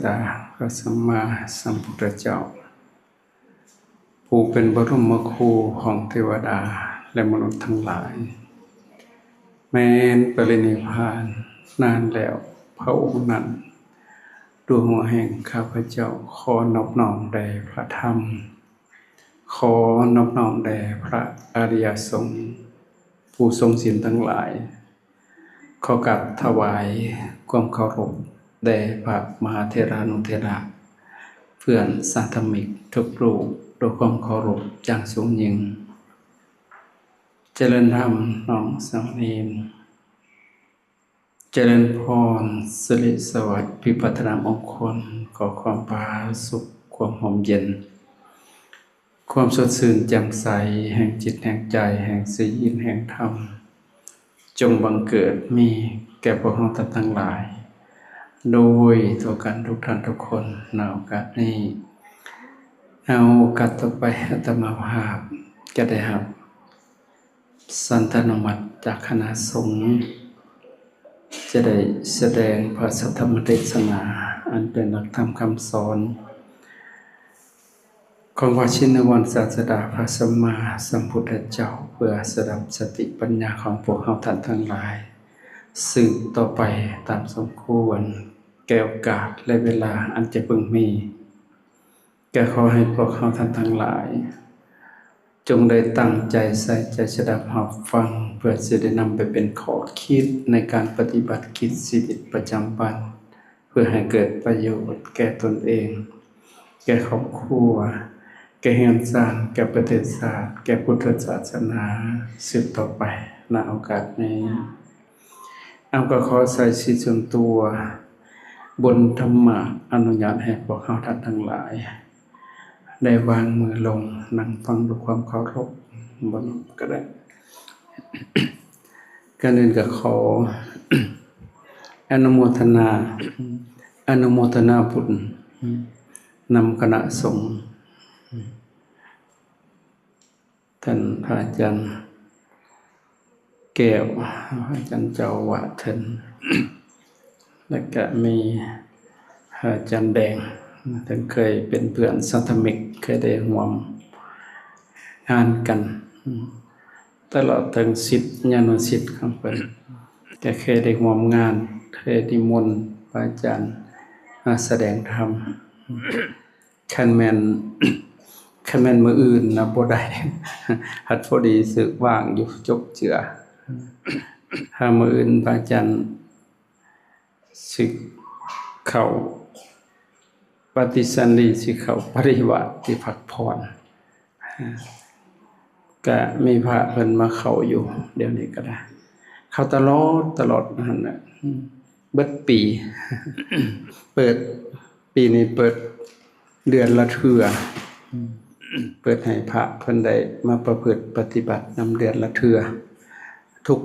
ດາພະສຳມາສຳພຸດທະເຈົ້າ ຜູ້ເປັນບະລົມມະຄູຂອງເທວະດາ ແລະ ມະນຸດທັງຫຼາຍ, ແມ່ນປະລິນິບພານນານແລ້ວພະອົງນັ້ນ, ດ້ວຍຫົວແຫ່ງຂ້າພະເຈົ້າ ຂໍນອບນ້ອມແດ່ພະທຳ, ຂໍນອບນ້ອມແດ່ພະອະລິຍະສົງ ຜູ້ຊົງສິນທັງຫຼາຍ, ຂໍກາບຖວາຍຄວາມເຄົາລົບແດ່ພະມະຫາເຖລານຸເຖລະ ເພື່ອນສາທະມິກທຸກຮູບ ດ້ວຍຄວາມເຄົາລົບຢ່າງສູງຍິ່ງ. ຈະເລີນທຳນ້ອງສາມະເນນ, ຈະເລີນພອນສິລິສະຫວັດ ວິພັດທະນາມຸງຄຸນ, ຂໍຄວາມຜາສຸກ ຄວາມຮົ່ມເຢັນ ຄວາມສົດຊື່ນແຈ່ມໃສ ແຫ່ງຈິດແຫ່ງໃຈ ແຫ່ງສີນແຫ່ງທຳ ຈົ່ງບັງເກີດມີແກ່ພວກເຮົາທ່ານທັງຫຼາຍ ໂດຍທົ່ວກັນທຸກທ່ານທຸກຄົນ. ໃນໂອກາດນີ້ ໃນໂອກາດຕໍ່ໄປ ອາດຕະມາພາບຈະໄດ້ຮັບ ສັນຕານຸມັດຈາກຄະນະສົງ ຈະໄດ້ສະແດງພະສັດທຳມະເທດສະໜາ ອັນເປັນຫຼັກທຳຄຳສອນຂອງພະຊິນນະວອນສາສດາພະສຳມາສຳພຸດທະເຈົ້າ ເພື່ອສະດັບສະຕິປັນຍາຂອງພວກເຮົາທ່ານທັງຫຼາຍ ສືບຕໍ່ໄປຕາມສົມຄວນແກ່ໂອກາດ ແລະ ເວລາອັນຈະເພິ່ງມີ. ກໍຂໍໃຫ້ພວກເຮົາທ່ານທັງຫຼາຍ ຈົ່ງໄດ້ຕັ້ງໃຈໃສ່ໃຈສະດັບຮັບຟັງ ເພື່ອຊິໄດ້ນຳໄປເປັນຂໍ້ຄິດໃນການປະຕິບັດກິດຊີວິດປະຈຳວັນ ເພື່ອໃຫ້ເກີດປະໂຫຍດແກ່ຕົນເອງ, ແກ່ຄອບຄົວ, ແກ່ເຮືອນຊານ, ແກ່ປະເທດຊາດ, ແກ່ພຸດທະສາສະໜາ ສືບຕໍ່ໄປ. ນະໂອກາດນີ້ ເອົາ ກໍຂໍສາຍສິດສ່ວນຕົວ ບຸນທຳມະ ອະນຸຍາດໃຫ້ພວກເຮົາທ່ານທັງຫຼາຍ ໄດ້ວາງມືລົງ ນັ່ງຟັງດ້ວຍຄວາມເຄົາລົບ ບໍ່ນັ່ງກໍໄດ້. ກ່ອນອື່ນກໍຂໍອະນຸໂມທະນາ ອະນຸໂມທະນາບຸນນຳຄະນະສົງ ທ່ານພະອາຈານແກ້ວ, ພະອາຈານເຈົ້າອາວາດເພິ່ນ, ແລ້ວກະມີພະອາຈານແດງ, ເພິ່ນເຄີຍເປັນເພື່ອນສາທະມິກ, ເຄີຍໄດ້ຮ່ວມງານກັນ ຕະຫຼອດເຖິງສິດຍານຸສິດຂອງເພິ່ນ, ກະເຄີຍໄດ້ຮ່ວມງານ, ເຄີຍນິມົນພະອາຈານມາສະແດງທຳ. ຄັນແມ່ນ ຄັນແມ່ນມື້ອື່ນນະບໍ່ໄດ້ ພັດພໍດີສຶກວ່າງຢູ່ຈົບເຈືອ. ຖ້າມື້ອື່ນພະອາຈານຊິເຂົ້າປະຕິສັນລີ ຊິເຂົ້າປະລິວາດ ຊິພັກຜ່ອນ. ກະມີພະເພິ່ນມາເຂົ້າຢູ່ ດຽວນີ້ກະໄດ້ ເຂົ້າຕະຫຼອດ ຕະຫຼອດຫັ້ນແຫຼະ ເບິດປີ ເປີດ ປີນີ້ເປີດເດືອນລະເທື່ອ ເປີດໃຫ້ພະເພິ່ນໄດ້ມາປະພຶດປະຕິບັດນຳເດືອນລະເທື່ອ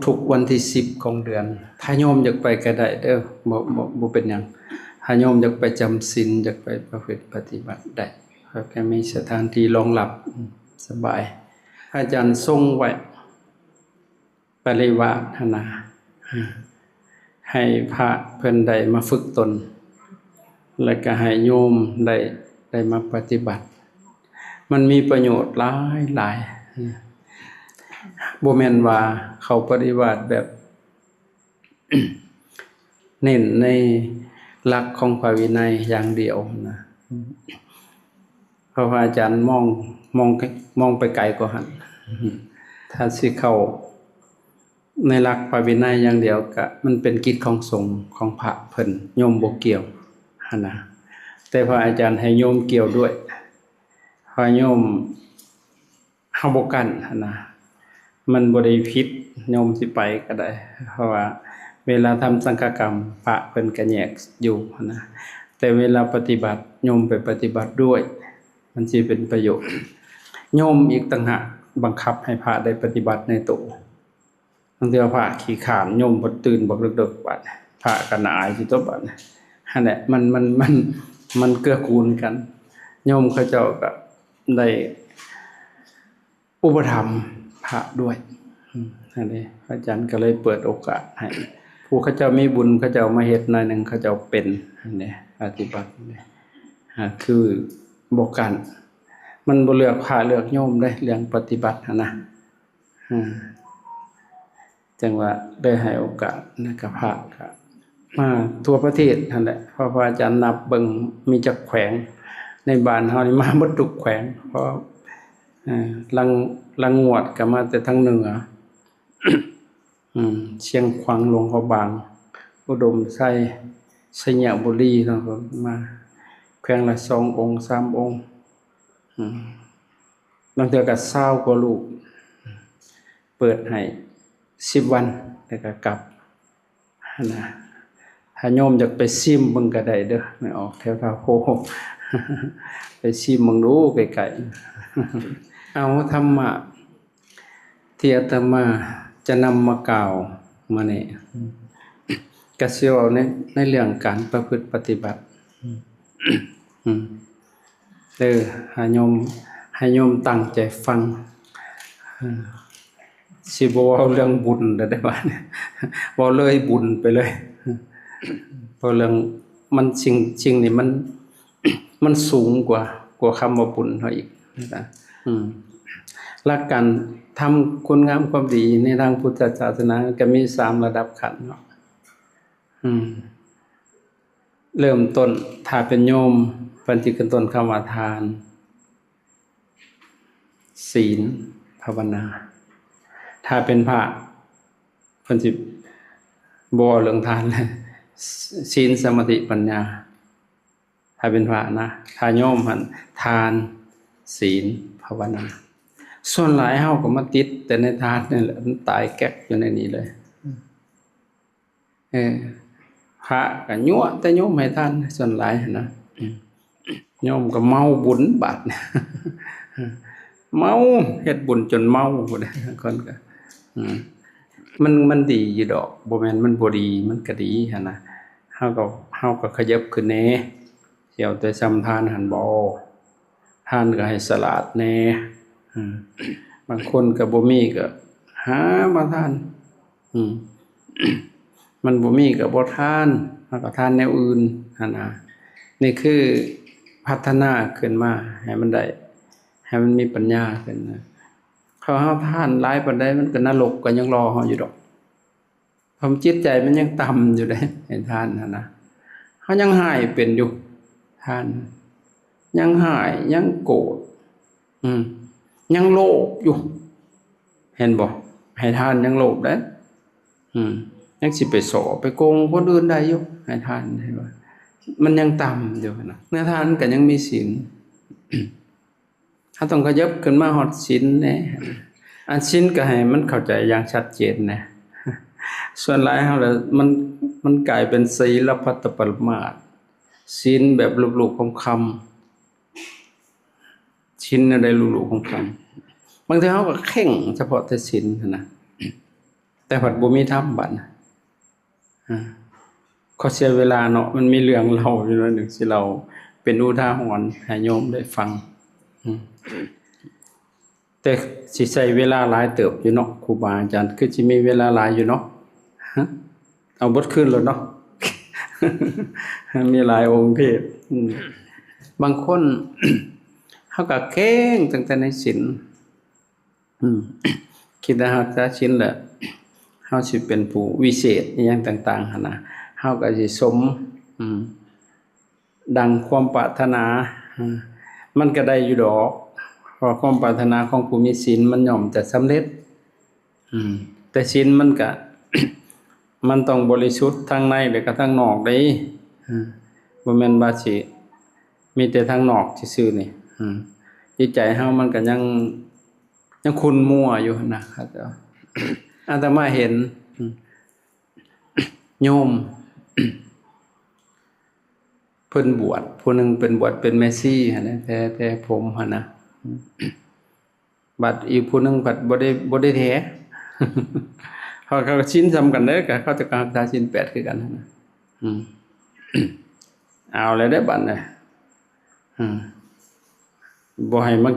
ທຸກໆວັນທີສິບຂອງເດືອນ. ຖ້າໂຍມຢາກໄປກະໄດ້ເດີ ບໍ່ ບໍ່ ບໍ່ເປັນຫຍັງ. ຖ້າໂຍມຢາກໄປຈຳສິນ ຢາກໄປປະພຶດປະຕິບັດໄດ້ ເຂົາກະມີສະຖານທີ່ລອງຮັບ ສະບາຍ. ພະອາຈານຊົງໄວ້ ປະລິວາດຫັ້ນນະ ໃຫ້ພະເພິ່ນໄດ້ມາຝຶກຕົນ ແລ້ວກະໃຫ້ໂຍມໄດ້ ໄດ້ມາປະຕິບັດ ມັນມີປະໂຫຍດຫຼາຍໆ. ບໍ່ແມ່ນວ່າເຂົາປະລິວາດແບບ ເນັ້ນໃນຫຼັກຂອງພະວິໄນຢ່າງດຽວນະ ເພາະວ່າອາຈານມອງ ມອງ ມອງໄປໄກກວ່າຫັ້ນ. ຖ້າຊິເຂົ້າໃນຫຼັກພະວິໄນຢ່າງດຽວ ກະມັນເປັນກິດຂອງສົງຂອງພະເພິ່ນ ໂຍມບໍ່ກ່ຽວຫັ້ນນະ. ແຕ່ພະອາຈານໃຫ້ໂຍມກ່ຽວດ້ວຍ ພະໂຍມ ເຮົາບໍ່ກັ້ນຫັ້ນນະ ມັນບໍ່ໄດ້ຜິດ ໂຍມຊິໄປກໍໄດ້ ເພາະວ່າເວລາທຳສັງຄະກຳ ພະເພິ່ນກໍແຍກຢູ່ຫັ້ນນະ ແຕ່ເວລາປະຕິບັດ ໂຍມໄປປະຕິບັດດ້ວຍ ມັນຊິເປັນປະໂຫຍດ. ໂຍມອີກຕ່າງຫາກບັງຄັບໃຫ້ພະໄດ້ປະຕິບັດໃນໂຕ. ບາງເທື່ອພະຂີ້ຄ້ານ ໂຍມເພິ່ນຕື່ນບັກເດິກໆ ບາດນີ້ ພະກໍໜ້າອາຍຊິຕົວະບາດນີ້. ຫັ້ນແຫຼະ ມັນ ມັນ ມັນ ມັນເກື້ອກູນກັນ ໂຍມເຂົາເຈົ້າກໍໄດ້ອຸປະຖຳພະດ້ວຍ. ອືມ ຫັ້ນເດ້ ພະອາຈານກໍເລີຍເປີດໂອກາດໃຫ້ ຜູ້ເຂົາເຈົ້າມີບຸນ ເຂົາເຈົ້າມາເຮັດໜ້ອຍໜຶ່ງ ເຂົາເຈົ້າເປັນ ຫັ້ນເດ້. ປະຕິບັດນີ້ ຫາ ຄືບໍ່ກັ້ນ ມັນບໍ່ເລືອກພະເລືອກໂຍມເດ້ ເລື່ອງປະຕິບັດຫັ້ນນະ ອາ ຈັ່ງວ່າໄດ້ໃຫ້ໂອກາດ ແລ້ວກະພະກະມາທົ່ວປະເທດຫັ້ນແຫຼະ ເພາະພະອາຈານນັບເບິ່ງມີຈັກແຂວງ ໃນບ້ານເຮົານີ້ມາເບິດທຸກແຂວງ ເພາະ ເອີ ລາງ ລາງງວດກະມາແຕ່ທາງເໜືອ ອືມ ຊຽງຂວາງ ຫຼວງພະບາງ ອຸດົມໄຊ ໄຊຍະບູລີ ເນາະ ມາແຂວງລະສອງອົງ ສາມອົງ ອືມ ລາງເທື່ອກະຊາວກວ່າລູກ ເປີດໃຫ້ສິບວັນ ແລ້ວກະກັບຫັ້ນນະ ຖ້າໂຍມຢາກໄປຊິມເບິ່ງກະໄດ້ເດີ ແມ່ນອອກແຖວທ່າໂພ ໄປຊິມເບິ່ງດູໃກ້ໆ ເອົາ ທຳມະ ທີ່ອາດຕະມາຈະນຳມາກ່າວມື້ນີ້ ກະຊິເວົ້າໃນ ໃນເລື່ອງການປະພຶດປະຕິບັດ ອືມ ເອີ ໃຫ້ໂຍມ ໃຫ້ໂຍມຕັ້ງໃຈຟັງ ເອີ ຊິບໍ່ເວົ້າເລື່ອງບຸນແລ້ວເດ້ບາດນີ້ ເວົ້າເລີຍບຸນໄປເລີຍ ເພາະເລື່ອງມັນ ສິ່ງ ສິ່ງນີ້ມັນ ມັນສູງກວ່າ ກວ່າຄຳວ່າບຸນເຮົາອີກນະ ອືມ ຫຼັກການທຳຄຸນງາມຄວາມດີໃນທາງພຸດທະສາສະໜາກະມີສາມລະດັບຂັ້ນເນາະ ອືມ ເລີ່ມຕົ້ນ ຖ້າເປັນໂຍມ ເພິ່ນຊິຂຶ້ນຕົ້ນຄຳວ່າທານ ສີນ ພາວະນາ ຖ້າເປັນພະ ເພິ່ນຊິບໍ່ເວົ້າເລື່ອງທານເລີຍ ສີນ ສະມາທິ ປັນຍາ ຖ້າເປັນພະນະ ຖ້າໂຍມຫັ້ນ ທານ ສີນ ພາວະນາ ສ່ວນຫຼາຍເຮົາກະມາຕິດແຕ່ໃນທານນີ້ແຫຼະ ມັນຕາຍແກັກຢູ່ໃນນີ້ເລີຍ ເອີ ພະກະຍົວະແຕ່ໂຍມໃຫ້ທານ ສ່ວນຫຼາຍຫັ້ນນະ ໂຍມກະເມົາບຸນບາດ ເມົາ ເຮັດບຸນຈົນເມົາພຸ້ນ ຄົນກະ ອືມ ມັນ ມັນດີຢູ່ດອກ ບໍ່ແມ່ນມັນບໍ່ດີ ມັນກະດີຫັ້ນນະ ເຮົາກະ ເຮົາກະຂະຫຍັບຂຶ້ນແດ່ ຊິເອົາແຕ່ຊ່ຳທານຫັ້ນບໍ ທານກະໃຫ້ສະຫຼາດແດ່ ອືມ ບາງຄົນກະບໍ່ມີກະຫາມາທານ ອືມ ມັນບໍ່ມີກະບໍ່ທານ ເຮົາກະທານແນວອື່ນຫັ້ນນະ ນີ້ຄືພັດທະນາຂຶ້ນມາໃຫ້ມັນໄດ້ ໃຫ້ມັນມີປັນຍາຂຶ້ນນະ ເພາະເຮົາທານຫຼາຍປານໃດ ມັນກະນະລົກກະຍັງລໍເຮົາຢູ່ດອກ ຄວາມຈິດໃຈມັນຍັງຕ່ຳຢູ່ເດ້ ໃຫ້ທານຫັ້ນນະ ເຮົາຍັງຮ້າຍເປັນຢູ່ ທານ ຍັງຮ້າຍ ຍັງໂກດ ອືມ ຍັງໂລບຢູ່ ເຫັນບໍ່ ໃຫ້ທານຍັງໂລບເດ້ ອືມ ຍັງຊິໄປສໍ້ໄປໂກງຄົນອື່ນໄດ້ຢູ່ ໃຫ້ທານ ເຫັນບໍ່ ມັນຍັງຕ່ຳຢູ່ນະ ເມື່ອທານມັນກະຍັງມີສິນ ເຮົາຕ້ອງຂະຫຍັບຂຶ້ນມາຮອດສິນແດ່ ອັນສິນກະໃຫ້ມັນເຂົ້າໃຈຢ່າງຊັດເຈນແດ່ ສ່ວນຫຼາຍເຮົາລະ ມັນ ມັນກາຍເປັນສີລະພັດຕະປະມາດ ສິນແບບລູບໆຄຳໆ ສິນແນວໃດລູບໆຄຳໆ ບາງເທື່ອເຮົາກະເຄັ່ງສະເພາະແຕ່ສິນຫັ້ນນະ ແຕ່ພັດບໍ່ມີທຳບາດ ອາ ຂໍເສຍເວລາເນາະ ມັນມີເລື່ອງເລົ່າຢູ່ໜ້ອຍໜຶ່ງ ຊິເລົ່າເປັນອຸທາຫອນໃຫ້ໂຍມໄດ້ຟັງ ອືມ ແຕ່ຊິໃຊ້ເວລາຫຼາຍເຕີບຢູ່ເນາະ ຄູບາອາຈານ ຄືຊິມີເວລາຫຼາຍຢູ່ເນາະ ເອົາເບິດຄືນໂລດເນາະ ມີຫຼາຍອົງເທດ ອືມ ບາງຄົນ ເຮົາກະເຄັ່ງຕັ້ງແຕ່ໃນສິນ ອືມ ຄິດວ່າຮັກສາສິນແລ້ວ ເຮົາຊິເປັນຜູ້ວິເສດອີ່ຫຍັງຕ່າງໆຫັ້ນນະ ເຮົາກະຊິສົມ ອືມ ດັ່ງຄວາມປາດຖະໜາ ອືມ ມັນກະໄດ້ຢູ່ດອກ ເພາະຄວາມປາດຖະໜາຂອງຜູ້ມີສິນມັນຍ່ອມຈະສຳເລັດ ອືມ ແຕ່ສິນມັນກະ ມັນຕ້ອງບໍລິສຸດທັງໃນ ແລະກະທັງນອກເດ້ ອືມ ບໍ່ແມ່ນວ່າຊິມີແຕ່ທາງນອກຊື່ໆນີ້ ອືມ ຈິດໃຈເຮົາມັນກະຍັງ ຍັງຂຸ່ນມົວຢູ່ຫັ້ນນະ ອາດຕະມາເຫັນ ໂຍມ ເພິ່ນບວດ ຜູ້ໜຶ່ງເປັນ ບວດເປັນແມ່ຊີຫັ້ນນະ ແຖ ແຖຜົມຫັ້ນນະ ບັດອີກຜູ້ໜຶ່ງພັດບໍ່ໄດ້ ບໍ່ໄດ້ແຖ ເຂົາ ເຂົາກະສິນສ່ຳກັນເດ້ ກະເຂົາເຈົ້າກະຮັກສາສິນແປດຄືກັນຫັ້ນນະ ອືມ ເອົາແລ້ວເດ້ບັດນີ້ ອືມ ບໍ່ໃຫ້ມາ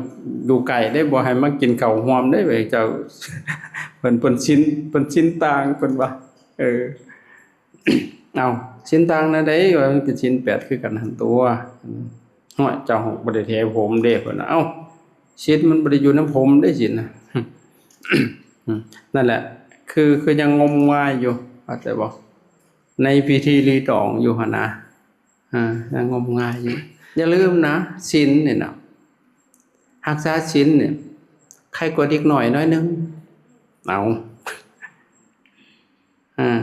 ຢູ່ໃກ້ເດ້ ບໍ່ໃຫ້ມາກິນເຂົ້າຮ່ວມເດ້ ເຈົ້າ ເພິ່ນ ເພິ່ນສິນ ເພິ່ນສິນຕ່າງ ເພິ່ນວ່າ ເອີ ເອົ້າ ສິນຕ່າງແນວໃດ? ວ່າມັນເປັນສິນແປດຄືກັນຫັ້ນຕົວະ. ຫ້ວຍ ເຈົ້າບໍ່ໄດ້ແຖຜົມເດ້ ເພິ່ນວ່າ. ເອົ້າ ສິນມັນບໍ່ໄດ້ຢູ່ນຳຜົມເດ້ ສິນນະ. ນັ້ນແຫຼະ ຄື ຄືຍັງງົມງາຍຢູ່ ເຂົ້າໃຈບໍ່? ໃນພິທີລີດອງຢູ່ຫັ້ນນະ ອ່າ ຍັງງົມງາຍຢູ່. ຢ່າລືມນະ ສິນນີ້ນະ ຮັກສາສິນນີ້ ໄຄກວ່າເດັກນ້ອຍໜ້ອຍໜຶ່ງ. ເອົ້າ ອ່າ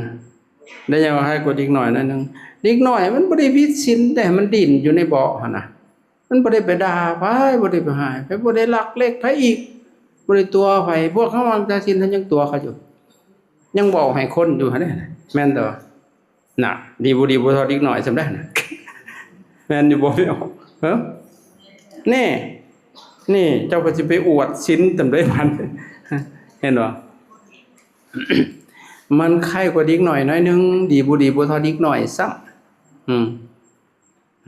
ໄດ້ຍັງວ່າໃຄກວ່າເດັກນ້ອຍໜ້ອຍໜຶ່ງ. ເດັກນ້ອຍມັນບໍ່ໄດ້ຜິດສິນເດ້ ມັນດິ້ນຢູ່ໃນເບາະຫັ້ນນະ. ມັນບໍ່ໄດ້ໄປດ່າໃຜ ບໍ່ໄດ້ໄປຮ້າຍໃຜ ບໍ່ໄດ້ລັກເລັກໃຜອີກ ບໍ່ໄດ້ຕົວະໃຜ. ພວກເຮົາຮັກສາສິນ ເຮົາຍັງຕົວະເຂົາຢູ່ ຍັງເວົ້າໃຫ້ຄົນຢູ່ຫັ້ນເດ້ ແມ່ນແຕ່ວ່າ ນະ ດີບໍ່ດີບໍ່ເທົ່າເດັກນ້ອຍສ່ຳໃດນະ. ແມ່ນຢູ່ບໍ່ແມ່? ເອີ ນີ້ ນີ້ ເຈົ້າກໍຊິໄປອວດສິນສ່ຳໃດບັດ ເຫັນບໍ່? ມັນໄຄກວ່າເດັກນ້ອຍໜ້ອຍໜຶ່ງ ດີບໍ່ດີບໍ່ເທົ່າເດັກນ້ອຍຊ້ຳ. ອືມ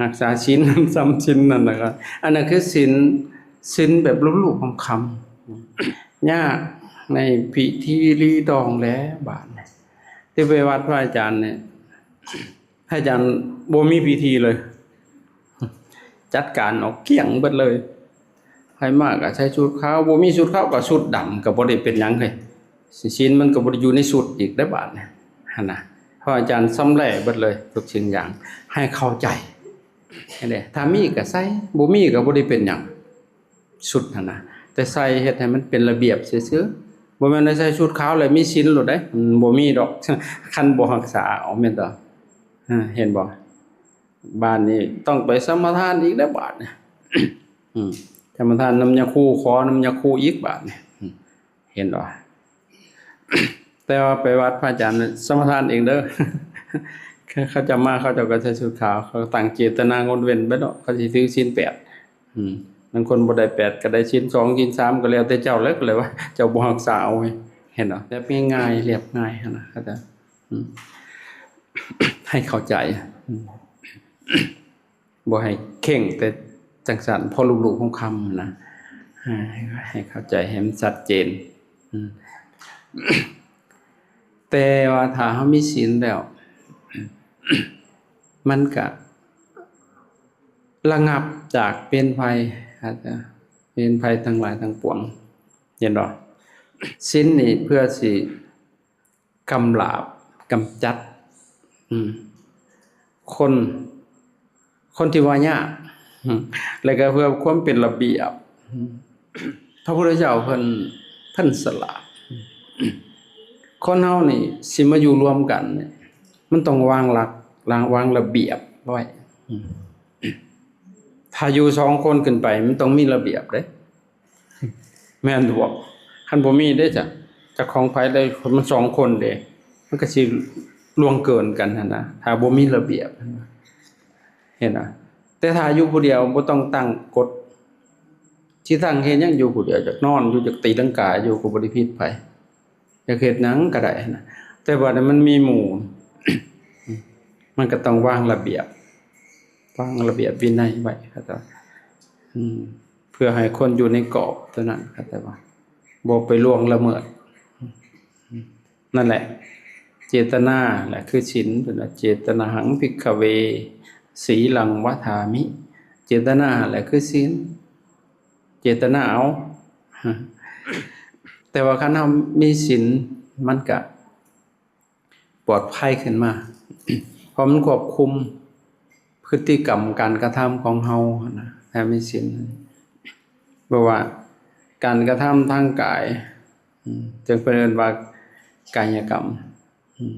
ຮັກສາສິນ ສ່ຳສິນນັ້ນນະ. ອັນນັ້ນຄືສິນ ສິນແບບລູບໆຄຳໆ ຍາກໃນພິທີລີດອງແຫຼະບາດນີ້. ທີ່ໄປວັດພະອາຈານນີ້ ພະອາຈານບໍ່ມີພິທີເລີຍ ຈັດການອອກກ້ຽງເບິດເລີຍ. ໃຜມາກໍໃສ່ຊຸດຂາວ ບໍ່ມີຊຸດຂາວກໍຊຸດດຳ ກໍບໍ່ໄດ້ເປັນຫຍັງເລີຍ. ສິນມັນກໍບໍ່ໄດ້ຢູ່ໃນຊຸດອີກໄດ໋ບາດນີ້ ຫັ້ນນະ. ພະອາຈານຊຳແຫຼະເບິດເລີຍ ທຸກສິ່ງຢ່າງ ໃຫ້ເຂົ້າໃຈເດ້. ຖ້າມີກໍໃສ່ ບໍ່ມີກໍບໍ່ໄດ້ເປັນຫຍັງ ຊຸດຫັ້ນນະ ແຕ່ໃສ່ເຮັດໃຫ້ມັນເປັນລະບຽບຊື່ໆ. ບໍ່ແມ່ນວ່າໃສ່ຊຸດຂາວແລ້ວມີສິນໂລດເດ້ ມັນບໍ່ມີດອກ ຄັນບໍ່ຮັກສາເອົາ ແມ່ນບໍ່? ເຫັນບໍ່? ບາດນີ້ຕ້ອງໄປສະມາທານອີກແລ້ວບາດນີ້. ອືມ ສະມາທານນຳຍາຄູ ຂໍນຳຍາຄູອີກບາດນີ້. ອືມ ເຫັນບໍ່? ແຕ່ວ່າໄປວັດພະອາຈານສະມາທານເອງເດີ ເຂົາເຈົ້າມາ ເຂົາເຈົ້າກໍໃສ່ຊຸດຂາວ ເຂົາຕັ້ງເຈດຕະນາງົດເວັ້ນໄປເນາະ ເຂົາຊິຖືສິນແປດ. ອືມ ບາງຄົນບໍ່ໄດ້ແປດ ກໍໄດ້ສິນສອງ ສິນສາມ ກໍແລ້ວແຕ່ເຈົ້າແຫຼະ ກໍເລີຍວ່າເຈົ້າບໍ່ຮັກສາເອົາ. ເຫັນບໍ່? ແບບງ່າຍໆ ລຽບງ່າຍຫັ້ນນະ ເຂົາເຈົ້າ ອືມ ໃຫ້ເຂົ້າໃຈ ອືມ ບໍ່ໃຫ້ເຄັ່ງແຕ່ຈັ່ງຊັ້ນ ພໍລູບໆຄຳໆນະ ໃຫ້ເຂົ້າໃຈໃຫ້ມັນຊັດເຈນ. ອືມ ແຕ່ວ່າຖ້າເຮົາມີສິນແລ້ວ ມັນກະລະງັບຈາກເວນໄພ ອາດຈະເວນໄພທັງຫຼາຍທັງປວງ ເຫັນບໍ່? ສິນນີ້ເພື່ອຊິ ກຳລາບ ກຳຈັດ ອືມ ຄົນ ຄົນທີ່ວ່າຍາກ ອືມ ແລ້ວກໍເພື່ອຄວາມເປັນລະບຽບ ອືມ ພະພຸດທະເຈົ້າເພິ່ນ ເພິ່ນສະຫຼາດ ອືມ ຄົນເຮົານີ້ຊິມາຢູ່ລວມກັນນີ້ ມັນຕ້ອງວາງຫຼັກ ວາງ ວາງລະບຽບໄວ້ ອືມ ຖ້າຢູ່ສອງຄົນຂຶ້ນໄປ ມັນຕ້ອງມີລະບຽບເດ້. ແມ່ນຢູ່ບໍ່? ຄັນບໍ່ມີເດ້ ຈະ ຈະຂອງໃຜໄດ້ ມັນສອງຄົນເດ້ ມັນກໍຊິລ່ວງເກີນກັນຫັ້ນນະ ຖ້າບໍ່ມີລະບຽບ ເຫັນນະ. ແຕ່ຖ້າຢູ່ຜູ້ດຽວບໍ່ຕ້ອງຕັ້ງກົດ ຊິຕັ້ງເຮັດຫຍັງ ຢູ່ຜູ້ດຽວ ຢາກນອນຢູ່ ຢາກຕີລັງກາຢູ່ ກໍບໍ່ໄດ້ຜິດໃຜ ຢາກເຮັດຫຍັງກໍໄດ້ຫັ້ນນະ. ແຕ່ວ່າມັນມີໝູ່ ມັນກໍຕ້ອງວາງລະບຽບ ວາງລະບຽບວິໄນໄວ້ ເຂົາເຈົ້າ ອືມ ເພື່ອໃຫ້ຄົນຢູ່ໃນກອບເທົ່ານັ້ນ ເຂົາເຈົ້າວ່າ ບໍ່ໄປລ່ວງລະເມີດ. ນັ້ນແຫຼະ ເຈດຕະນາແຫຼະຄືສິນ ເພິ່ນວ່າ ເຈຕະນະຫັງ ພິກຂະເວ ສີລັງ ວະທາມິ ເຈດຕະນາແຫຼະຄືສິນ ເຈດຕະນາເອົາ. ແຕ່ວ່າຄັນເຮົາມີສິນ ມັນກະ ປອດໄພຂຶ້ນມາ ເພາະມັນຄວບຄຸມພຶດຕິກຳການກະທຳຂອງເຮົາຫັ້ນນະ ຖ້າມີສິນ. ເພາະວ່າການກະທຳທາງກາຍ ອືມ ຈຶ່ງເພິ່ນເອີ້ນວ່າກາຍະກຳ ອືມ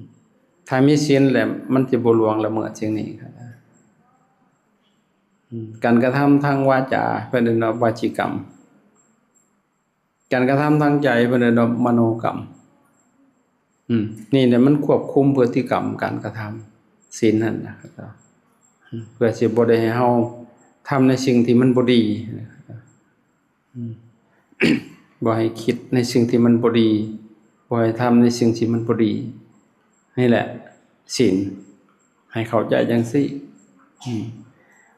ຖ້າມີສິນແລ້ວມັນຈະບໍ່ລ່ວງລະເມີດສິ່ງນີ້. ອືມ ການກະທຳທາງວາຈາ ເພິ່ນເອີ້ນວ່າວາຈີກຳ. ການກະທຳທາງໃຈ ເພິ່ນເອີ້ນວ່າມະໂນກຳ. ອືມ ນີ້ແຫຼະ ມັນຄວບຄຸມພຶດຕິກຳການກະທຳສິນຫັ້ນນະ ອືມ ເພື່ອຊິບໍ່ໄດ້ໃຫ້ເຮົາທຳໃນສິ່ງທີ່ມັນບໍ່ດີ ອືມ ບໍ່ໃຫ້ຄິດໃນສິ່ງທີ່ມັນບໍ່ດີ ບໍ່ໃຫ້ທຳໃນສິ່ງທີ່ມັນບໍ່ດີ. ນີ້ແຫຼະສິນ ໃຫ້ເຂົ້າໃຈຈັ່ງຊີ້ ອືມ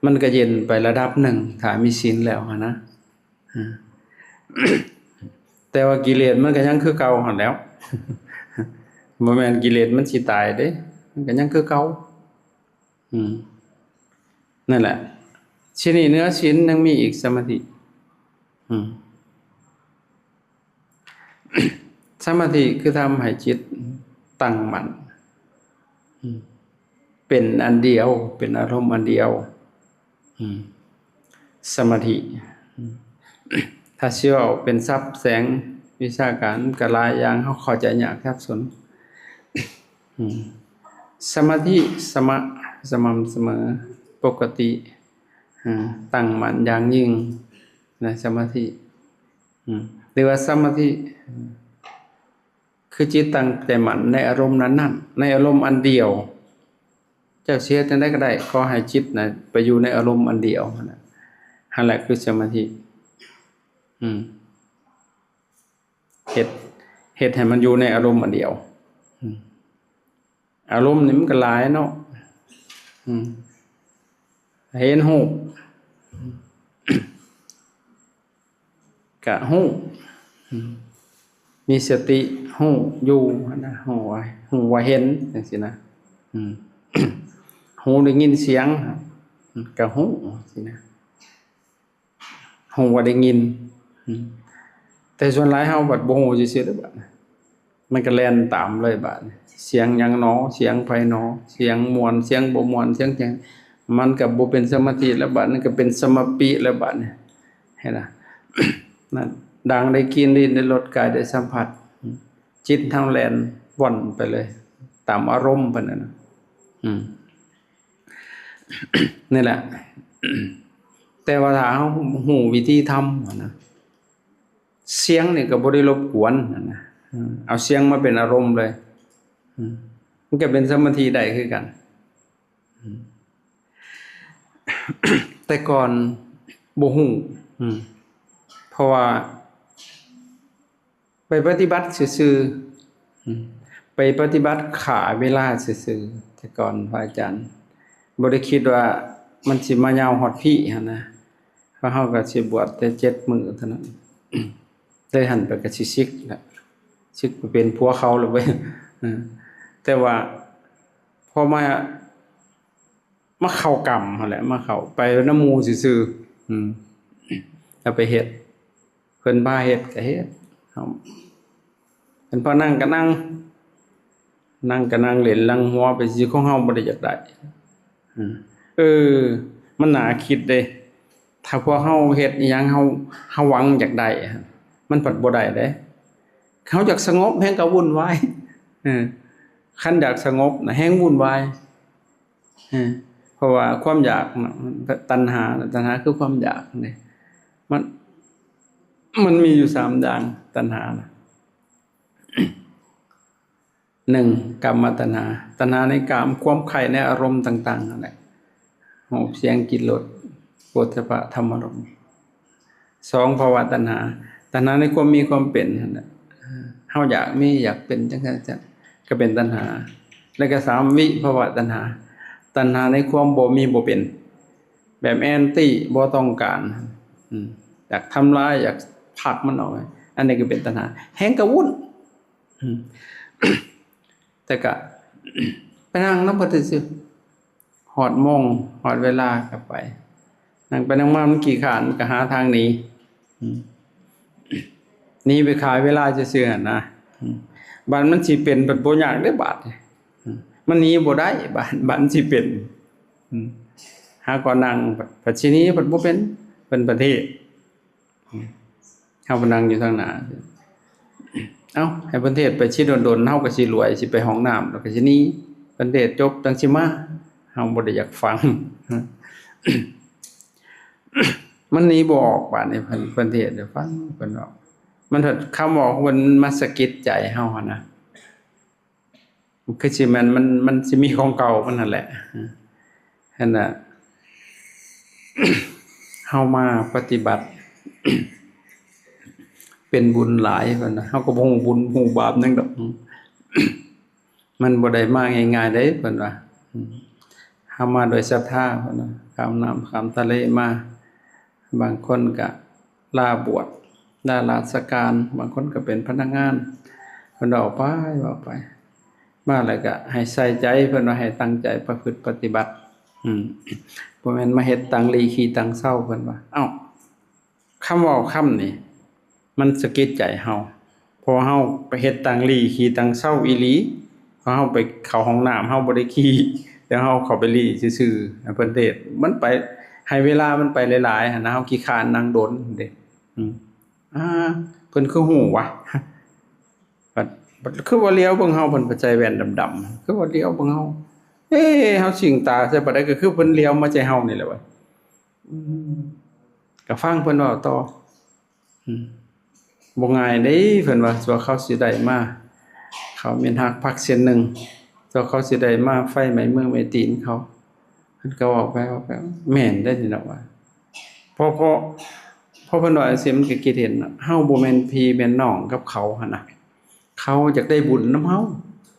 ມັນກະເຢັນໄປລະດັບໜຶ່ງ ຖ້າມີສິນແລ້ວຫັ້ນນະ. ອາ ແຕ່ວ່າກິເລດມັນກໍຍັງຄືເກົ່າຫັ້ນແຫຼ້ວ ບໍ່ແມ່ນກິເລດມັນຊິຕາຍເດ້ ມັນກໍຍັງຄືເກົ່າ. ອືມ ນັ້ນແຫຼະ. ທີນີ້ເໜືອສິນຍັງມີອີກສະມາທິ. ອືມ ສະມາທິຄືທຳໃຫ້ຈິດຕັ້ງໝັ້ນ ອືມ ເປັນອັນດຽວ ເປັນອາລົມອັນດຽວ. ອືມ ສະມາທິ ອືມ ຖ້າຊິເວົ້າເປັນສັບແສງວິຊາການ ມັນກໍຫຼາຍຢ່າງ ເຮົາເຂົ້າໃຈຍາກສັບສົນ. ອືມ ສະມາທິ ສະມະ ສະໝ່ຳສະເໝີ ປົກກະຕິ ອາ ຕັ້ງໝັ້ນຢ່າງຍິ່ງໃນສະມາທິ. ອືມ ຫຼືວ່າສະມາທິ ອືມ ຄືຈິດຕັ້ງໃຈໝັ້ນໃນອາລົມນັ້ນໆ ໃນອາລົມອັນດຽວ. ເຈົ້າຊິເຮັດຈັ່ງໃດກໍໄດ້ ຂໍໃຫ້ຈິດນະໄປຢູ່ໃນອາລົມອັນດຽວຫັ້ນນະ ຫັ້ນແຫຼະຄືສະມາທິ. ອືມ ເຮັດ ເຮັດໃຫ້ມັນຢູ່ໃນອາລົມອັນດຽວ. ອືມ ອາລົມນີ້ມັນກໍຫຼາຍເນາະ. ອືມ ເຫັນຮູບ ກະຮູ້ ມີສະຕິຮູ້ຢູ່ຫັ້ນນະ ຮູ້ວ່າ ຮູ້ວ່າເຫັນ ຈັ່ງຊີ້ນະ. ອືມ ຮູ້ໄດ້ຍິນສຽງ ກະຮູ້ຊີ້ນະ ຮູ້ວ່າໄດ້ຍິນ. ອືມ ແຕ່ສ່ວນຫຼາຍເຮົາບັດບໍ່ຮູ້ຊື່ໆເດ້ ບັດ ມັນກໍແລ່ນຕາມເລີຍບາດນີ້ ສຽງຫຍັງໜໍ ສຽງໃຜໜໍ ສຽງມ່ວນ ສຽງບໍ່ມ່ວນ ສຽງຫຍັງ ມັນກໍບໍ່ເປັນສະມາທິແລ້ວບາດນີ້ ກໍເປັນສະມະປິແລ້ວບາດນີ້ ເຫັນນະ. ນັ້ນ ດັງໄດ້ກິ່ນ ລີ້ນໄດ້ລົດ ກາຍໄດ້ສຳຜັດ ອືມ ຈິດເຮົາແລ່ນວ່ອນໄປເລີຍ ຕາມອາລົມເພິ່ນນັ້ນນະ. ອືມ ນີ້ແຫຼະ ແຕ່ວ່າຖ້າເຮົາຮູ້ວິທີທຳຫັ້ນນະ ສຽງນີ້ກໍບໍ່ໄດ້ລົບກວນຫັ້ນນະ ເອົາສຽງມາເປັນອາລົມເລີຍ ມັນກໍເປັນສະມາທິໄດ້ຄືກັນ. ແຕ່ກ່ອນບໍ່ຮູ້ ເພາະວ່າ ໄປປະຕິບັດຊື່ໆ ອືມ ໄປປະຕິບັດຂ້າເວລາຊື່ໆ ແຕ່ກ່ອນພະອາຈານບໍ່ໄດ້ຄິດວ່າມັນຊິມາຍາວຮອດພີ້ຫັ້ນນະ ເພາະເຮົາກໍຊິບວດແຕ່ເຈັດມື້ເທົ່ານັ້ນ ແຕ່ຫັ້ນໄປກໍຊິສິກລະ ສິກໄປເປັນຜົວເຂົາລະເວີຍ. ເອີ ແຕ່ວ່າພໍມາ ມາເຂົ້າກຳຫັ້ນແຫຼະ ມາເຂົ້າໄປນຳໝູ່ຊື່ໆ ອືມ ແລ້ວໄປເຮັດ ເພິ່ນພາເຮັດກໍເຮັດ ເຮົາ ເພິ່ນພານັ່ງກໍນັ່ງ ນັ່ງກໍນັ່ງເຫຼັ້ນລັງຫົວໄປຊື່ ຂອງເຮົາບໍ່ໄດ້ຢາກໄດ້. ອືມ ເອີ ມັນໜ້າຄິດເດ້ ຖ້າພວກເຮົາເຮັດອີ່ຫຍັງ ເຮົາ ເຮົາຫວັງຢາກໄດ້ ມັນພັດບໍ່ໄດ້ເດ້. ເຮົາຢາກສະຫງົບແຮງກໍວຸ່ນວາຍ ເອີ ຄັນຢາກສະຫງົບນະແຮງວຸ່ນວາຍ. ເອີ ເພາະວ່າຄວາມຢາກນະ ຕັນຫາ ຕັນຫາຄືຄວາມຢາກເດ້ ມັນ ມັນມີຢູ່ສາມຢ່າງ ຕັນຫານະ. ໜຶ່ງ ກາມະຕັນຫາ ຕັນຫາໃນກາມ ຄວາມໃຄ່ໃນອາລົມຕ່າງໆນັ້ນແຫຼະ ຮູບ ສຽງ ກິ່ນ ລົດ ໂຜດຖະພະ ທຳມາລົມ. ສອງ ພະວະຕັນຫາ ຕັນຫາໃນຄວາມມີຄວາມເປັນຫັ້ນແຫຼະ ເຮົາຢາກມີຢາກເປັນຈັ່ງຊັ້ນ ກໍເປັນຕັນຫາ. ແລ້ວກໍສາມ ວິພະວະຕັນຫາ ຕັນຫາໃນຄວາມບໍ່ມີບໍ່ເປັນ ແບບແອນຕິ ບໍ່ຕ້ອງການ ອືມ ຢາກທຳລາຍ ຢາກພັກມັນອອກ ອັນນີ້ກໍເປັນຕັນຫາ ແຮງກະວຸ່ນ. ອືມ ແຕ່ກະໄປນັ່ງນຳເພິ່ນຊື່ໆ ຮອດໂມງຮອດເວລາກໍໄປ ນັ່ງໄປນັ່ງມາມັນຂີ້ຄ້ານ ມັນກໍຫາທາງໜີ ອືມ ໜີໄປຂາຍເວລາຊື່ໆຫັ້ນນະ. ອືມ ບາດມັນຊິເປັນ ບັດບໍ່ຍາກເດ້ບາດນີ້ ອືມ ມັນໜີບໍ່ໄດ້ ບາດ ບາດມັນຊິເປັນ ອືມ ຫາກໍນັ່ງ ບັດຊິໜີ ບັດບໍ່ເປັນ ເປັນປະເທດ. ເຮົາໄປນັ່ງຢູ່ທາງໜ້າ ເອົ້າ ໃຫ້ເພິ່ນເທດໄປຊິດົນໆ ເຮົາກໍຊິລວຍ ຊິໄປຫ້ອງນ້ຳ ແລ້ວກໍຊິໜີ ເພິ່ນເທດຈົບຈັ່ງຊິມາ ເຮົາບໍ່ໄດ້ຢາກຟັງ. ມັນໜີບໍ່ອອກ ບາດນີ້ເພິ່ນ ເພິ່ນເທດໃຫ້ຟັງ ເພິ່ນເວົ້າ ມັນ ຄຳເວົ້າຂອງເພິ່ນ ມັນມາສະກິດໃຈເຮົາຫັ້ນນະ. ຄືຊິແມ່ນ ມັນ ມັນຊິມີຂອງເກົ່າມັນຫັ້ນແຫຼະ ຫັ້ນນະ. ເຮົາມາປະຕິບັດເປັນບຸນຫຼາຍ ເພິ່ນວ່າ ເຮົາກໍບໍ່ຮູ້ບຸນຮູ້ບາບຫຍັງດອກ ມັນບໍ່ໄດ້ມາງ່າຍໆເດ້ ເພິ່ນວ່າ ເຮົາມາດ້ວຍສັດທາ ເພິ່ນວ່າ ຂ້າມນ້ຳຂ້າມທະເລມາ ບາງຄົນກະລາບວດ ລາລາຊະການ ບາງຄົນກະເປັນພະນັກງານ ເພິ່ນເວົ້າໄປ ເວົ້າໄປ ມາແລ້ວກໍໃຫ້ໃສ່ໃຈ ເພິ່ນວ່າໃຫ້ຕັ້ງໃຈປະພຶດປະຕິບັດ ອືມ ບໍ່ແມ່ນມາເຮັດຕັ່ງລີຂີ້ຕັ່ງເຊົາ ເພິ່ນວ່າ. ເອົ້າ ຄຳເວົ້າຄຳນີ້ ມັນສະກິດໃຈເຮົາ ເພາະເຮົາໄປເຮັດຕັ່ງລີຂີ້ຕັ່ງເຊົາອີ່ຫຼີ ເພາະເຮົາໄປເຂົ້າຫ້ອງນ້ຳ ເຮົາບໍ່ໄດ້ຂີ້ ແຕ່ເຮົາເຂົ້າໄປລີ້ຊື່ໆ ໃຫ້ເພິ່ນເທດ ມັນໄປ ໃຫ້ເວລາມັນໄປຫຼາຍໆ ຫັ້ນນະ ເຮົາຂີ້ຄ້ານນັ່ງດົນເດ້ ອືມ ອ່າ ເພິ່ນຄືຮູ້ວະ ບັດ ບັດຄືວ່າຫຼຽວເບິ່ງເຮົາ ເພິ່ນໄປໃສ່ແວ່ນດຳໆ ຄືວ່າຫຼຽວເບິ່ງເຮົາ ເອີ ເຮົາສິງຕາໃສ່ປານໃດ ກໍຄືເພິ່ນຫຼຽວມາໃສ່ເຮົານີ້ແຫຼະວະ ອືມ ກໍຟັງເພິ່ນເວົ້າຕໍ່ ອືມ ບໍ່ງ່າຍເດ້ ເພິ່ນວ່າ ກວ່າເຂົາຊິໄດ້ມາ ເຂົາແມ່ນຮັກພັກເສັ້ນໜຶ່ງ ກວ່າເຂົາຊິໄດ້ມາ ໄຟໄໝ້ມືໄໝ້ຕີນເຂົາ ເພິ່ນກໍເວົ້າໄປ ເວົ້າໄປ ແມ່ນເດ້ນີ້ເນາະວ່າ ເພາະ ເພາະ ເພາະເພິ່ນວ່າຈັ່ງຊີ້ ມັນກໍຄິດເຫັນ ເຮົາບໍ່ແມ່ນພີ່ແມ່ນນ້ອງກັບເຂົາຫັ້ນນະ ເຂົາຢາກໄດ້ບຸນນຳເຮົາ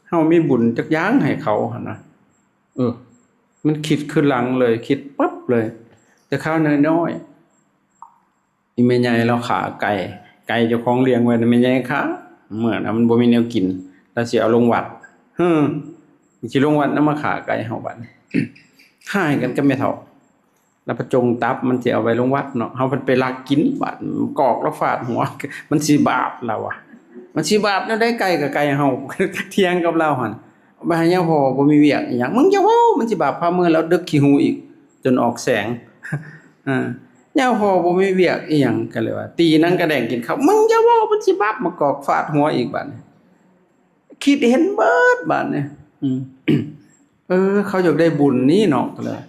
ເຮົາມີບຸນຈັກຢ່າງໃຫ້ເຂົາຫັ້ນນະ ເອີ ມັນຄິດຄືຫຼັງເລີຍ ຄິດປັບເລີຍ ແຕ່ຄາວນ້ອຍໆ ອີ່ແມ່ໃຫຍ່ລາວຂ້າໄກ່ ໄກ່ເຈົ້າຂອງລ້ຽງໄວ້ນະ ແມ່ໃຫຍ່ຂ້າ ເມື່ອນະ ມັນບໍ່ມີແນວກິນ ລາວຊິເອົາລົງວັດ ເຮີ ຊິລົງວັດນຳ ມາຂ້າໄກ່ເຮົາບັດນີ້ ຮ້າຍກັນກັບແມ່ເຖົ້າ ລາວປະຈົງຕັບ ມັນຊິເອົາໄວ້ລົງວັດເນາະ ເຮົາພັດໄປລັກກິນ ບາດກອກລາວຟາດຫົວ ມັນຊິບາບລາວວ່າ ມັນຊິບາບແນວໃດ ໄກ່ກໍໄກ່ເຮົາ ຖຽງກັບລາວຫັ້ນ ໄປຫາຍາພໍ່ ບໍ່ມີວຽກອີ່ຫຍັງ ມຶງຢ່າເວົ້າ ມັນຊິບາບພາເມືອ ແລ້ວດຶກຂີ້ຫູອີກ ຈົນອອກແສງ ເອີ ຍາພໍ່ບໍ່ມີວຽກອີ່ຫຍັງ ກໍເລີຍວ່າ ຕີໜັງກະແດງກິນເຂົ້າ ມຶງຢ່າເວົ້າ ມັນຊິບາບ ມາກອກຟາດຫົວອີກບາດນີ້ ຄິດເຫັນເບິດບາດນີ້ ອືມ ເອີ ເຂົາຢາກໄດ້ບຸນນີ້ເນາະ ກໍເລີຍ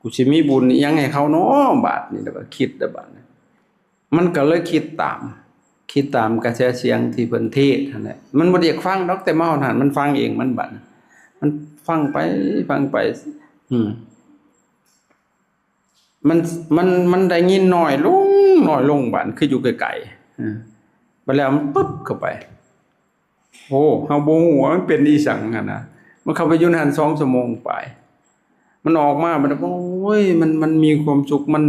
ກູຊິມີບຸນອີ່ຫຍັງໃຫ້ເຂົາເນາະ ບາດນີ້ ແລ້ວກໍຄິດແລ້ວບາດນີ້ ມັນກໍເລີຍຄິດຕາມ ຄິດຕາມກະແສສຽງທີ່ເພິ່ນເທດຫັ້ນແຫຼະ ມັນບໍ່ໄດ້ຢາກຟັງດອກ ແຕ່ມາຮອດຫັ້ນ ມັນຟັງເອງມັນບາດນີ້ ມັນຟັງໄປ ຟັງໄປ ອືມ ມັນ ມັນ ມັນໄດ້ຍິນໜ້ອຍລົງ ໜ້ອຍລົງບາດ ຄືຢູ່ໄກໆ ເອີ ບາດແລ້ວມັນປຶບເຂົ້າໄປ ໂອ້ ເຮົາບໍ່ຮູ້ວ່າມັນເປັນອີ່ສັງຫັ້ນນະ ມັນເຂົ້າໄປຢູ່ໃນຫັ້ນສອງຊົ່ວໂມງປາຍ ມັນອອກມາບັດ ໂອ້ຍ ມັນ ມັນມີຄວາມສຸກ ມັນ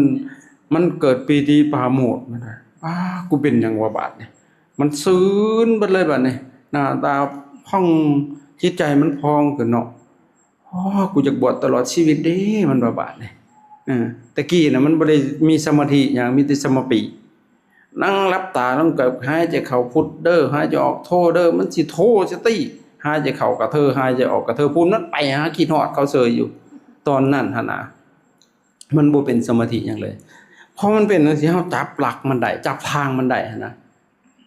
ມັນເກີດປີຕິປາໂມດ ມັນວ່າ ອ້າ ກູເປັນຫຍັງວະບາດນີ້ ມັນຊື່ນເບິດເລີຍບາດນີ້ ໜ້າຕາຜ່ອງ ຈິດໃຈມັນຜ່ອງຂຶ້ນເນາະ ໂອ້ ກູຢາກບວດຕະຫຼອດຊີວິດເດ້ ມັນວ່າບາດນີ້ ເອີ ແຕ່ກີ້ນະ ມັນບໍ່ໄດ້ມີສະມາທິຫຍັງ ມີແຕ່ສະມາປີ ນັ່ງຫຼັບຕາລົງກໍຫາຍໃຈເຂົ້າພຸດເດີ ຫາຍໃຈອອກໂທເດີ ມັນຊິໂທສະຕິ ຫາຍໃຈເຂົ້າກະເທີ ຫາຍໃຈອອກກະເທີ ພຸ້ນ ມັນໄປຫາຄິດຮອດເຂົາເສີຍຢູ່ ຕອນນັ້ນຫັ້ນນະ ມັນບໍ່ເປັນສະມາທິຫຍັງເລີຍ ພໍມັນເປັນຈັ່ງຊີ້ ເຮົາຈັບຫຼັກມັນໄດ້ ຈັບທາງມັນໄດ້ຫັ້ນນະ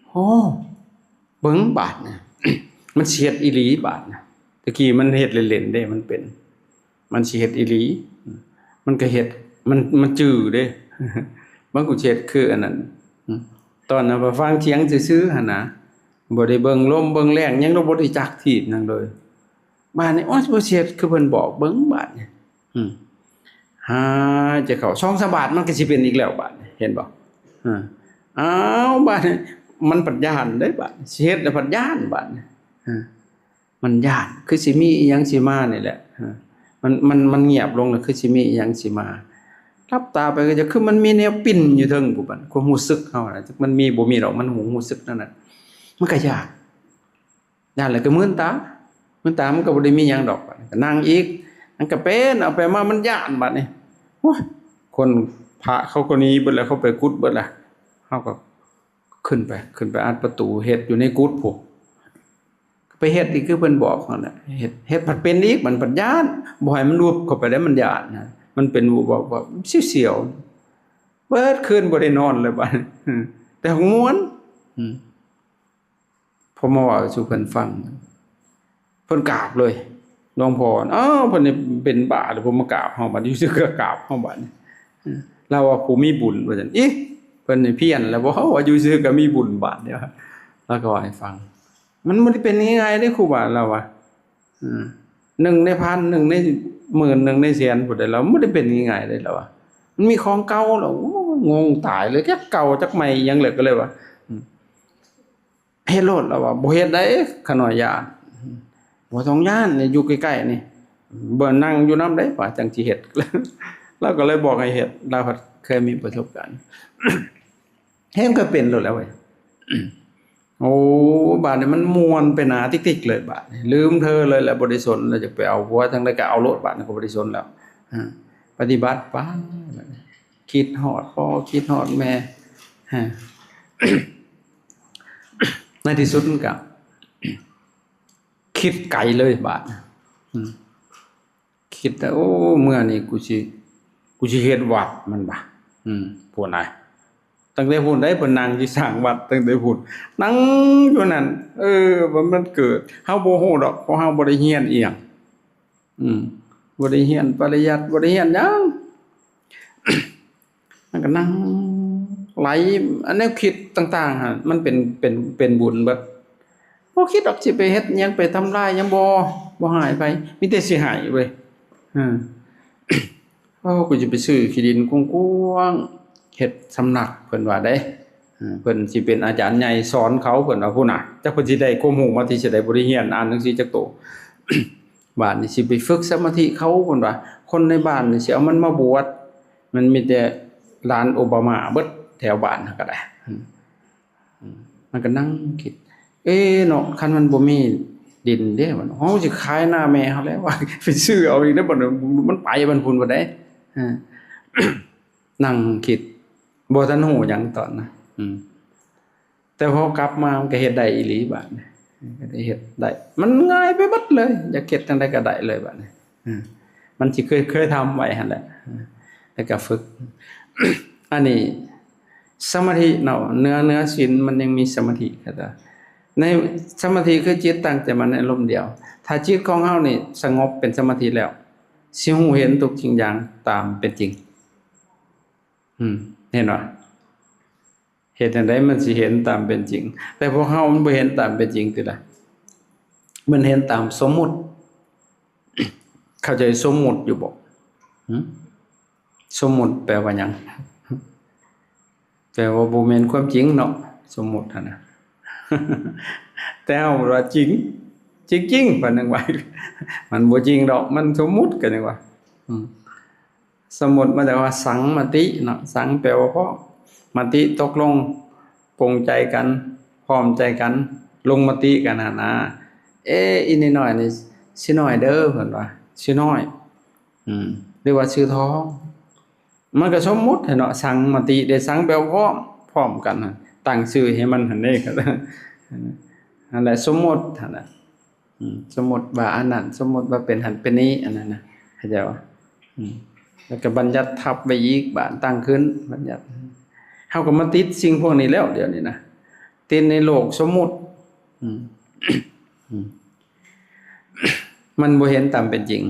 ໂອ້ ເບິ່ງບາດນີ້ ມັນຊິເຮັດອີ່ຫຼີບາດນີ້ ແຕ່ກີ້ມັນເຮັດເລ່ນໆເດ້ ມັນເປັນ ມັນຊິເຮັດອີ່ຫຼີ ມັນກໍເຮັດ ມັນ ມັນຈື່ເດ້ ມັນກໍຊິເຮັດຄືອັນນັ້ນ ຕອນນັ້ນໄປຟັງສຽງຊື່ໆຫັ້ນນະ ບໍ່ໄດ້ເບິ່ງລົມເບິ່ງແລງຫຍັງ ລາວບໍ່ໄດ້ຈັກທີບຫຍັງເລີຍ ບາດນີ້ ໂອ້ຍ ຊິເຮັດຄືເພິ່ນບອກ ເບິ່ງບາດນີ້ ອືມ ຫາຍໃຈເຂົ້າ ສອງສາມບາດ ມັນກໍຊິເປັນອີກແລ້ວບາດນີ້ ເຫັນບໍ່ ເອີ ອ້າວ ບາດນີ້ ມັນພັດຢ້ານເດ້ບາດນີ້ ຊິເຮັດແລ້ວພັດຢ້ານບາດນີ້ ເອີ ມັນຢ້ານ ຄືຊິມີອີ່ຫຍັງຊິມານີ້ແຫຼະ ເອີ ມັນ ມັນ ມັນງຽບລົງແລ້ວ ຄືຊິມີອີ່ຫຍັງຊິມາ ຫຼັບຕາໄປກໍຈະ ຄືມັນມີແນວປິ່ນຢູ່ເທິງພຸ້ນ ຄວາມຮູ້ສຶກເຮົານະ ຈັກມັນມີບໍ່ມີດອກ ມັນຮູ້ ຮູ້ສຶກນັ້ນນະ ມັນກໍຢ້ານ ຢ້ານແລ້ວກໍມືນຕາ ມືນຕາມັນກໍບໍ່ໄດ້ມີຫຍັງດອກ ກໍນັ່ງອີກ ມັນກໍເປັນ ເອົາໄປມາມັນຢ້ານບາດນີ້ ໂອ້ຍ ຄົນພະເຂົາກໍໜີເບິດແລ້ວ ເຂົາໄປກຸດເບິດແລ້ວ ເຮົາກໍ ຂຶ້ນໄປ ຂຶ້ນໄປອັດປະຕູເຮັດຢູ່ໃນກຸດພຸ້ນ ໄປເຮັດອີກຄືເພິ່ນບອກຫັ້ນແຫຼະ ເຮັດ ເຮັດພັດເປັນອີກ ມັນພັດຢ້ານ ບໍ່ໃຫ້ມັນວຶບເຂົ້າໄປແລ້ວມັນຢ້ານນະ ມັນເປັນວຶບໆ ສຽວໆ ເບິດຄືນບໍ່ໄດ້ນອນເລີຍບາດນີ້ ແຕ່ຫາກມ່ວນ ພໍມາເວົ້າສູ່ເພິ່ນຟັງ ເພິ່ນກາບເລີຍ ຫຼວງພໍ່ ອ້າວ ເພິ່ນນີ້ເປັນບ້າແລ້ວ ບໍ່ມາກາບເຮົາບາດ ຢູ່ຊື່ກໍກາບເຮົາບາດນີ້ ລາວວ່າຜູ້ມີບຸນວ່າຊັ້ນ ອີ ເພິ່ນນີ້ພຽນແລ້ວບໍ່ ວ່າຢູ່ຊື່ກໍມີບຸນບາດນີ້ ລາວກໍເວົ້າໃຫ້ຟັງ ມັນບໍ່ໄດ້ເປັນງ່າຍໆເດ້ຄູບາ ລາວວ່າ ເອີ ໜຶ່ງໃນພັນ ໜຶ່ງໃນໝື່ນ ໜຶ່ງໃນແສນພຸ້ນເດ້ ລາວ ມັນບໍ່ໄດ້ເປັນງ່າຍໆເດ້ ລາວວ່າ ມັນມີຂອງເກົ່າ ລາວ ໂອ້ຍ ງົງຕາຍເລີຍ ຈັກເກົ່າຈັກໃໝ່ອີ່ຫຍັງແຫຼະ ກໍເລີຍວ່າ ເຮັດໂລດ ລາວວ່າ ບໍ່ເຮັດໃດ ຂະນ້ອຍຢ້ານ ບໍ່ຕ້ອງຢ້ານ ຢູ່ໃກ້ໆນີ້ ບໍ່ ນັ່ງຢູ່ນຳໃດ ວ່າຈັ່ງຊິເຮັດ ລາວກໍເລີຍບອກໃຫ້ເຮັດ ລາວພັດເຄີຍມີປະສົບການ ເຮັດກໍເປັນໂລດແລ້ວເວີຍ ໂອ້ ບາດນີ້ມັນມ່ວນໄປໜ້າຕິກໆເລີຍ ບາດນີ້ລືມເທີເລີຍແຫຼະ ບໍ່ໄດ້ສົນແລ້ວ ຈະໄປເອົາຜົວຈັ່ງໃດກໍເອົາໂລດ ບາດນີ້ກໍບໍ່ໄດ້ສົນແລ້ວ. ອາ ປະຕິບັດໄປ ຄິດຮອດພໍ່ ຄິດຮອດແມ່ ໃນທີ່ສຸດມັນກໍຄິດໄກເລີຍ ບາດ ອືມ ຄິດແຕ່ ໂອ້ ເມື່ອນີ້ກູຊິ ກູຊິເຮັດວັດ ມັນວ່າ ອືມ ພຸ້ນນະ ຕັ້ງແຕ່ພຸ້ນໃດ ເພິ່ນນັ່ງຊິສ້າງວັດ ຕັ້ງແຕ່ພຸ້ນ ນັ່ງຢູ່ນັ້ນ. ເອີ ວ່າມັນເກີດ ເຮົາບໍ່ຮູ້ດອກ ເພາະເຮົາບໍ່ໄດ້ຮຽນອີ່ຫຍັງ ອືມ ບໍ່ໄດ້ຮຽນປະລິຍັດ ບໍ່ໄດ້ຮຽນຫຍັງ. ມັນກໍນັ່ງໄຫຼ ອັນແນວຄິດຕ່າງໆຫັ້ນ ມັນເປັນ ເປັນ ເປັນບຸນເບິດ. ບໍ່ຄິດດອກຊິໄປເຮັດຫຍັງ ໄປທຳລາຍຫຍັງ ບໍ່ ບໍ່ຮ້າຍໃຜ ມີແຕ່ຊິໃຫ້ເວີຍ. ເອີ ໂອ້ ກູຈະໄປຊື້ທີ່ດິນກວ້າງໆ ເຮັດສຳນັກ ເພິ່ນວ່າເດ້. ເອີ ເພິ່ນຊິເປັນອາຈານໃຫຍ່ສອນເຂົາ ເພິ່ນວ່າ ພຸ້ນນະ ຈັກເພິ່ນຊິໄດ້ຄວາມຮູ້ມາແຕ່ໃສ ບໍ່ໄດ້ຮຽນອ່ານໜັງສືຈັກໂຕ. ບາດນີ້ຊິໄປຝຶກສະມາທິເຂົາ ເພິ່ນວ່າ ຄົນໃນບ້ານນີ້ຊິເອົາມັນມາບວດ ມັນມີແຕ່ຫຼານໂອບາມາເບິດແຖວບ້ານຫັ້ນກໍໄດ້. ອືມ ມັນກໍນັ່ງຄິດ ເອເນາະ ຄັນມັນບໍ່ມີດິນເດ້ ເຮົາຊິຂາຍນາແມ່ເຮົາແລ້ວ ໄປຊື້ເອົາອີກເດ້ ບັດມັນໄປບັນພຸ້ນບັດໃດ. ເອີ ນັ່ງຄິດ ບໍ່ທັນຮູ້ຫຍັງຕອນນະ ອືມ ແຕ່ພໍກັບມາມັນກໍເຮັດໄດ້ອີ່ຫຼີບາດນີ້ ກໍໄດ້ເຮັດໄດ້ ມັນງ່າຍໄປເບິດເລີຍ ຢາກເຮັດຈັ່ງໃດກໍໄດ້ເລີຍບາດນີ້. ເອີ ມັນຊິເຄີຍ ເຄີຍທຳໄວ້ຫັ້ນແຫຼະ ເອີ ແລ້ວກໍຝຶກ. ອັນນີ້ສະມາທິເນາະ ເໜືອ ເໜືອສິນມັນຍັງມີສະມາທິ ເຂົ້າໃຈ? ໃນສະມາທິຄືຈິດຕັ້ງໃຈໝັ້ນໃນອາລົມດຽວ. ຖ້າຈິດຂອງເຮົານີ້ສະຫງົບເປັນສະມາທິແລ້ວ ຊິຮູ້ເຫັນທຸກສິ່ງຢ່າງຕາມເປັນຈິງ. ອືມ ເຫັນບໍ່? ເຮັດຈັ່ງໃດມັນຊິເຫັນຕາມເປັນຈິງ? ແຕ່ພວກເຮົາມັນບໍ່ເຫັນຕາມເປັນຈິງຕິລະ ມັນເຫັນຕາມສົມມຸດ. ເຂົ້າໃຈສົມມຸດຢູ່ບໍ່? ຫື? ສົມມຸດແປວ່າຫຍັງ? ແປວ່າບໍ່ແມ່ນຄວາມຈິງເນາະ ສົມມຸດຫັ້ນນະ. ແຕ່ເຮົາວ່າຈິງ ຈິງໆ ປານໜຶ່ງວ່າ ມັນບໍ່ຈິງດອກ ມັນສົມມຸດ ກໍຍັງວ່າ ອືມ ສົມມຸດມາຈາກວ່າສັງມະຕິເນາະ ສັງແປວ່າພ້ອມ ມະຕິຕົກລົງ ປົງໃຈກັນ ພ້ອມໃຈກັນ ລົງມະຕິກັນຫັ້ນນະ. ເອ ອີນີ້ນ້ອຍນີ້ຊິນ້ອຍເດີ ເພິ່ນວ່າ ຊິນ້ອຍ ອືມ ຫຼືວ່າຊື່ທອງ ມັນກໍສົມມຸດຫັ້ນເນາະ ສັງມະຕິເດ້ ສັງແປວ່າພ້ອມ ພ້ອມກັນ ຕັ້ງຊື່ໃຫ້ມັນຫັ້ນເດ້ ນັ້ນແຫຼະ ສົມມຸດຫັ້ນນະ. ອືມ ສົມມຸດວ່າອັນນັ້ນ ສົມມຸດວ່າເປັນຫັ້ນເປັນນີ້ ອັນນັ້ນນະ ເຂົ້າໃຈບໍ່? ອືມ ແລ້ວກໍບັນຍັດທັບໄວ້ອີກ ບາດຕັ້ງຂຶ້ນບັນຍັດ ເຮົາກໍມາຕິດສິ່ງພວກນີ້ແລ້ວ ດຽວນີ້ນະ ຕິດໃນໂລກສົມມຸດ. ອືມ ອືມ ມັນບໍ່ເຫັນຕາມເປັນຈິງ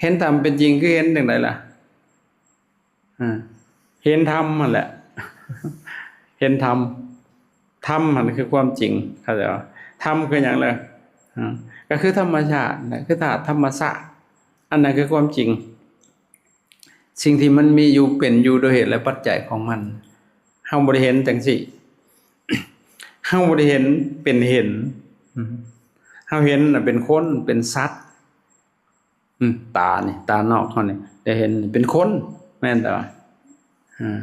ເຫັນຕາມເປັນຈິງຄືເຫັນຈັ່ງໃດລະ? ອາ ເຫັນທຳຫັ້ນແຫຼະ ເຫັນທຳ ທຳຫັ້ນຄືຄວາມຈິງ ເຂົ້າໃຈບໍ່? ທຳຄືຫຍັງລະ? ອາ ກໍຄືທຳມະຊາດນະ ຄືທາດທຳມະຊາດ ອັນນັ້ນຄືຄວາມຈິງ ສິ່ງທີ່ມັນມີຢູ່ ເປັນຢູ່ໂດຍເຫດ ແລະ ປັດໄຈຂອງມັນ. ເຮົາບໍ່ໄດ້ເຫັນຈັ່ງຊີ້ ເຮົາບໍ່ໄດ້ເຫັນເປັນເຫັນ ເຮົາເຫັນນະເປັນຄົນ ເປັນສັດ. ອືມ ຕານີ້ ຕານອກເຮົານີ້ໄດ້ເຫັນເປັນຄົນ ແມ່ນແຕ່ວ່າ ອາ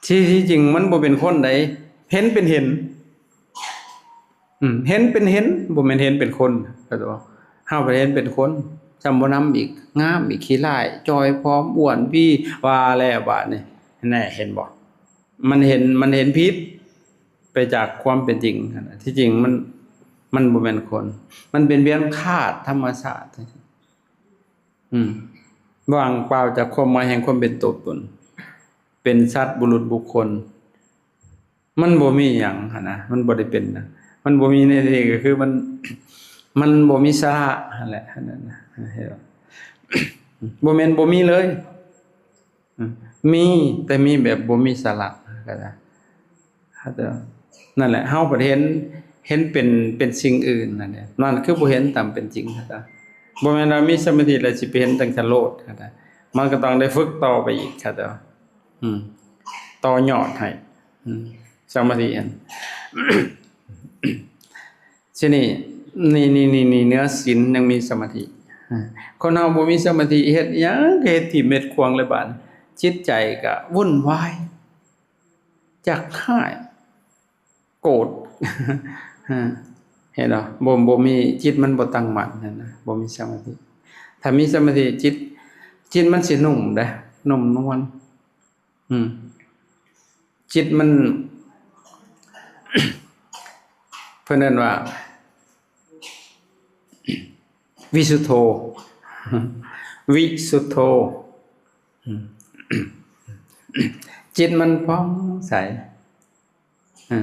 ທີ່ ທີ່ຈິງມັນບໍ່ເປັນຄົນໃດ ເຫັນເປັນເຫັນ ອືມ ເຫັນເປັນເຫັນ ບໍ່ແມ່ນເຫັນເປັນຄົນ ເຂົ້າໃຈບໍ່? ເຮົາໄປເຫັນເປັນຄົນ ຊ່ຳບໍ່ນຳອີກ ງາມອີກ ຂີ້ຮ້າຍ ຈ່ອຍ ຜອມ ອ້ວນ ວີ ວ່າແລ້ວບາດນີ້ ແນ່ ເຫັນບໍ່? ມັນເຫັນ ມັນເຫັນຜິດໄປຈາກຄວາມເປັນຈິງຫັ້ນນະ. ທີ່ຈິງມັນ ມັນບໍ່ແມ່ນຄົນ ມັນເປັນພຽງທາດທຳມະຊາດ ອືມ ວ່າງເປົ່າຈາກຄວາມໝາຍແຫ່ງຄວາມເປັນຕົວຕົນ ເປັນສັດ ບຸລຸດ ບຸກຄົນ ມັນບໍ່ມີຫຍັງຫັ້ນນະ ມັນບໍ່ໄດ້ເປັນນະ ມັນບໍ່ມີໃນທີ່ນີ້ ກໍຄືມັນ ມັນບໍ່ມີສາລະຫັ້ນແຫຼະ ເຫັນບໍ່? ບໍ່ແມ່ນບໍ່ມີເລີຍ ອືມ ມີ ແຕ່ມີແບບບໍ່ມີສາລະກໍໄດ້ ນັ້ນແຫຼະ ເຮົາບັດເຫັນ ເຫັນເປັນ ເປັນສິ່ງອື່ນນັ້ນແຫຼະ ນັ້ນຄືບໍ່ເຫັນຕາມເປັນຈິງ ບໍ່ແມ່ນວ່າມີສະມາທິແລ້ວຊິໄປເຫັນຈັ່ງຊັ້ນໂລດ ມັນກໍຕ້ອງໄດ້ຝຶກຕໍ່ໄປອີກ ອືມ ຕໍ່ຍອດໃຫ້ ອືມ ສະມາທິຫັ້ນ ທີນີ້ ນີ້ ນີ້ ນີ້ ນີ້ ເໜືອສິນຍັງມີສະມາທິ ອາ ຄົນເຮົາບໍ່ມີສະມາທິ ເຮັດຫຍັງກໍເຮັດຖິ້ມເຮັດຂວ້າງເລີຍບາດນີ້ ຈິດໃຈກໍວຸ່ນວາຍ ຢາກຮ້າຍ ໂກດ ເຫັນບໍ່? ບໍ່ ບໍ່ມີ ຈິດມັນບໍ່ຕັ້ງໝັ້ນຫັ້ນນະ ບໍ່ມີສະມາທິ. ຖ້າມີສະມາທິ ຈິດ ຈິດມັນຊິນຸ້ມເດ້ ນຸ້ມນວນ ອືມ ຈິດມັນ ເພິ່ນເອີ້ນວ່າ ວິສຸດໂທ ວິສຸດໂທ ອືມ ຈິດມັນຜ່ອງໃສ. ອາ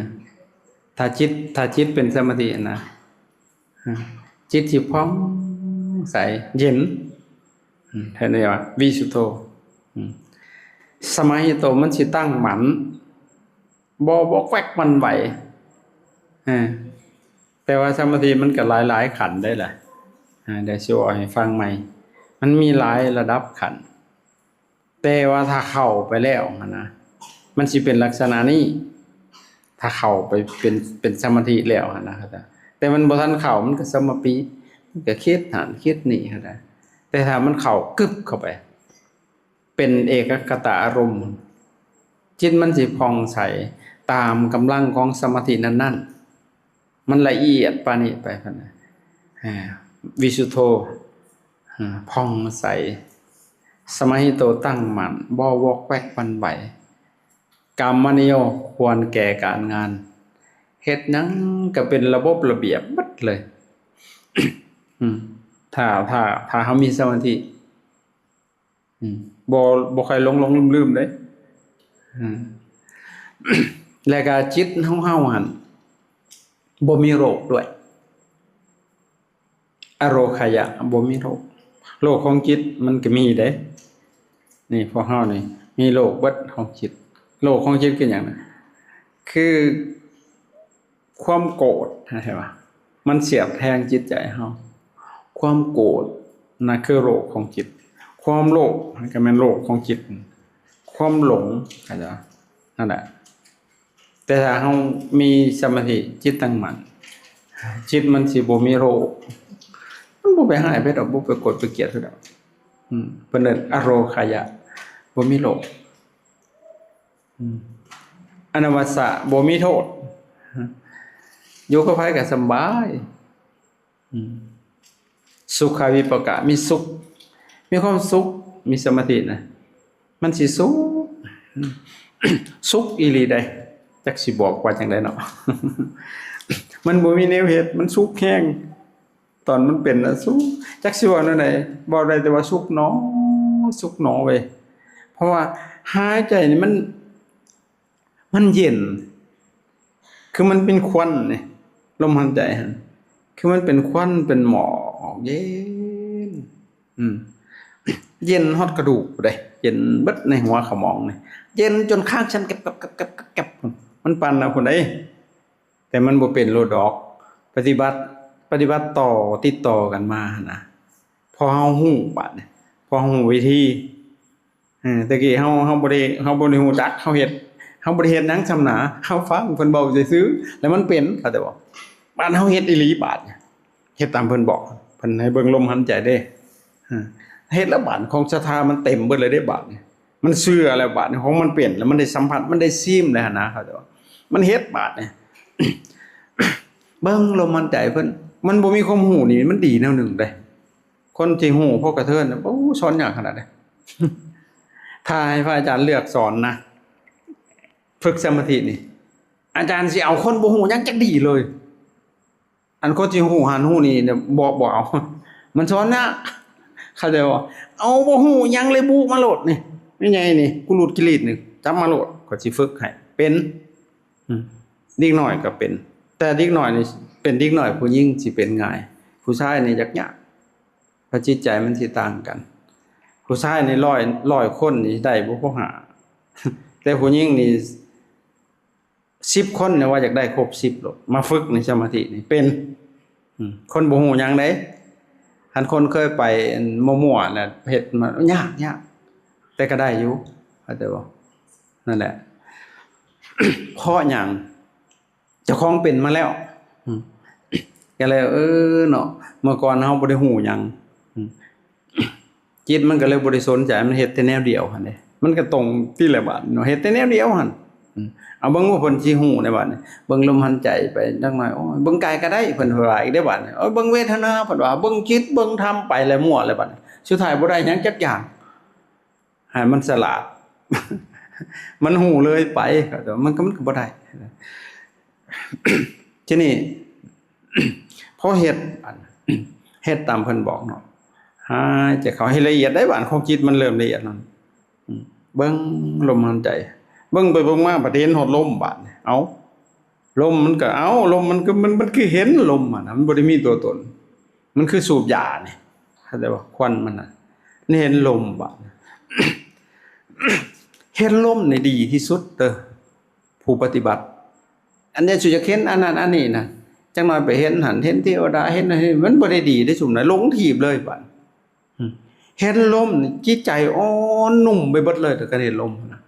ຖ້າຈິດ ຖ້າຈິດເປັນສະມາທິນະ ອາ ຈິດຊິຜ່ອງໃສ ເຢັນ ອືມ ເພິ່ນເອີ້ນວ່າ ວິສຸດໂທ ອືມ ສະມາຫິໂຕ ມັນຊິຕັ້ງໝັ້ນ ບໍ່ວອກແວກຫວັ່ນໄຫວ. ອາ ແຕ່ວ່າສະມາທິມັນກໍຫຼາຍໆຂັ້ນໄດ໋ລະ ອາ ດຽວຊິເວົ້າໃຫ້ຟັງໃໝ່ ມັນມີຫຼາຍລະດັບຂັ້ນ. ແຕ່ວ່າຖ້າເຂົ້າໄປແລ້ວຫັ້ນນະ ມັນຊິເປັນລັກສະນະນີ້ ຖ້າເຂົ້າໄປເປັນ ເປັນສະມາທິແລ້ວຫັ້ນນະ. ແຕ່ມັນບໍ່ທັນເຂົ້າ ມັນກໍສະມະປີ ມັນກໍຄິດຫັ້ນຄິດນີ້ຫັ້ນນະ. ແຕ່ຖ້າມັນເຂົ້າກຶບເຂົ້າໄປ ເປັນເອກະກະຕະອາລົມ ຈິດມັນຊິຜ່ອງໃສຕາມກຳລັງຂອງສະມາທິນັ້ນໆ. ມັນລະອຽດປານນີ້ໄປ ເພິ່ນວ່າ ອາ ວິສຸດໂທ ອາ ຜ່ອງໃສ ສະມາຫິໂຕ ຕັ້ງໝັ້ນ ບໍ່ວອກແວກຫວັ່ນໄຫວ ກຳມະນິໂຍ ຄວນແກ່ການງານ ເຮັດຫຍັງກໍເປັນລະບົບລະບຽບໝົດເລີຍ. ອືມ ຖ້າ ຖ້າ ຖ້າເຮົາມີສະມາທິ ອືມ ບໍ່ ບໍ່ຄ່ອຍຫຼົງໆລືມໆເດ້. ອືມ ແລະກະຈິດຂອງເຮົາຫັ້ນ ບໍ່ມີໂລກດ້ວຍ ອະໂລຄະຍະ ບໍ່ມີໂລກ. ໂລກຂອງຈິດມັນກໍມີເດ້ ນີ້ພວກເຮົານີ້ມີໂລກເບິດຂອງຈິດ. ໂລກຂອງຈິດຄືຫຍັງນະ? ຄື ຄວາມໂກດ ເຫັນບໍ່? ມັນສຽບແທງຈິດໃຈເຮົາ. ຄວາມໂກດນະຄືໂລກຂອງຈິດ. ຄວາມໂລບ ມັນກໍແມ່ນໂລກຂອງຈິດ. ຄວາມຫຼົງ ເຫັນບໍ່? ນັ້ນແຫຼະ. ແຕ່ຖ້າເຮົາມີສະມາທິ ຈິດຕັ້ງໝັ້ນ ຈິດມັນຊິບໍ່ມີໂລບ. ມັນບໍ່ໄປຮ້າຍໃຜດອກ ບໍ່ໄປໂກດໄປກຽດໃຜດອກ. ອືມ ເພິ່ນເອີ້ນອະໂລຄະຍະ ບໍ່ມີໂລບ. ອືມ ອະນະວັດສະ ບໍ່ມີໂທດ ຢູ່ກັບໃຜກໍສະບາຍ. ອືມ ສຸຂາວິປາກະ ມີສຸກ ມີຄວາມສຸກ ມີສະມາທິນະ ມັນຊິສຸກ ອືມ ສຸກອີ່ຫຼີໃດ໋. ຈັກຊິບອກວ່າຈັ່ງໃດເນາະ ມັນບໍ່ມີແນວເຮັດ ມັນສຸກແຮງ. ຕອນມັນເປັນນະ ສຸກ ຈັກຊິເວົ້າແນວໃດ ເວົ້າໄດ້ແຕ່ວ່າສຸກໜໍ ສຸກໜໍເວີຍ. ເພາະວ່າຫາຍໃຈນີ້ມັນ ມັນເຢັນ ຄືມັນເປັນຄວັນນີ້ ລົມຫາຍໃຈຫັ້ນ ຄືມັນເປັນຄວັນ ເປັນໝອກເຢັນ ອືມ ເຢັນຮອດກະດູກພຸ້ນເດ້ ເຢັນເບິດໃນຫົວຂະໝອງນີ້ ເຢັນຈົນຄາງສັ່ນແກັບໆໆໆ ມັນປານນັ້ນພຸ້ນເດ້. ແຕ່ມັນບໍ່ເປັນໂລດດອກ ປະຕິບັດ ປະຕິບັດຕໍ່ ຕິດຕໍ່ກັນມາຫັ້ນນະ ພໍເຮົາຮູ້ບາດນີ້ ພໍເຮົາຮູ້ວິທີ. ເອີ ແຕ່ກີ້ເຮົາ ເຮົາບໍ່ໄດ້ ເຮົາບໍ່ໄດ້ຮູ້ຈັກ ເຮົາເຮັດ ເຮົາບໍ່ໄດ້ເຮັດຫຍັງສ່ຳໜາ ເຮົາຟັງເພິ່ນເວົ້າຊື່ໆ ແລ້ວມັນເປັນ ເຂົ້າໃຈບໍ່? ບາດເຮົາເຮັດອີ່ຫຼີບາດນີ້ ເຮັດຕາມເພິ່ນບອກ ເພິ່ນໃຫ້ເບິ່ງລົມຫາຍໃຈເດ້ ເຮັດແລ້ວບາດຂອງສັດທາມັນເຕັມເບິດເລີຍເດ້ບາດນີ້. ມັນເຊື່ອແລ້ວບາດນີ້ ຂອງມັນເປັນແລ້ວ ມັນໄດ້ສຳຜັດ ມັນໄດ້ຊີມແລ້ວຫັ້ນນະ ເຂົ້າໃຈບໍ່? ມັນເຮັດບາດນີ້ ເບິ່ງລົມຫາຍໃຈເພິ່ນ ມັນບໍ່ມີຄວາມຮູ້ນີ້ ມັນດີແນວໜຶ່ງເດ້. ຄົນທີ່ຮູ້ພໍກະເທີນ ໂອ້ ສອນຍາກຂະໜາດໃດ. ຖ້າໃຫ້ພະອາຈານເລືອກສອນນະ ຝຶກສະມາທິນີ້ ອາຈານຊິເອົາຄົນບໍ່ຮູ້ຫຍັງຈັກດີ້ເລີຍ. ອັນຄົນທີ່ຮູ້ຫັ້ນຮູ້ນີ້ ບໍ່ ບໍ່ເອົາ ມັນສອນຍາກ ເຂົ້າໃຈບໍ່? ເອົາບໍ່ຮູ້ຫຍັງເລີຍ ບຸມາໂລດນີ້ ແມ່ໃຫຍ່ນີ້ ກຸລຸດກິລີດນີ້ ຈັບມາໂລດ ຂ້ອຍຊິຝຶກໃຫ້ເປັນ. ອືມ ເດັກນ້ອຍກໍເປັນ ແຕ່ເດັກນ້ອຍນີ້ ເປັນເດັກນ້ອຍຜູ້ຍິງຊິເປັນງ່າຍ ຜູ້ຊາຍນີ້ຍາກໆ ເພາະຈິດໃຈມັນຊິຕ່າງກັນ. ຜູ້ຊາຍນີ້ ຮ້ອຍ ຮ້ອຍຄົນນີ້ໄດ້ບໍ່ພໍຫ້າ ແຕ່ຜູ້ຍິງນີ້ ສິບຄົນນີ້ວ່າຢາກໄດ້ຄົບສິບໂລດ ມາຝຶກໃນສະມາທິນີ້ເປັນ. ອືມ ຄົນບໍ່ຮູ້ຫຍັງເດ້ ຄັນຄົນເຄີຍໄປ ອັນ ມົວໆ ແລ້ວເຮັດມາ ຍາກ ຍາກ ແຕ່ກໍໄດ້ຢູ່ ເຂົ້າໃຈບໍ່? ນັ້ນແຫຼະ ເພາະຫຍັງ? ເຈົ້າຂອງເປັນມາແລ້ວ ອືມ ກໍເລີຍ ເອີ ເນາະ ເມື່ອກ່ອນເຮົາບໍ່ໄດ້ຮູ້ຫຍັງ ອືມ ຈິດມັນກໍເລີຍບໍ່ໄດ້ສົນໃຈ ມັນເຮັດແຕ່ແນວດຽວຫັ້ນເດ້ ມັນກໍຕົງຕິລະບາດເນາະ ເຮັດແຕ່ແນວດຽວຫັ້ນ ເອົາເບິ່ງວ່າເພິ່ນຊິຮູ້ໃນບາດນີ້ ເບິ່ງລົມຫາຍໃຈໄປຈັກໜ້ອຍ ໂອ້ຍ ເບິ່ງກາຍກໍໄດ້ ເພິ່ນວ່າອີກເດ້ບາດນີ້ ເອີ ເບິ່ງເວທະນາ ເພິ່ນວ່າ ເບິ່ງຈິດ ເບິ່ງທຳ ໄປແລ້ວມົ້ວແລ້ວບາດນີ້ ສຸດທ້າຍບໍ່ໄດ້ຫຍັງຈັກຢ່າງ ໃຫ້ມັນສະຫຼາດ ມັນຮູ້ເລີຍໄປ ມັນກໍ ມັນກໍບໍ່ໄດ້ ທີນີ້ ພໍເຮັດ ເຮັດຕາມເພິ່ນບອກເນາະ ຫາຍໃຈເຂົ້າໃຫ້ລະອຽດໄດ້ ບາດຄວາມຄິດມັນເລີ່ມລະອຽດແລ້ວ ອືມ ເບິ່ງລົມຫາຍໃຈ ເບິ່ງໄປເບິ່ງມາບັດເຫັນຮອດລົມບາດນີ້ ເອົ້າ ລົມມັນກໍ ເອົ້າ ລົມມັນກໍ ມັນ ມັນຄືເຫັນລົມຫັ້ນນະ ມັນບໍ່ໄດ້ມີຕົວຕົນ ມັນຄືສູບຢານີ້ ເຂົ້າໃຈບໍ່? ຄວັນມັນນະ ມັນເຫັນລົມບາດນີ້ ເຫັນລົມນີ້ດີທີ່ສຸດເດີ້ ຜູ້ປະຕິບັດ ອັນນີ້ສຸຢາກເຫັນອັນນັ້ນອັນນີ້ນະ ຈັກໜ້ອຍໄປເຫັນຫັ້ນ ເຫັນເທວະດາ ເຫັນອັນນີ້ ມັນບໍ່ໄດ້ດີເດ້ຊຸມນະ ຫຼົງທີບເລີຍບາດ ອືມ ເຫັນລົມນີ້ຈິດໃຈອ່ອນນຸ້ມໄປເບິດເລີຍ ຖ້າການເຫັນລົມນະ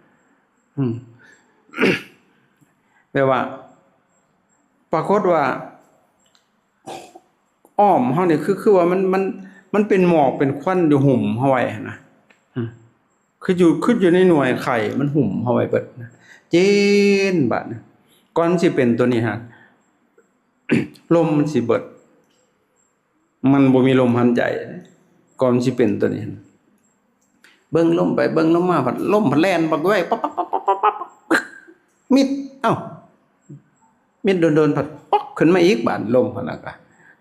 ອືມ ແບບວ່າ ປາກົດວ່າ ອ້ອມເຮົານີ້ ຄື ຄືວ່າມັນ ມັນ ມັນເປັນໝອກເປັນຄວັນຢູ່ຫຸ້ມເຮົາໄວ້ຫັ້ນນະ ອືມ ຄືຢູ່ ຄືຢູ່ໃນໜ່ວຍໄຂ່ ມັນຫຸ້ມເຮົາໄວ້ເບິດນະ ເຢັນບາດນະ ກ່ອນຊິເປັນຕົວນີ້ຫັ້ນ ລົມມັນຊິເບິດ ມັນບໍ່ມີລົມຫາຍໃຈ ກ່ອນຊິເປັນຕົວນີ້ຫັ້ນ ເບິ່ງລົມໄປເບິ່ງລົມມາ ພັດລົມພັດແລ່ນບັກແວກ ປັບໆໆໆ ມິດ ເອົ້າ ມິດດົນໆ ພັດປັກຂຶ້ນມາອີກ ບາດລົມຫັ້ນນະກະ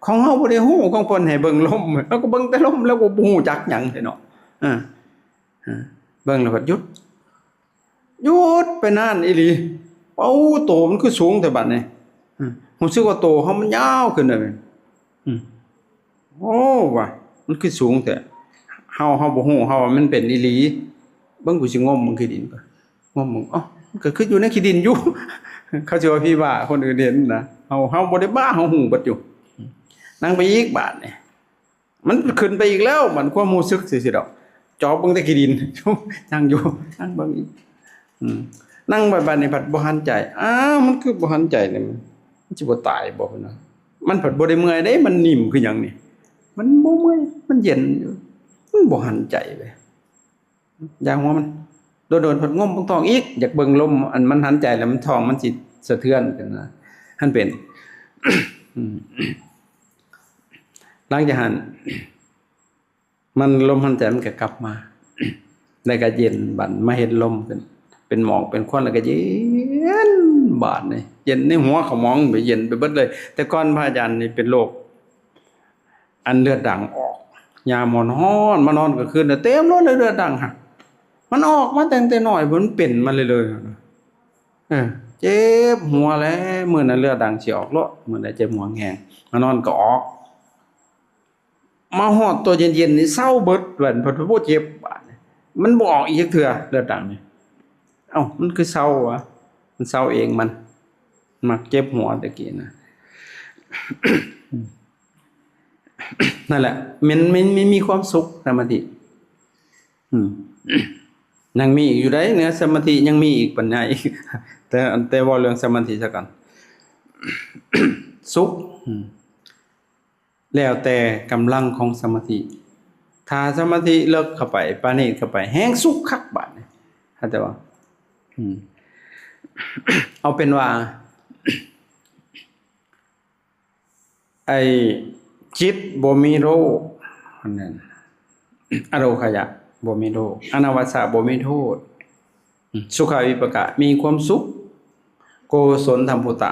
ຂອງເຮົາບໍ່ໄດ້ຮູ້ ຂອງເພິ່ນໃຫ້ເບິ່ງລົມ ເຮົາກໍເບິ່ງແຕ່ລົມ ແລ້ວກໍບໍ່ຮູ້ຈັກຫຍັງເດເນາະ ເອີ ເບິ່ງແລ້ວພັດຢຸດ ຢຸດໄປນານອີ່ຫຼີ ເອົ້າ ໂຕມັນຄືສູງແທ້ບາດນີ້ ຮູ້ສຶກວ່າໂຕເຮົາມັນຍາວຂຶ້ນເລີຍ ໂອ້ ວ່າ ມັນຄືສູງແທ້ ເຮົາ ເຮົາບໍ່ຮູ້ ເຮົາວ່າມັນເປັນອີ່ຫຼີ ເບິ່ງ ກູຊິງົມເບິ່ງຂີ້ດິນກ່ອນ ງົມເບິ່ງ ເອົ້າ ມັນກໍຄືຢູ່ໃນຂີ້ດິນຢູ່ ເຂົາຊິວ່າຜີບ້າ ຄົນອື່ນເຫັນນະ ເຮົາ ເຮົາບໍ່ໄດ້ບ້າ ເຮົາຮູ້ເບິດຢູ່ ນັ່ງໄປອີກບາດນີ້ ມັນຂຶ້ນໄປອີກແລ້ວ ມັນຄວາມຮູ້ສຶກຊື່ໆດອກ ຈອບເບິ່ງແຕ່ຂີ້ດິນ ຍັງຢູ່ ນັ່ງເບິ່ງອີກ ອືມ ນັ່ງໄປບາດນີ້ພັດບໍ່ຫາຍໃຈ ອ້າວ ມັນຄືບໍ່ຫາຍໃຈນີ້ ມັນຊິບໍ່ຕາຍບໍ່ ເພິ່ນວ່າ ມັນພັດບໍ່ໄດ້ເມື່ອຍເດ້ ມັນໜິ່ມຄືຫຍັງນີ້ ມັນບໍ່ເມື່ອຍ ມັນເຢັນຢູ່ ມັນບໍ່ຫາຍໃຈເວີຍ ຢ່າຫົວມັນ ໂດນໆ ພັດງົມເບິ່ງທ້ອງອີກ ຢາກເບິ່ງລົມ ອັນມັນຫາຍໃຈແລ້ວມັນທ້ອງມັນຊິສະເທືອນຂຶ້ນນະ ຫັ້ນເປັນ ອືມ ຫຼັງຈາກຫັ້ນ ມັນ ລົມຫາຍໃຈມັນກໍກັບມາ ແລ້ວກໍເຢັນ ບັດມາເຫັນລົມເປັນ ເປັນໝອກເປັນຄວັນ ແລ້ວກໍເຢັນ ບາດນີ້ເຢັນໃນຫົວຂະໝອງໄປ ເຢັນໄປເບິດເລີຍ ແຕ່ກ່ອນພະອາຈານນີ້ເປັນໂລກ ອັນເລືອດດັງອອກ ຍາມຮ້ອນໆ ມານອນກາງຄືນ ເຕັມໂລດເລີຍເລືອດດັງຫັ້ນ ມັນອອກມາຕັ້ງແຕ່ນ້ອຍ ມັນເປັນມາເລື້ອຍໆ ເອີ ເຈັບຫົວແຫຼະ ມື້ນັ້ນເລືອດດັງຊິອອກໂລດ ມື້ໃດເຈັບຫົວແຮງ ມານອນກໍອອກ ມາຮອດຕອນເຢັນໆ ນີ້ເຊົາເບິດ ບັດບໍ່ເຈັບ ບາດນີ້ ມັນບໍ່ອອກອີກຈັກເທື່ອ ເລືອດດັງນີ້ ເອົ້າ ມັນຄືເຊົາວະ ມັນເຊົາເອງ ມັນມັກເຈັບຫົວແຕ່ກີ້ນະ ນັ້ນແຫຼະ ມັນ ມັນ ມັນມີຄວາມສຸກ ສະມາທິ ອືມ ຍັງມີອີກຢູ່ໃດ໋ ເໜືອສະມາທິຍັງມີອີກປັນຍາອີກ ແຕ່ ແຕ່ເວົ້າເລື່ອງສະມາທິຊະກ່ອນ ສຸກ ອືມ ແລ້ວແຕ່ກຳລັງຂອງສະມາທິ ຖ້າສະມາທິເລິກເຂົ້າໄປ ປານີດເຂົ້າໄປ ແຮງສຸກຄັກບາດນີ້ ເຂົ້າໃຈບໍ່? ອືມ ເອົາເປັນວ່າ ໄອ້ຈິດບໍ່ມີໂລກ ອັນນັ້ນ ອະໂລຄະຍະບໍ່ມີໂລກ ອະນະວະສະບໍ່ມີໂທດ ອືມ ສຸຂະວິປາກະມີຄວາມສຸກ ໂກສົນທຳພຸຕະ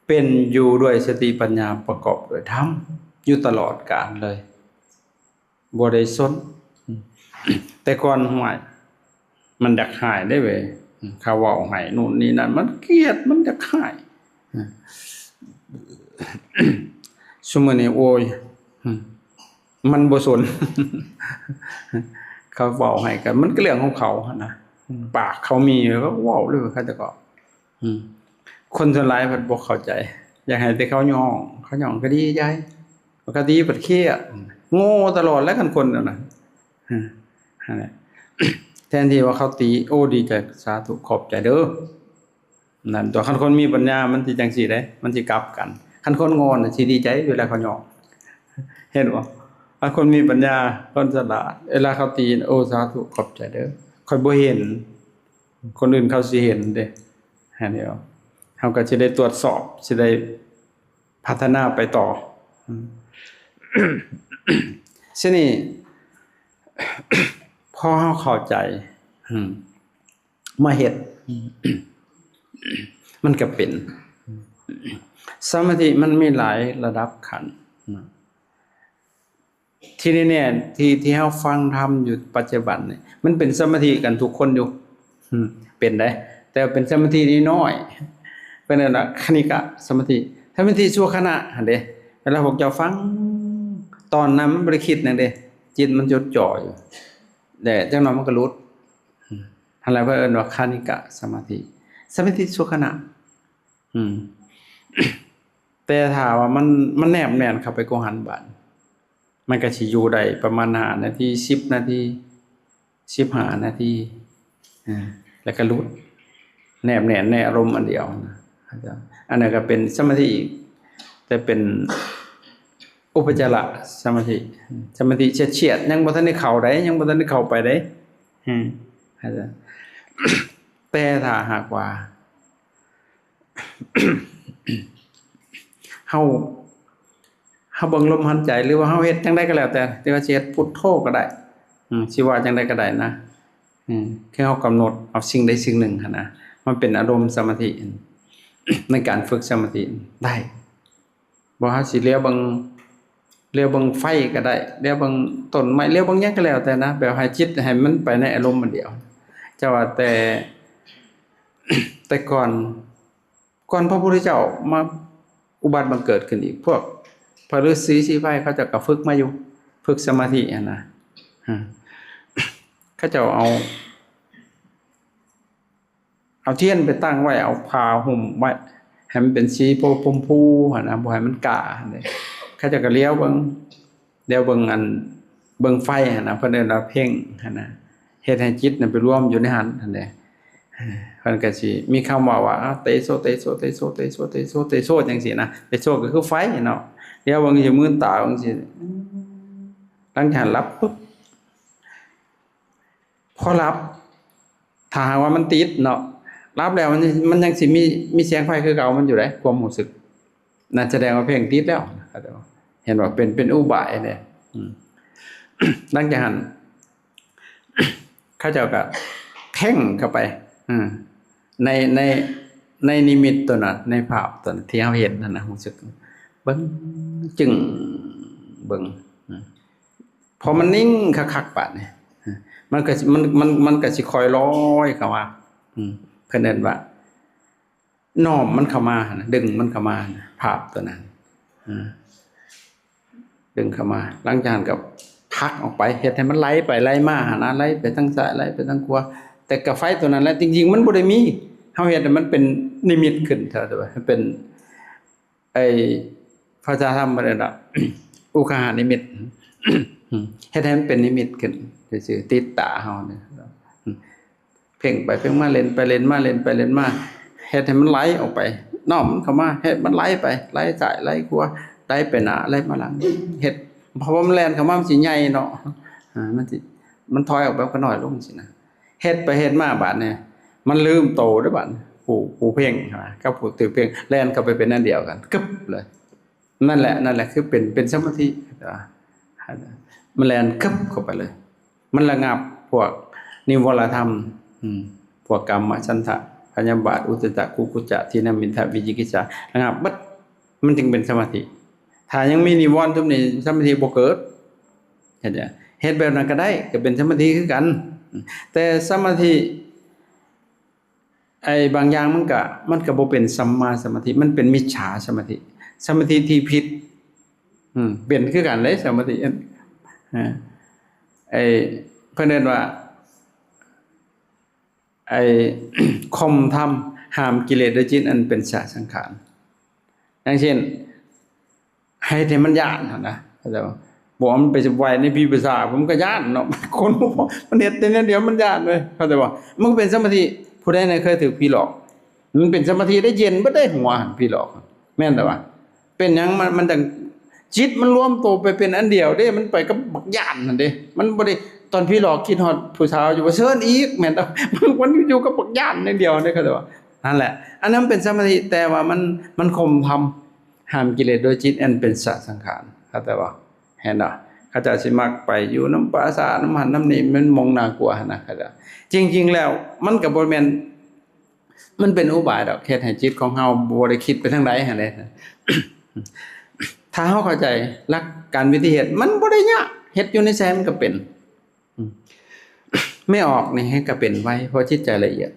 ເປັນຢູ່ດ້ວຍສະຕິປັນຍາປະກອບດ້ວຍທຳ ຢູ່ຕະຫຼອດການເລີຍ ບໍ່ໄດ້ສົນ ແຕ່ກ່ອນ ຫ້ວຍ ມັນຢາກຮ້າຍເດ້ເວີຍ ເຂົາເວົ້າໃຫ້ໂນ່ນນີ້ນັ້ນ ມັນກຽດ ມັນຢາກຮ້າຍ ຊຸມື້ນີ້ ໂອ້ຍ ມັນບໍ່ສົນ ເຂົາເວົ້າໃຫ້ກໍ ມັນກໍເລື່ອງຂອງເຂົາຫັ້ນນະ ປາກເຂົາມີ ເຂົາເວົ້າເລີຍ ເຂົາເຈົ້າກໍ ອືມ ຄົນສ່ວນຫຼາຍເພິ່ນບໍ່ເຂົ້າໃຈ ຢາກໃຫ້ແຕ່ເຂົາຍ້ອງ ເຂົາຍ້ອງກໍດີໃຈ ປະກະຕິເພິ່ນເຄຍ ໂງ່ຕະຫຼອດແຫຼະ ຄັນຄົນນັ້ນນະ ອືມ ຫັ້ນແຫຼະ ແທນທີ່ວ່າເຂົາຕິ ໂອ້ ດີໃຈ ສາທຸ ຂອບໃຈເດີ້ ນັ້ນຕົວະ ຄັນຄົນມີປັນຍາມັນຊິຈັ່ງຊີ້ເດ້ ມັນຊິກັບກັນ ຄັນຄົນໂງ່ນະ ຊິດີໃຈເວລາເຂົາຍ້ອງ ເຫັນບໍ່? ຄັນຄົນມີປັນຍາ ຄົນສະຫຼາດ ເວລາເຂົາຕິ ໂອ້ ສາທຸ ຂອບໃຈເດີ້ ຂ້ອຍບໍ່ເຫັນ ຄົນອື່ນເຂົາຊິເຫັນເດ້ ອັນນີ້ເຮົາກໍຊິໄດ້ຕວດສອບ ຊິໄດ້ພັດທະນາໄປຕໍ່. ອືມ ທີນີ້ ພໍເຮົາເຂົ້າໃຈ ອືມ ມາເຮັດ ມັນກໍເປັນ. ສະມາທິມັນມີຫຼາຍລະດັບຂັ້ນນະ ທີ່ແນ່ໆ ທີ່ ທີ່ເຮົາຟັງທຳຢູ່ປັດຈຸບັນນີ້ ມັນເປັນສະມາທິກັນທຸກຄົນຢູ່. ອືມ ເປັນໄດ໋ ແຕ່ເປັນສະມາທິນ້ອຍໆ ເພິ່ນເອີ້ນວ່າຄະນິກະສະມາທິ. ສະມາທິຊົ່ວຂະນະຫັ້ນເດ້ ເວລາພວກເຈົ້າຟັງຕອນນັ້ນ ມັນບໍ່ໄດ້ຄິດຫຍັງເດ້ ຈິດມັນຈົດຈ່ອຢູ່ ແລະ ຈັກໜ່ອຍມັນກໍຫຼຸດ. ຫັ້ນແຫຼະເພິ່ນເອີ້ນວ່າຄະນິກະສະມາທິ ສະມາທິຊົ່ວຂະນະ. ອືມ ແຕ່ຖ້າວ່າມັນ ມັນແນບແໜ້ນເຂົ້າໄປກວ່າຫັ້ນບາດ ມັນກໍຊິຢູ່ໄດ້ປະມານຫ້ານາທີ ສິບນາທີ ສິບຫ້ານາທີ ອາ ແລ້ວກໍຫຼຸດ ແນບແໜ້ນໃນອາລົມອັນດຽວນະ. ອັນນັ້ນກໍເປັນສະມາທິອີກ ແຕ່ເປັນອຸປະຈາລະສະມາທິ ສະມາທິສຽດໆ ຍັງບໍ່ທັນໄດ້ເຂົ້າໃດ ຍັງບໍ່ທັນໄດ້ເຂົ້າໄປໃດ. ອືມ ແຕ່ຖ້າຫາກວ່າ ເຮົາ ເຮົາເບິ່ງລົມຫາຍໃຈ ຫຼືວ່າເຮົາເຮັດຈັ່ງໃດກໍແລ້ວແຕ່ ຫຼືວ່າຊິເຮັດພຸດໂທກໍໄດ້ ອືມ ຊິວ່າຈັ່ງໃດກໍໄດ້ນະ ອືມ ຄືເຮົາກຳນົດເອົາສິ່ງໃດສິ່ງໜຶ່ງຫັ້ນນະ ມັນເປັນອາລົມສະມາທິ ໃນການຝຶກສະມາທິໄດ້. ບໍ່ ເຮົາຊິຫຼຽວເບິ່ງ ຫຼຽວເບິ່ງໄຟກໍໄດ້ ຫຼຽວເບິ່ງຕົ້ນໄມ້ ຫຼຽວເບິ່ງຫຍັງກໍແລ້ວແຕ່ນະ ແບບໃຫ້ຈິດໃຫ້ມັນໄປໃນອາລົມອັນດຽວ. ເຈົ້າວ່າແຕ່ ແຕ່ກ່ອນ ກ່ອນພະພຸດທະເຈົ້າມາອຸບັດບັງເກີດຂຶ້ນອີກ ພວກພະລືສີສີໄພເຂົາເຈົ້າກໍຝຶກມາຢູ່ ຝຶກສະມາທິຫັ້ນນະ. ເຂົາເຈົ້າເອົາ ເອົາທຽນໄປຕັ້ງໄວ້ ເອົາຜ້າຫຸ້ມໄວ້ ໃຫ້ມັນເປັນສີໂພຊົມພູຫັ້ນນະ ບໍ່ໃຫ້ມັນກ້າຫັ້ນເດ້. ເຂົາເຈົ້າກໍຫຼຽວເບິ່ງ ຫຼຽວເບິ່ງອັນ ເບິ່ງໄຟຫັ້ນນະ ເພິ່ນເອີ້ນວ່າເພັ່ງຫັ້ນນະ ເຮັດໃຫ້ຈິດນັ້ນໄປລວມຢູ່ໃນຫັ້ນຫັ້ນເດ້. ເພິ່ນກໍຊິມີຄຳເວົ້າວ່າ ເຕໂຊ ເຕໂຊ ເຕໂຊ ເຕໂຊ ເຕໂຊ ເຕໂຊ ຈັ່ງຊີ້ນະ ເຕໂຊກໍຄືໄຟເນາະ. ຫຼຽວເບິ່ງຊິ ມືນຕາເບິ່ງຊິ ຫຼັງຈາກນັ້ນຫຼັບປຶບ ພໍຫຼັບ ຖ້າຫາກວ່າມັນຕິດເນາະ ຫຼັບແລ້ວມັນ ມັນຍັງຊິມີ ມີແສງໄຟຄືເກົ່າ ມັນຢູ່ໃດ໋ ຄວາມຮູ້ສຶກ ນັ້ນສະແດງວ່າເພງຕິດແລ້ວ. ເຫັນບໍ່? ເປັນ ເປັນອຸບາຍເດ້. ອືມ ຫຼັງຈາກນັ້ນ ເຂົາເຈົ້າກໍເພງເຂົ້າໄປ ອືມ ໃນ ໃນ ໃນນິມິດຕົວນັ້ນ ໃນພາບຕົວນັ້ນທີ່ເຮົາເຫັນຫັ້ນນະ ຮູ້ສຶກເບິ່ງ ຈຶ້ງເບິ່ງ ອືມ ພໍມັນນິ່ງຄັກໆບາດນີ້ ມັນກໍ ມັນ ມັນ ມັນກໍຊິຄ່ອຍລອຍເຂົ້າມາ ອືມ ເພິ່ນເອີ້ນວ່ານ້ອມມັນເຂົ້າມາຫັ້ນນະ ດຶງມັນເຂົ້າມາຫັ້ນນະ ພາບຕົວນັ້ນ ອາ ດຶງເຂົ້າມາ. ຫຼັງຈາກນັ້ນກໍຜັກອອກໄປ ເຮັດໃຫ້ມັນໄຫຼໄປໄຫຼມາຫັ້ນນະ ໄຫຼໄປທາງຊ້າຍ ໄຫຼໄປທາງຂວາ ແຕ່ກະໄຟຕົວນັ້ນແຫຼະ ຈິງໆມັນບໍ່ໄດ້ມີ ເຮົາເຮັດໃຫ້ມັນເປັນນິມິດຂຶ້ນ ເປັນ ໄອ້ພາສາທຳເພິ່ນເອີ້ນວ່າ ອຸຄະຫະນິມິດ ເຮັດໃຫ້ມັນເປັນນິມິດຂຶ້ນຊື່ໆ ຕິດຕາເຮົານີ້ ເພງໄປເພງມາ ເຫຼັ້ນໄປເຫຼັ້ນມາ ເຫຼັ້ນໄປເຫຼັ້ນມາ ເຮັດໃຫ້ມັນໄຫຼອອກໄປ ນ້ອມມັນເຂົ້າມາ ເຮັດມັນໄຫຼໄປ ໄຫຼຊ້າຍໄຫຼຂວາ ໄຫຼໄປໜ້າໄຫຼມາຫຼັງ ເຮັດ ເພາະວ່າມັນແລ່ນເຂົ້າມາມັນຊິໃຫຍ່ເນາະ ອາ ມັນຊິ ມັນຖອຍອອກໄປມັນກໍນ້ອຍລົງຊີ້ນະ. ເຮັດໄປເຮັດມາບາດນີ້ ມັນລືມໂຕເດ້ບາດນີ້ ຜູ້ ຜູ້ເພງນະ ກັບຜູ້ຖືກເພງ ແລ່ນເຂົ້າໄປເປັນອັນດຽວກັນ ກຶບເລີຍ. ນັ້ນແຫຼະ ນັ້ນແຫຼະ ຄືເປັນ ເປັນສະມາທິ ມັນແລ່ນກຶບເຂົ້າໄປເລີຍ ມັນລະງັບພວກນິວອນລະທຳ ອືມ ພວກກາມະ ສັນທະ ພະຍາບາດ ອຸດຈະ ກຸກຸດຈະ ທີນະມິດຖະ ວິຈິກິດສາ ລະງັບເບິດ ມັນຈຶ່ງເປັນສະມາທິ. ຖ້າຍັງມີນິວອນຊຸມນີ້ ສະມາທິບໍ່ເກີດ. ເຮັດ ເຮັດແບບນັ້ນກໍໄດ້ ກໍເປັນສະມາທິຄືກັນ ແຕ່ສະມາທິ ໄອ້ບາງຢ່າງມັນກະ ມັນກະບໍ່ເປັນສຳມາສະມາທິ ມັນເປັນມິດຈາສະມາທິ ສະມາທິທີ່ຜິດ ອືມ ເປັນຄືກັນເດ້ສະມາທິ ເອີ ໄອ້ ເພິ່ນເອີ້ນວ່າ ໄອ້ ຂົ່ມທຳ ຫ້າມກິເລດດ້ວຍຈິດອັນເປັນສະສັງຂານ ຢ່າງເຊັ່ນ ໃຫ້ແຕ່ມັນຢ້ານຫັ້ນນະ ເຂົາເຈົ້າ ບໍ່ ມັນໄປໄຫວ້ໃນຜີປີສາດ ມັນກໍຢ້ານເນາະ ຄົນ ມັນເຮັດແຕ່ແນວດຽວມັນຢ້ານເວີຍ ເຂົ້າໃຈບໍ່? ມັນກໍເປັນສະມາທິ ຜູ້ໃດແດ່ເຄີຍຖືກຜີຫຼອກ? ມັນເປັນສະມາທິໄດ້ ເຢັນເບິດໄດ໋ ຫົວຫັ້ນ ຜີຫຼອກ ແມ່ນແລ້ວວະ. ເປັນຫຍັງມັນ ມັນຈັ່ງ ຈິດມັນລວມໂຕໄປເປັນອັນດຽວເດ້ ມັນໄປກັບບັກຢ້ານຫັ້ນເດ້ ມັນບໍ່ໄດ້ ຕອນຜີຫຼອກຄິດຮອດຜູ້ສາວຢູ່ ບໍ່ເຊີນອີກ ແມ່ນແຕ່ ມັນຢູ່ກັບບັກຢ້ານຢ່າງດຽວເດ້ ເຂົາເຈົ້າວ່າ. ນັ້ນແຫຼະ ອັນນັ້ນເປັນສະມາທິ ແຕ່ວ່າມັນ ມັນຂົ່ມທຳ ຫ້າມກິເລດໂດຍຈິດອັນເປັນສະສັງຂານ ເຂົາເຈົ້າວ່າ. ເຫັນບໍ່? ເຂົາເຈົ້າຊິມັກໄປຢູ່ນຳປາສາດ ນຳຫັ້ນນຳນີ້ ມັນມົງໜ້າກົວຫັ້ນນະ ເຂົາເຈົ້າ. ຈິງໆແລ້ວ ມັນກໍບໍ່ແມ່ນ ມັນເປັນອຸບາຍດອກ ເຮັດໃຫ້ຈິດຂອງເຮົາບໍ່ໄດ້ຄິດໄປທາງໃດຫັ້ນເດ້. ຖ້າເຮົາເຂົ້າໃຈຫຼັກການວິທີເຮັດ ມັນບໍ່ໄດ້ຍາກ ເຮັດຢູ່ໃນໃຈມັນກໍເປັນ. ອືມ ແມ່ອອກນີ້ກໍເປັນໄວ ເພາະຈິດໃຈລະອຽດ.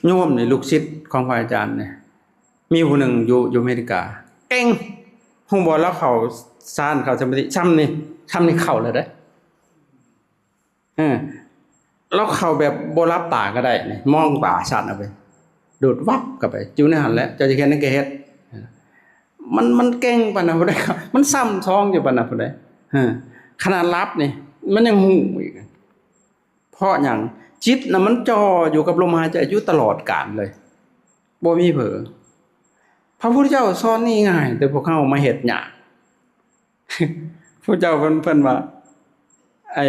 ໂຍມນີ້ ລູກສິດຂອງພະອາຈານນີ້ ມີຜູ້ໜຶ່ງຢູ່ ຢູ່ອາເມລິກາ ເກັ່ງ ຮູ້ບໍ່? ລາວເຂົ້າຊານ ເຂົ້າສະມາທິ ຊ່ຳນີ້ ຊ່ຳນີ້ເຂົ້າແລ້ວເດ້. ເອີ ລາວເຂົ້າແບບບໍ່ຫຼັບຕາກໍໄດ້ນີ້ ມອງຕາສັດເອົາໄປ ໂດດວັບເຂົ້າໄປ ຢູ່ໃນຫັ້ນແຫຼະ ເຈົ້າຈະເຮັດຫຍັງກໍເຮັດ. ມັນ ມັນເກັ່ງປານນັ້ນພຸ້ນໃດ໋ ມັນຊ່ຳຊອງຢູ່ປານນັ້ນພຸ້ນໃດ໋. ເອີ ຂະໜາດຫຼັບນີ້ ມັນຍັງຮູ້ອີກ. ເພາະຫຍັງ? ຈິດນະ ມັນຈ່ອຢູ່ກັບລົມຫາຍໃຈຢູ່ຕະຫຼອດການເລີຍ ບໍ່ມີເຜີ. ພະພຸດທະເຈົ້າສອນງ່າຍໆ ແຕ່ພວກເຮົາມາເຮັດຍາກ. ພະເຈົ້າເພິ່ນ ເພິ່ນວ່າ ໄອ້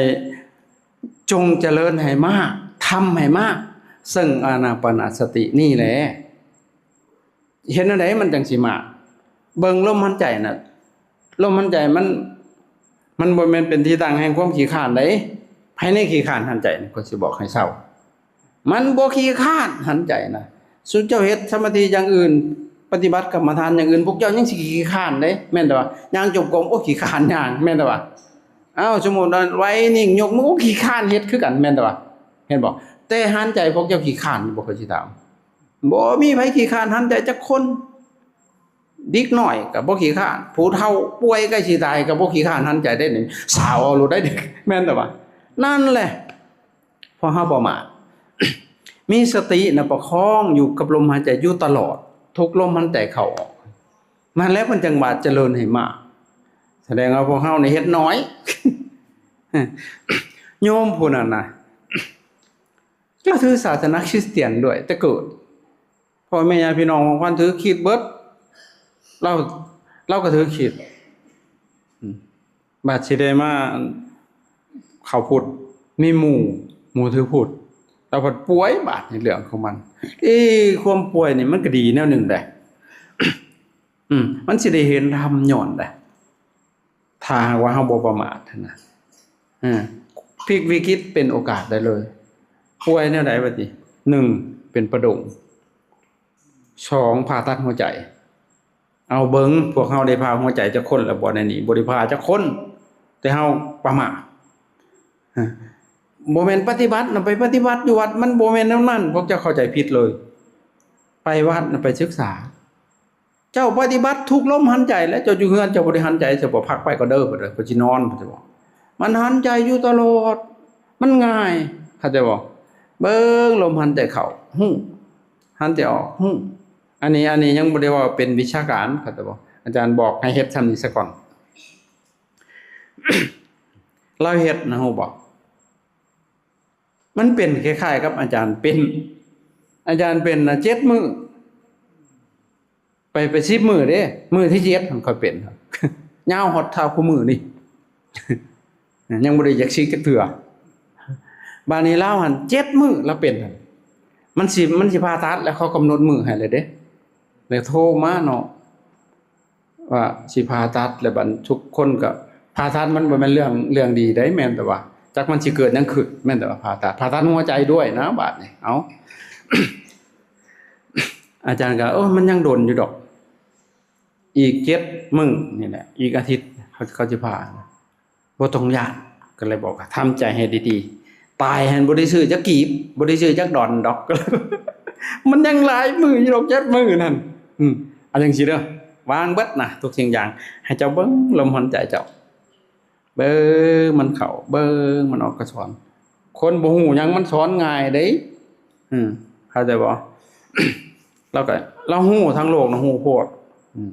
ຈົ່ງຈະເລີນໃຫ້ມາກ ທຳໃຫ້ມາກ ເຊິ່ງອານາປານະສະຕິນີ້ແຫຼະ. ເຮັດແນວໃດມັນຈັ່ງຊິມາກ? ເບິ່ງລົມຫາຍໃຈນະ ລົມຫາຍໃຈມັນ ມັນບໍ່ແມ່ນເປັນທີ່ຕັ້ງແຫ່ງຄວາມຂີ້ຄ້ານໃດ. ໃຜແນ່ຂີ້ຄ້ານຫາຍໃຈນີ້ ຂ້ອຍຊິບອກໃຫ້ເຊົາ. ມັນບໍ່ຂີ້ຄ້ານ ຫັນໃຈນະ. ຊຸມເຈົ້າເຮັດສະມາທິຢ່າງອື່ນ ປະຕິບັດກຳມະຖານຢ່າງອື່ນ ພວກເຈົ້າຍັງຊິຂີ້ຄ້ານເດ້ ແມ່ນແຕ່ວ່າຍ່າງຈົງກົມ ໂອ້ ຂີ້ຄ້ານຍ່າງ ແມ່ນແຕ່ວ່າ. ອ້າວ ສົມມຸດວ່າໄວນິ່ງຍົກມື ໂອ້ ຂີ້ຄ້ານເຮັດຄືກັນ ແມ່ນແຕ່ວ່າ. ເຫັນບໍ່? ແຕ່ຫັນໃຈພວກເຈົ້າຂີ້ຄ້ານບໍ່? ຂ້ອຍຊິຖາມ. ບໍ່ມີໃຜຂີ້ຄ້ານຫັນໃຈຈັກຄົນ. ເດັກນ້ອຍກໍບໍ່ຂີ້ຄ້ານ ຜູ້ເຖົ້າປ່ວຍໃກ້ຊິຕາຍກໍບໍ່ຂີ້ຄ້ານຫັນໃຈເດ້ນີ້ ສາວເອົາໂລດໄດ໋ ແມ່ນແຕ່ວ່າ. ນັ້ນແຫຼະ ເພາະເຮົາປະໝາດ. ມີສະຕິນະປະຄອງຢູ່ກັບລົມຫາຍໃຈຢູ່ຕະຫຼອດ ທຸກລົມຫາຍໃຈເຂົ້າອອກ. ນັ້ນແຫຼະເພິ່ນຈັ່ງວ່າຈະເລີນໃຫ້ມາກ. ສະແດງວ່າພວກເຮົານີ້ເຮັດໜ້ອຍ. ໂຍມຜູ້ນັ້ນນະ ລາວຖືສາສະໜາຄຣິສຕຽນດ້ວຍແຕ່ເກີດ. ພໍ່ແມ່ຍາດພີ່ນ້ອງຂອງຂວັນຖືຄຣິດເບິດ. ລາວ ລາວກໍຖືຄຣິດ. ອືມ ບາດຊິໄດ້ມາເຂົ້າພຸດ ມີໝູ່ ໝູ່ຖືພຸດ ລາວພັດປ່ວຍ. ບາດນີ້ເລື່ອງຂອງມັນ ເອີ ຄວາມປ່ວຍນີ້ມັນກໍດີແນວໜຶ່ງໄດ໋. ອືມ ມັນຊິໄດ້ເຫັນທຳຍ້ອນໄດ໋. ຖ້າຫາກວ່າເຮົາບໍ່ປະໝາດຫັ້ນນະ ເອີ ພລິກວິກິດເປັນໂອກາດໄດ້ເລີຍ. ປ່ວຍແນວໃດວະຕິ? ໜຶ່ງ ເປັນປະດົງ. ສອງ ຜ່າຕັດຫົວໃຈ. ເອົາເບິ່ງ ພວກເຮົາໄດ້ຜ່າຫົວໃຈຈັກຄົນແລ້ວບໍ່ໃນນີ້? ບໍ່ໄດ້ຜ່າຈັກຄົນ ແຕ່ເຮົາປະໝາດ. ເອີ ບໍ່ແມ່ນປະຕິບັດນະ ໄປປະຕິບັດຢູ່ວັດ ມັນບໍ່ແມ່ນແນວນັ້ນ. ພວກເຈົ້າເຂົ້າໃຈຜິດເລີຍ. ໄປວັດນະ ໄປສຶກສາ. ເຈົ້າປະຕິບັດທຸກລົມຫັນໃຈ ແລະ ເຈົ້າຢູ່ເຮືອນເຈົ້າບໍ່ໄດ້ຫັນໃຈ ເຈົ້າບໍ່ພັກໄປກໍເດີ ເພິ່ນວ່າ ຂ້ອຍຊິນອນ ເພິ່ນວ່າ. ມັນຫັນໃຈຢູ່ຕະຫຼອດ ມັນງ່າຍ ເຂົ້າໃຈບໍ່? ເບິ່ງລົມຫັນໃຈເຂົ້າ ຮູ້ ຫັນໃຈອອກ ຮູ້. ອັນນີ້ ອັນນີ້ຍັງບໍ່ໄດ້ເວົ້າເປັນວິຊາການ ເຂົ້າໃຈບໍ່? ອາຈານບອກໃຫ້ເຮັດຊ່ຳນີ້ສາກ່ອນ. ລາວເຮັດນະ ຮູ້ບໍ່? ມັນເປັນຄ້າຍໆກັບອາຈານເປັນ ອາຈານເປັນນະ ເຈັດມື້ ໄປ ໄປສິບມື້ເດ້ ມື້ທີເຈັດຫັ້ນຂ້ອຍເປັນ ຍາວຮອດເທົ່າຄູ່ມື້ນີ້ ຍັງບໍ່ໄດ້ຢາກສິກຈັກເທື່ອ. ບາດນີ້ລາວຫັ້ນເຈັດມື້ລາວເປັນ ມັນຊິ ມັນຊິຜ່າຕັດ ແລ້ວເຂົາກຳນົດມື້ໃຫ້ແລ້ວເດ້ ແລ້ວໂທມາເນາະ ວ່າຊິຜ່າຕັດ ແລ້ວບັດທຸກຄົນກໍ ຜ່າຕັດມັນບໍ່ແມ່ນເລື່ອງ ເລື່ອງດີໃດ ແມ່ນແຕ່ວ່າ ຈັກມັນຊິເກີດຫຍັງຂຶ້ນ ແມ່ນແຕ່ວ່າຜ່າຕັດ ຜ່າຕັດຫົວໃຈດ້ວຍນະ ບາດນີ້ ເອົ້າ. ອາຈານກໍ ໂອ້ ມັນຍັງດົນຢູ່ດອກ ອີກເຈັດມື້ນີ້ແຫຼະ ອີກອາທິດເຂົາ ເຂົາຊິຜ່າ ບໍ່ຕ້ອງຢ້ານ. ກໍເລີຍບອກວ່າ ທຳໃຈໃຫ້ດີໆ ຕາຍຫັ້ນບໍ່ໄດ້ຊື້ຈັກກີບ ບໍ່ໄດ້ຊື້ຈັກດອນດອກ ມັນຍັງຫຼາຍມື້ຢູ່ດອກ ເຈັດມື້ນັ້ນ. ອືມ ເອົາຈັ່ງຊີ້ເດີ ວາງເບິດນະ ທຸກສິ່ງຢ່າງ ໃຫ້ເຈົ້າເບິ່ງລົມຫາຍໃຈເຈົ້າ ເບິ່ງມັນເຂົ້າ ເບິ່ງມັນອອກ ກໍສອນ. ຄົນບໍ່ຮູ້ຫຍັງມັນສອນງ່າຍເດ້. ອືມ ເຂົ້າໃຈບໍ່? ລາວກໍ ລາວຮູ້ທັງໂລກນະ ຮູ້ໂພດ. ອືມ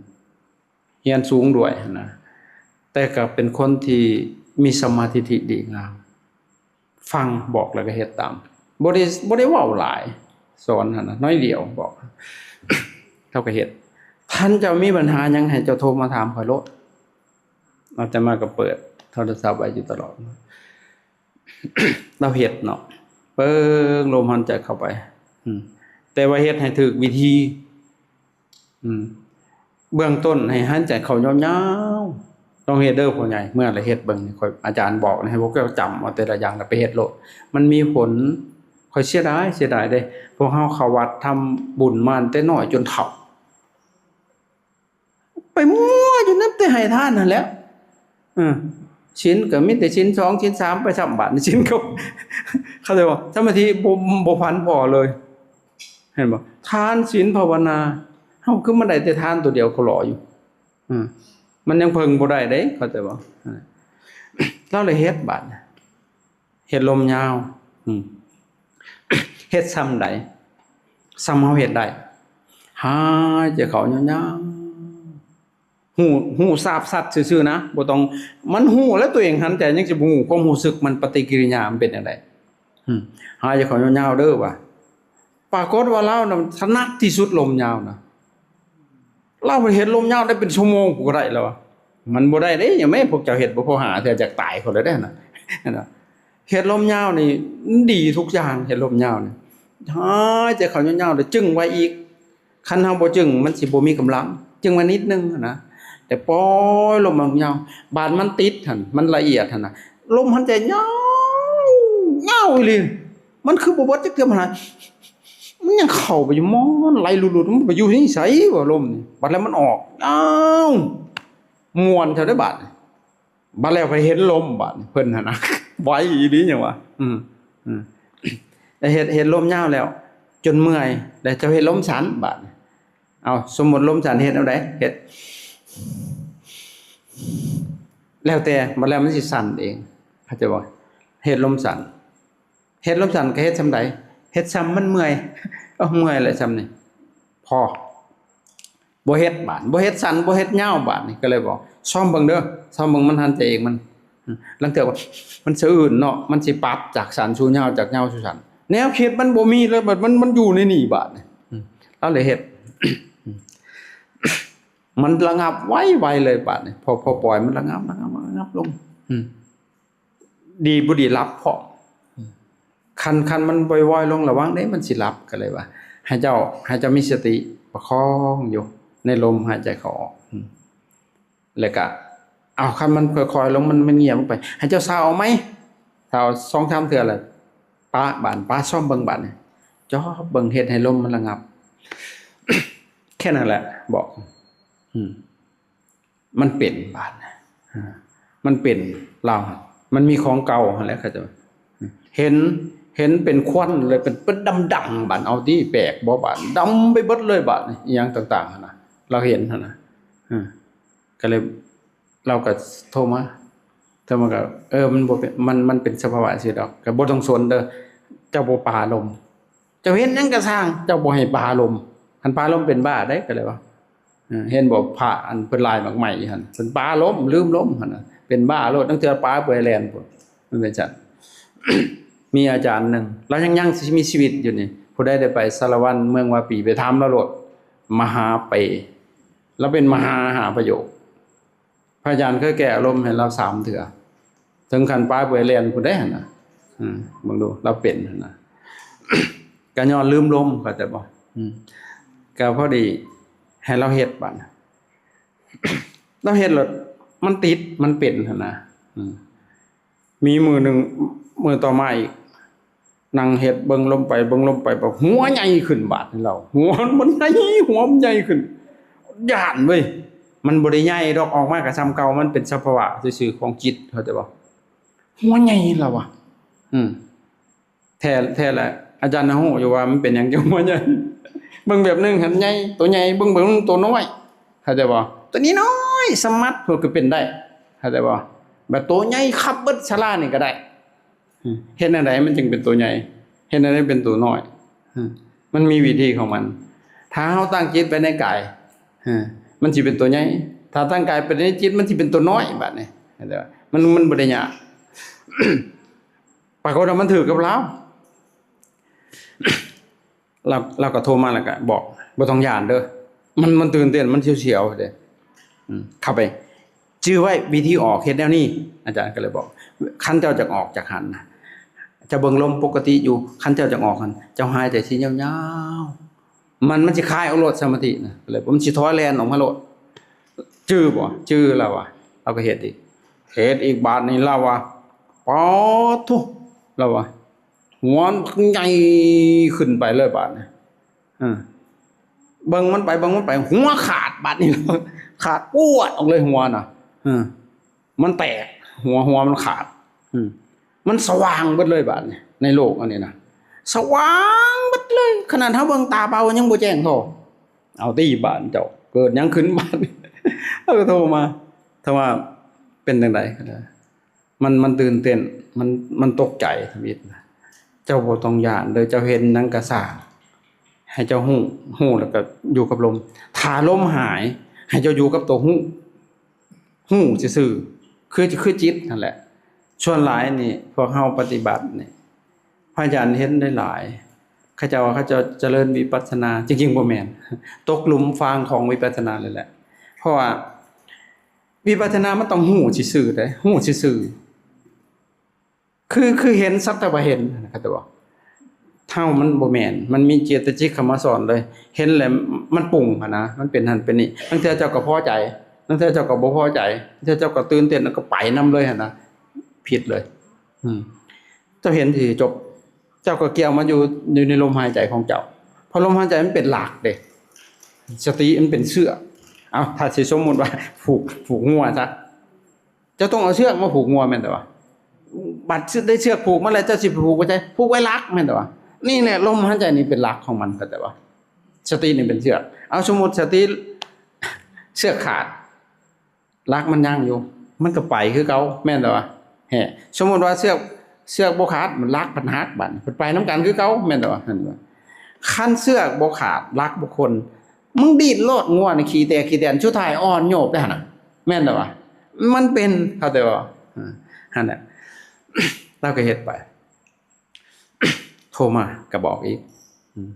ຮຽນສູງດ້ວຍຫັ້ນນະ ແຕ່ກໍເປັນຄົນທີ່ມີສຳມາທິດຖິດີງາມ ຟັງບອກແລ້ວກໍເຮັດຕາມ ບໍ່ໄດ້ ບໍ່ໄດ້ເວົ້າຫຼາຍ ສອນຫັ້ນນະ ໜ້ອຍດຽວບອກ ເຮົາກໍເຮັດ. ຄັນເຈົ້າມີບັນຫາຫຍັງໃຫ້ເຈົ້າໂທມາຖາມຂ້ອຍໂລດ ອາດຕະມາກໍເປີດ ໂທລະສັບໄວ້ຢູ່ຕະຫຼອດ. ລາວເຮັດເນາະ ເບິ່ງລົມຫາຍໃຈເຂົ້າໄປ ອືມ ແຕ່ວ່າເຮັດໃຫ້ຖືກວິທີ ອືມ ເບື້ອງຕົ້ນໃຫ້ຫາຍໃຈເຂົ້າຍາວໆ ລອງເຮັດເດີພໍ່ໃຫຍ່ ເມື່ອລະເຮັດເບິ່ງ ຂ້ອຍ ອາຈານບອກໃຫ້ພວກເຈົ້າຈຳເອົາແຕ່ລະຢ່າງລະໄປເຮັດໂລດ ມັນມີຜົນ. ຂ້ອຍເສຍດາຍ ເສຍດາຍເດ້ ພວກເຮົາເຂົ້າວັດທຳບຸນມາຕັ້ງແຕ່ນ້ອຍຈົນເຖົ້າ ໄປມົວຢູ່ນຳແຕ່ໃຫ້ທານຫັ້ນແຫຼະ ເອີ ສິນກໍມີແຕ່ສິນສອງສິນສາມໄປຊ້ຳ ບາດນີ້ສິນກໍ ເຂົ້າໃຈບໍ່ ສະມາທິບໍ່ ບໍ່ຜັນພໍເລີຍ ເຫັນບໍ່ ທານສິນພາວະນາ ເຮົາຄືມາໄດ້ແຕ່ທານໂຕດຽວກໍຫຼໍຢູ່ ອືມ ມັນຍັງເພິ່ງບໍ່ໄດ້ເດ້ ເຂົ້າໃຈບໍ່ ລາວເລີຍເຮັດບາດ ເຮັດລົມຍາວ ອືມ ເຮັດຊ່ຳໃດ ຊ່ຳເຮົາເຮັດໄດ້ ຫາຍໃຈເຂົ້າຍາວໆ ຮູ້ ຮູ້ຊາບຊັດຊື່ໆນະ ບໍ່ຕ້ອງ ມັນຮູ້ແລ້ວ ຕົວເອງຫັນໃຈຍັງຊິບໍ່ຮູ້ ຄວາມຮູ້ສຶກມັນ ປະຕິກິລິຍາມັນເປັນຈັ່ງໃດ ອືມ ຫາຍໃຈເຂົ້າຍາວໆເດີວ່າ ປາກົດວ່າລາວນະຖະໜັດທີ່ສຸດລົມຍາວນະ ລາວເຮັດລົມຍາວໄດ້ເປັນຊົ່ວໂມງ ຜູ້ກໍໄດ້ແລ້ວວ່າ ມັນບໍ່ໄດ້ເດ້ ຫຍັງແມ່ພວກເຈົ້າເຮັດບໍ່ພໍຫ້າເທື່ອ ຢາກຕາຍຄົນລະເດ້ນະ ເຮັດລົມຍາວນີ້ດີທຸກຢ່າງ ເຮັດລົມຍາວນີ້ ຫາຍໃຈເຂົ້າຍາວໆ ແລ້ວຈຶ່ງໄວ້ອີກ ຄັນເຮົາບໍ່ຈຶ່ງ ມັນຊິບໍ່ມີກຳລັງ ຈຶ່ງໄວ້ນິດໜຶ່ງນະ ແຕ່ປ່ອຍລົມອອກຍາວ ບາດມັນຕິດຫັ້ນ ມັນລະອຽດຫັ້ນນະ ລົມຫາຍໃຈຍາວ ຍາວອີ່ຫຼີ ມັນຄືບໍ່ເບິດຈັກເທື່ອ ມັນຫາ ມັນຍັງເຂົ້າໄປຢູ່ ມັນໄຫຼຫຼຸດໆ ມັນໄປຢູ່ທີ່ໃສວະ ລົມນີ້ ບາດແລ້ວມັນອອກ ອ້າວ ມ່ວນເທົ່າໃດບາດ ບາດແລ້ວໄປເຫັນລົມບາດ ເພິ່ນຫັ້ນນະ ໄວອີ່ຫຼີຫຍັງວະ ອືມ ອືມ ແລ້ວເຮັດ ເຮັດລົມຍາວແລ້ວ ຈົນເມື່ອຍ ແລ້ວເຈົ້າເຮັດລົມສັ້ນບາດ ເອົາ ສົມມຸດລົມສັ້ນເຮັດແນວໃດ ເຮັດ ແລ້ວແຕ່ ບາດແລ້ວມັນຊິສັ້ນເອງ ເຂົ້າໃຈບໍ່ ເຮັດລົມສັ້ນ ເຮັດລົມສັ້ນກໍເຮັດຊ່ຳໃດ ເຮັດຊ່ຳມັນເມື່ອຍ ເອົາ ເມື່ອຍແຫຼະຊ່ຳນີ້ ພໍ ບໍ່ເຮັດບາດ ບໍ່ເຮັດສັ້ນ ບໍ່ເຮັດຍາວບາດນີ້ ກໍເລີຍບອກ ຊອມເບິ່ງເດີ ຊອມເບິ່ງມັນຫັນໃຈເອງມັນ ລາງເທື່ອມັນສະອື່ນເນາະ ມັນຊິປັບຈາກສັ້ນສູ່ຍາວ ຈາກຍາວສູ່ສັ້ນ ແນວຄິດມັນບໍ່ມີເລີຍ ມັນ ມັນຢູ່ໃນນີ້ບາດນີ້ ລາວເລີຍເຮັດ ມັນລະງັບໄວໆເລີຍບາດນີ້ ພໍ ພໍປ່ອຍມັນລະງັບ ລະງັບ ລະງັບລົງ ອືມ ດີບໍ່ດີຫຼັບພ້ອມ ຄັນ ຄັນມັນວອຍໆລົງລະວັງເດ້ ມັນຊິຫຼັບ ກໍເລີຍວ່າ ໃຫ້ເຈົ້າ ໃຫ້ເຈົ້າມີສະຕິປະຄອງຢູ່ໃນລົມຫາຍໃຈເຂົ້າອອກ ອືມ ແລ້ວກະ ເອົາ ຄັນມັນຄ່ອຍໆລົງ ມັນ ມັນງຽບລົງໄປ ໃຫ້ເຈົ້າຊາວເອົາໃໝ່ ຊາວສອງສາມເທື່ອລະ ປະບາດ ປະ ຊອມເບິ່ງບາດນີ້ ຈອບເບິ່ງ ເຮັດໃຫ້ລົມມັນລະງັບ ແຄ່ນັ້ນແຫຼະ ບອກ ອືມ ມັນເປັນບາດ ອາ ມັນເປັນລາວ ມັນມີຂອງເກົ່າຫັ້ນແຫຼະ ເຂົາເຈົ້າ ເຫັນ ເຫັນເປັນຄວັນເລີຍ ເປັນ ເປັນດຳໆ ບາດ ເອົາຕິ ແປກບໍ່ບາດ ດຳໄປເບິດເລີຍບາດ ອີ່ຫຍັງຕ່າງໆຫັ້ນນະ ລາວເຫັນຫັ້ນນະ ເອີ ກໍເລີຍ ລາວກໍໂທມາ ໂທມາກໍ ເອີ ມັນບໍ່ເປັນ ມັນ ມັນເປັນສະພາວະຈັ່ງຊີ້ດອກ ກໍບໍ່ຕ້ອງສົນເດີ ເຈົ້າບໍ່ປາລົມ ເຈົ້າເຮັດຫຍັງກໍຊ່າງ ເຈົ້າບໍ່ໃຫ້ປາລົມ ຄັນປາລົມເປັນບ້າເດ້ ກໍເລີຍວ່າ ເອີ ເຫັນບໍ່ ພະອັນເພິ່ນລາຍໝາກໄມ້ຢູ່ຫັ້ນ ເພິ່ນປາລົມ ລືມລົມຫັ້ນນະ ເປັນບ້າໂລດ ລາງເທື່ອປາເປື່ອຍແລ່ນພຸ້ນ ມັນເປັນຊັ້ນ ມີອາຈານໜຶ່ງ ລາວຍັງ ຍັງຊິມີຊີວິດຢູ່ນີ້ ຜູ້ໃດໄດ້ໄປສາລະວັນ ເມືອງວາປີ ໄປຖາມລາວໂລດ ມະຫາເປ ລາວເປັນມະຫາຫ້າປະໂຫຍກ ພະອາຈານເຄີຍແກ້ອາລົມໃຫ້ລາວສາມເທື່ອ ເຖິງຂັ້ນປາເປື່ອຍແລ່ນພຸ້ນເດ້ຫັ້ນນະ ເບິ່ງດູ ລາວເປັນຫັ້ນນະ ກະຍ້ອນລືມລົມ ເຂົ້າໃຈບໍ່ ກະພໍດີໃຫ້ລາວເຮັດບາດ ລາວເຮັດແລ້ວມັນຕິດ ມັນເປັນຫັ້ນນະ ມີມື້ໜຶ່ງ ມື້ຕໍ່ມາອີກ ນັ່ງເຮັດເບິ່ງລົມໄປເບິ່ງລົມໄປ ແບບຫົວໃຫຍ່ຂຶ້ນບາດນີ້ລາວ ຫົວມັນໃຫຍ່ ຫົວມັນໃຫຍ່ຂຶ້ນ ຢ້ານເວີຍ ມັນບໍ່ໄດ້ໃຫຍ່ດອກ ອອກມາກໍຊ່ຳເກົ່າ ມັນເປັນສະພາວະຊື່ໆຂອງຈິດ ເຂົ້າໃຈບໍ່ ຫົວໃຫຍ່ລາວວ່າ ອືມ ແທ້ ແທ້ແຫຼະ ອາຈານນະຮູ້ຢູ່ວ່າມັນເປັນຫຍັງຈັ່ງຫົວໃຫຍ່ ເບິ່ງແບບໜຶ່ງຫັ້ນໃຫຍ່ ໂຕໃຫຍ່ ເບິ່ງແບບໜຶ່ງໂຕນ້ອຍ ເຂົ້າໃຈບໍ່ ໂຕນີ້ນ້ອຍສະໝັດ ເພິ່ນກໍເປັນໄດ້ ເຂົ້າໃຈບໍ່ ແບບໂຕໃຫຍ່ຄັບເບິດສາລານີ້ກໍໄດ້ ເຮັດແນວໃດມັນຈຶ່ງເປັນໂຕໃຫຍ່ ເຮັດແນວໃດເປັນໂຕນ້ອຍ ມັນມີວິທີຂອງມັນ ຖ້າເຮົາຕັ້ງຈິດໄວ້ໃນກາຍ ມັນຊິເປັນໂຕໃຫຍ່ ຖ້າຕັ້ງກາຍໄປໃນຈິດ ມັນຊິເປັນໂຕນ້ອຍ ບາດນີ້ ເຂົ້າໃຈບໍ່ ມັນ ມັນບໍ່ໄດ້ຍາກ ປາກົດວ່າມັນຖືກກັບລາວ ລາວ ລາວກໍໂທມາ ແລ້ວກໍບອກ ບໍ່ຕ້ອງຢ້ານເດີ ມັນ ມັນຕື່ນເຕັ້ນ ມັນສຽວໆເດ້ ອືມ ເຂົ້າໄປ ຈື່ໄວ້ ວິທີອອກເຮັດແນວນີ້. ອາຈານກໍເລີຍບອກ, ຄັນເຈົ້າຈະອອກຈາກຫັ້ນນະ ເຈົ້າເບິ່ງລົມປົກກະຕິຢູ່, ຄັນເຈົ້າຈະອອກຫັ້ນ ເຈົ້າຫາຍໃຈຊິຍາວໆ ມັນ ມັນຊິຄາຍເອົາໂລດສະມາທິນະ. ກໍເລີຍ ມັນຊິຖອຍແລ່ນອອກມາໂລດ. ຈື່ບໍ່? ຈື່. ລາວວ່າ ລາວກໍເຮັດອີກ ເຮັດອີກ. ບາດນີ້ລາວວ່າ ປາດໂທ້ ລາວວ່າ ຫົວໃຫຍ່ຂຶ້ນໄປເລີຍບາດນີ້. ເອີ ເບິ່ງມັນໄປ ເບິ່ງມັນໄປ ຫົວຂາດບາດນີ້ ຂາດປວດອອກເລີຍຫົວນະ. ເອີ ມັນແຕກ ຫົວ ຫົວມັນຂາດ. ອືມ ມັນສະຫວ່າງເບິດເລີຍບາດນີ້ ໃນໂລກອັນນີ້ນະ ສະຫວ່າງເບິດເລີຍ. ຂະໜາດເຮົາເບິ່ງຕາເປົ່າຍັງບໍ່ແຈ້ງພໍ. ເອົາຕິບາດ ເຈົ້າເກີດຫຍັງຂຶ້ນບາດນີ້? ເຂົາກໍໂທມາ ໂທມາ ເປັນຈັ່ງໃດ? ມັນ ມັນຕື່ນເຕັ້ນ ມັນ ມັນຕົກໃຈທຳອິດນະ. ເຈົ້າບໍ່ຕ້ອງຢ້ານເດີ້ ເຈົ້າເຫັນຫຍັງກະຊ່າງ ໃຫ້ເຈົ້າຮູ້ ຮູ້ແລ້ວກໍຢູ່ກັບລົມ. ຖ້າລົມຫາຍ ໃຫ້ເຈົ້າຢູ່ກັບຕົວຮູ້ ຮູ້ຊື່ໆ ຄື ຄືຈິດຫັ້ນແຫຼະ. ສ່ວນຫຼາຍນີ້ ພວກເຮົາປະຕິບັດນີ້ ພະອາຈານເຫັນໄດ້ຫຼາຍ ເຂົາເຈົ້າວ່າເຂົາເຈົ້າຈະເລີນວິປັດສະນາ ຈິງໆບໍ່ແມ່ນ ຕົກຫຼຸມຟາງຂອງວິປັດສະນາເລີຍແຫຼະ. ເພາະວ່າ ວິປັດສະນາມັນຕ້ອງຮູ້ຊື່ໆເດ້ ຮູ້ຊື່ໆ ຄື ຄືເຫັນສັກແຕ່ວ່າເຫັນ ເຂົາເຈົ້າວ່າ. ເຮົາມັນບໍ່ແມ່ນ ມັນມີເຈດຕະຈິກເຂົ້າມາສອນເລີຍ ເຫັນແລ້ວມັນປຸງຫັ້ນນະ ມັນເປັນຫັ້ນເປັນນີ້. ລາງເທື່ອເຈົ້າກໍພໍໃຈ ລາງເທື່ອເຈົ້າກໍບໍ່ພໍໃຈ ລາງເທື່ອເຈົ້າກໍຕື່ນເຕັ້ນ ແລ້ວກໍໄປນຳເລີຍຫັ້ນນະ ຜິດເລີຍ. ອືມ ເຈົ້າເຫັນທີ່ຈົບ ເຈົ້າກໍກ່ຽວມາຢູ່ ຢູ່ໃນລົມຫາຍໃຈຂອງເຈົ້າ ເພາະລົມຫາຍໃຈມັນເປັນຫຼັກເດ້ ສະຕິມັນເປັນເຊືອກ. ເອົາ ຖ້າຊິສົມມຸດວ່າຜູກ ຜູກງົວຊະ ເຈົ້າຕ້ອງເອົາເຊືອກມາຜູກງົວແມ່ນແຕ່ວ່າ ບັດໄດ້ເຊືອກຜູກມາແລ້ວ ເຈົ້າຊິໄປຜູກໄວ້ໃສ? ຜູກໄວ້ຫຼັກແມ່ນແຕ່ວ່າ. ນີ້ແຫຼະ ລົມຫາຍໃຈນີ້ເປັນຫຼັກຂອງມັນ ເຂົ້າໃຈບໍ່? ສະຕິນີ້ເປັນເຊືອກ. ເອົາ ສົມມຸດສະຕິເຊືອກຂາດ ຫຼັກມັນຍັງຢູ່ ມັນກໍໄປຄືເກົ່າ ແມ່ນແຕ່ວ່າ. ແຮະ ສົມມຸດວ່າເຊືອກ ເຊືອກບໍ່ຂາດ ມັນຫຼັກມັນຫັກ ບາດນີ້ເພິ່ນໄປນຳກັນຄືເກົ່າ ແມ່ນແຕ່ວ່າ. ເຫັນບໍ່? ຄັນເຊືອກບໍ່ຂາດ ຫຼັກບໍ່ຄົນ ມຶງດີດໂລດ ງົວນີ້ຂີ້ແຕກຂີ້ແຕນ ສຸດທ້າຍອ່ອນໂຍບໄດ້ຫັ້ນນະ ແມ່ນແຕ່ວ່າ. ມັນເປັນ ເຂົ້າໃຈບໍ່? ເອີ ຫັ້ນແຫຼະ ລາວກໍເຮັດໄປ ໂທມາກໍບອກອີກ ອືມ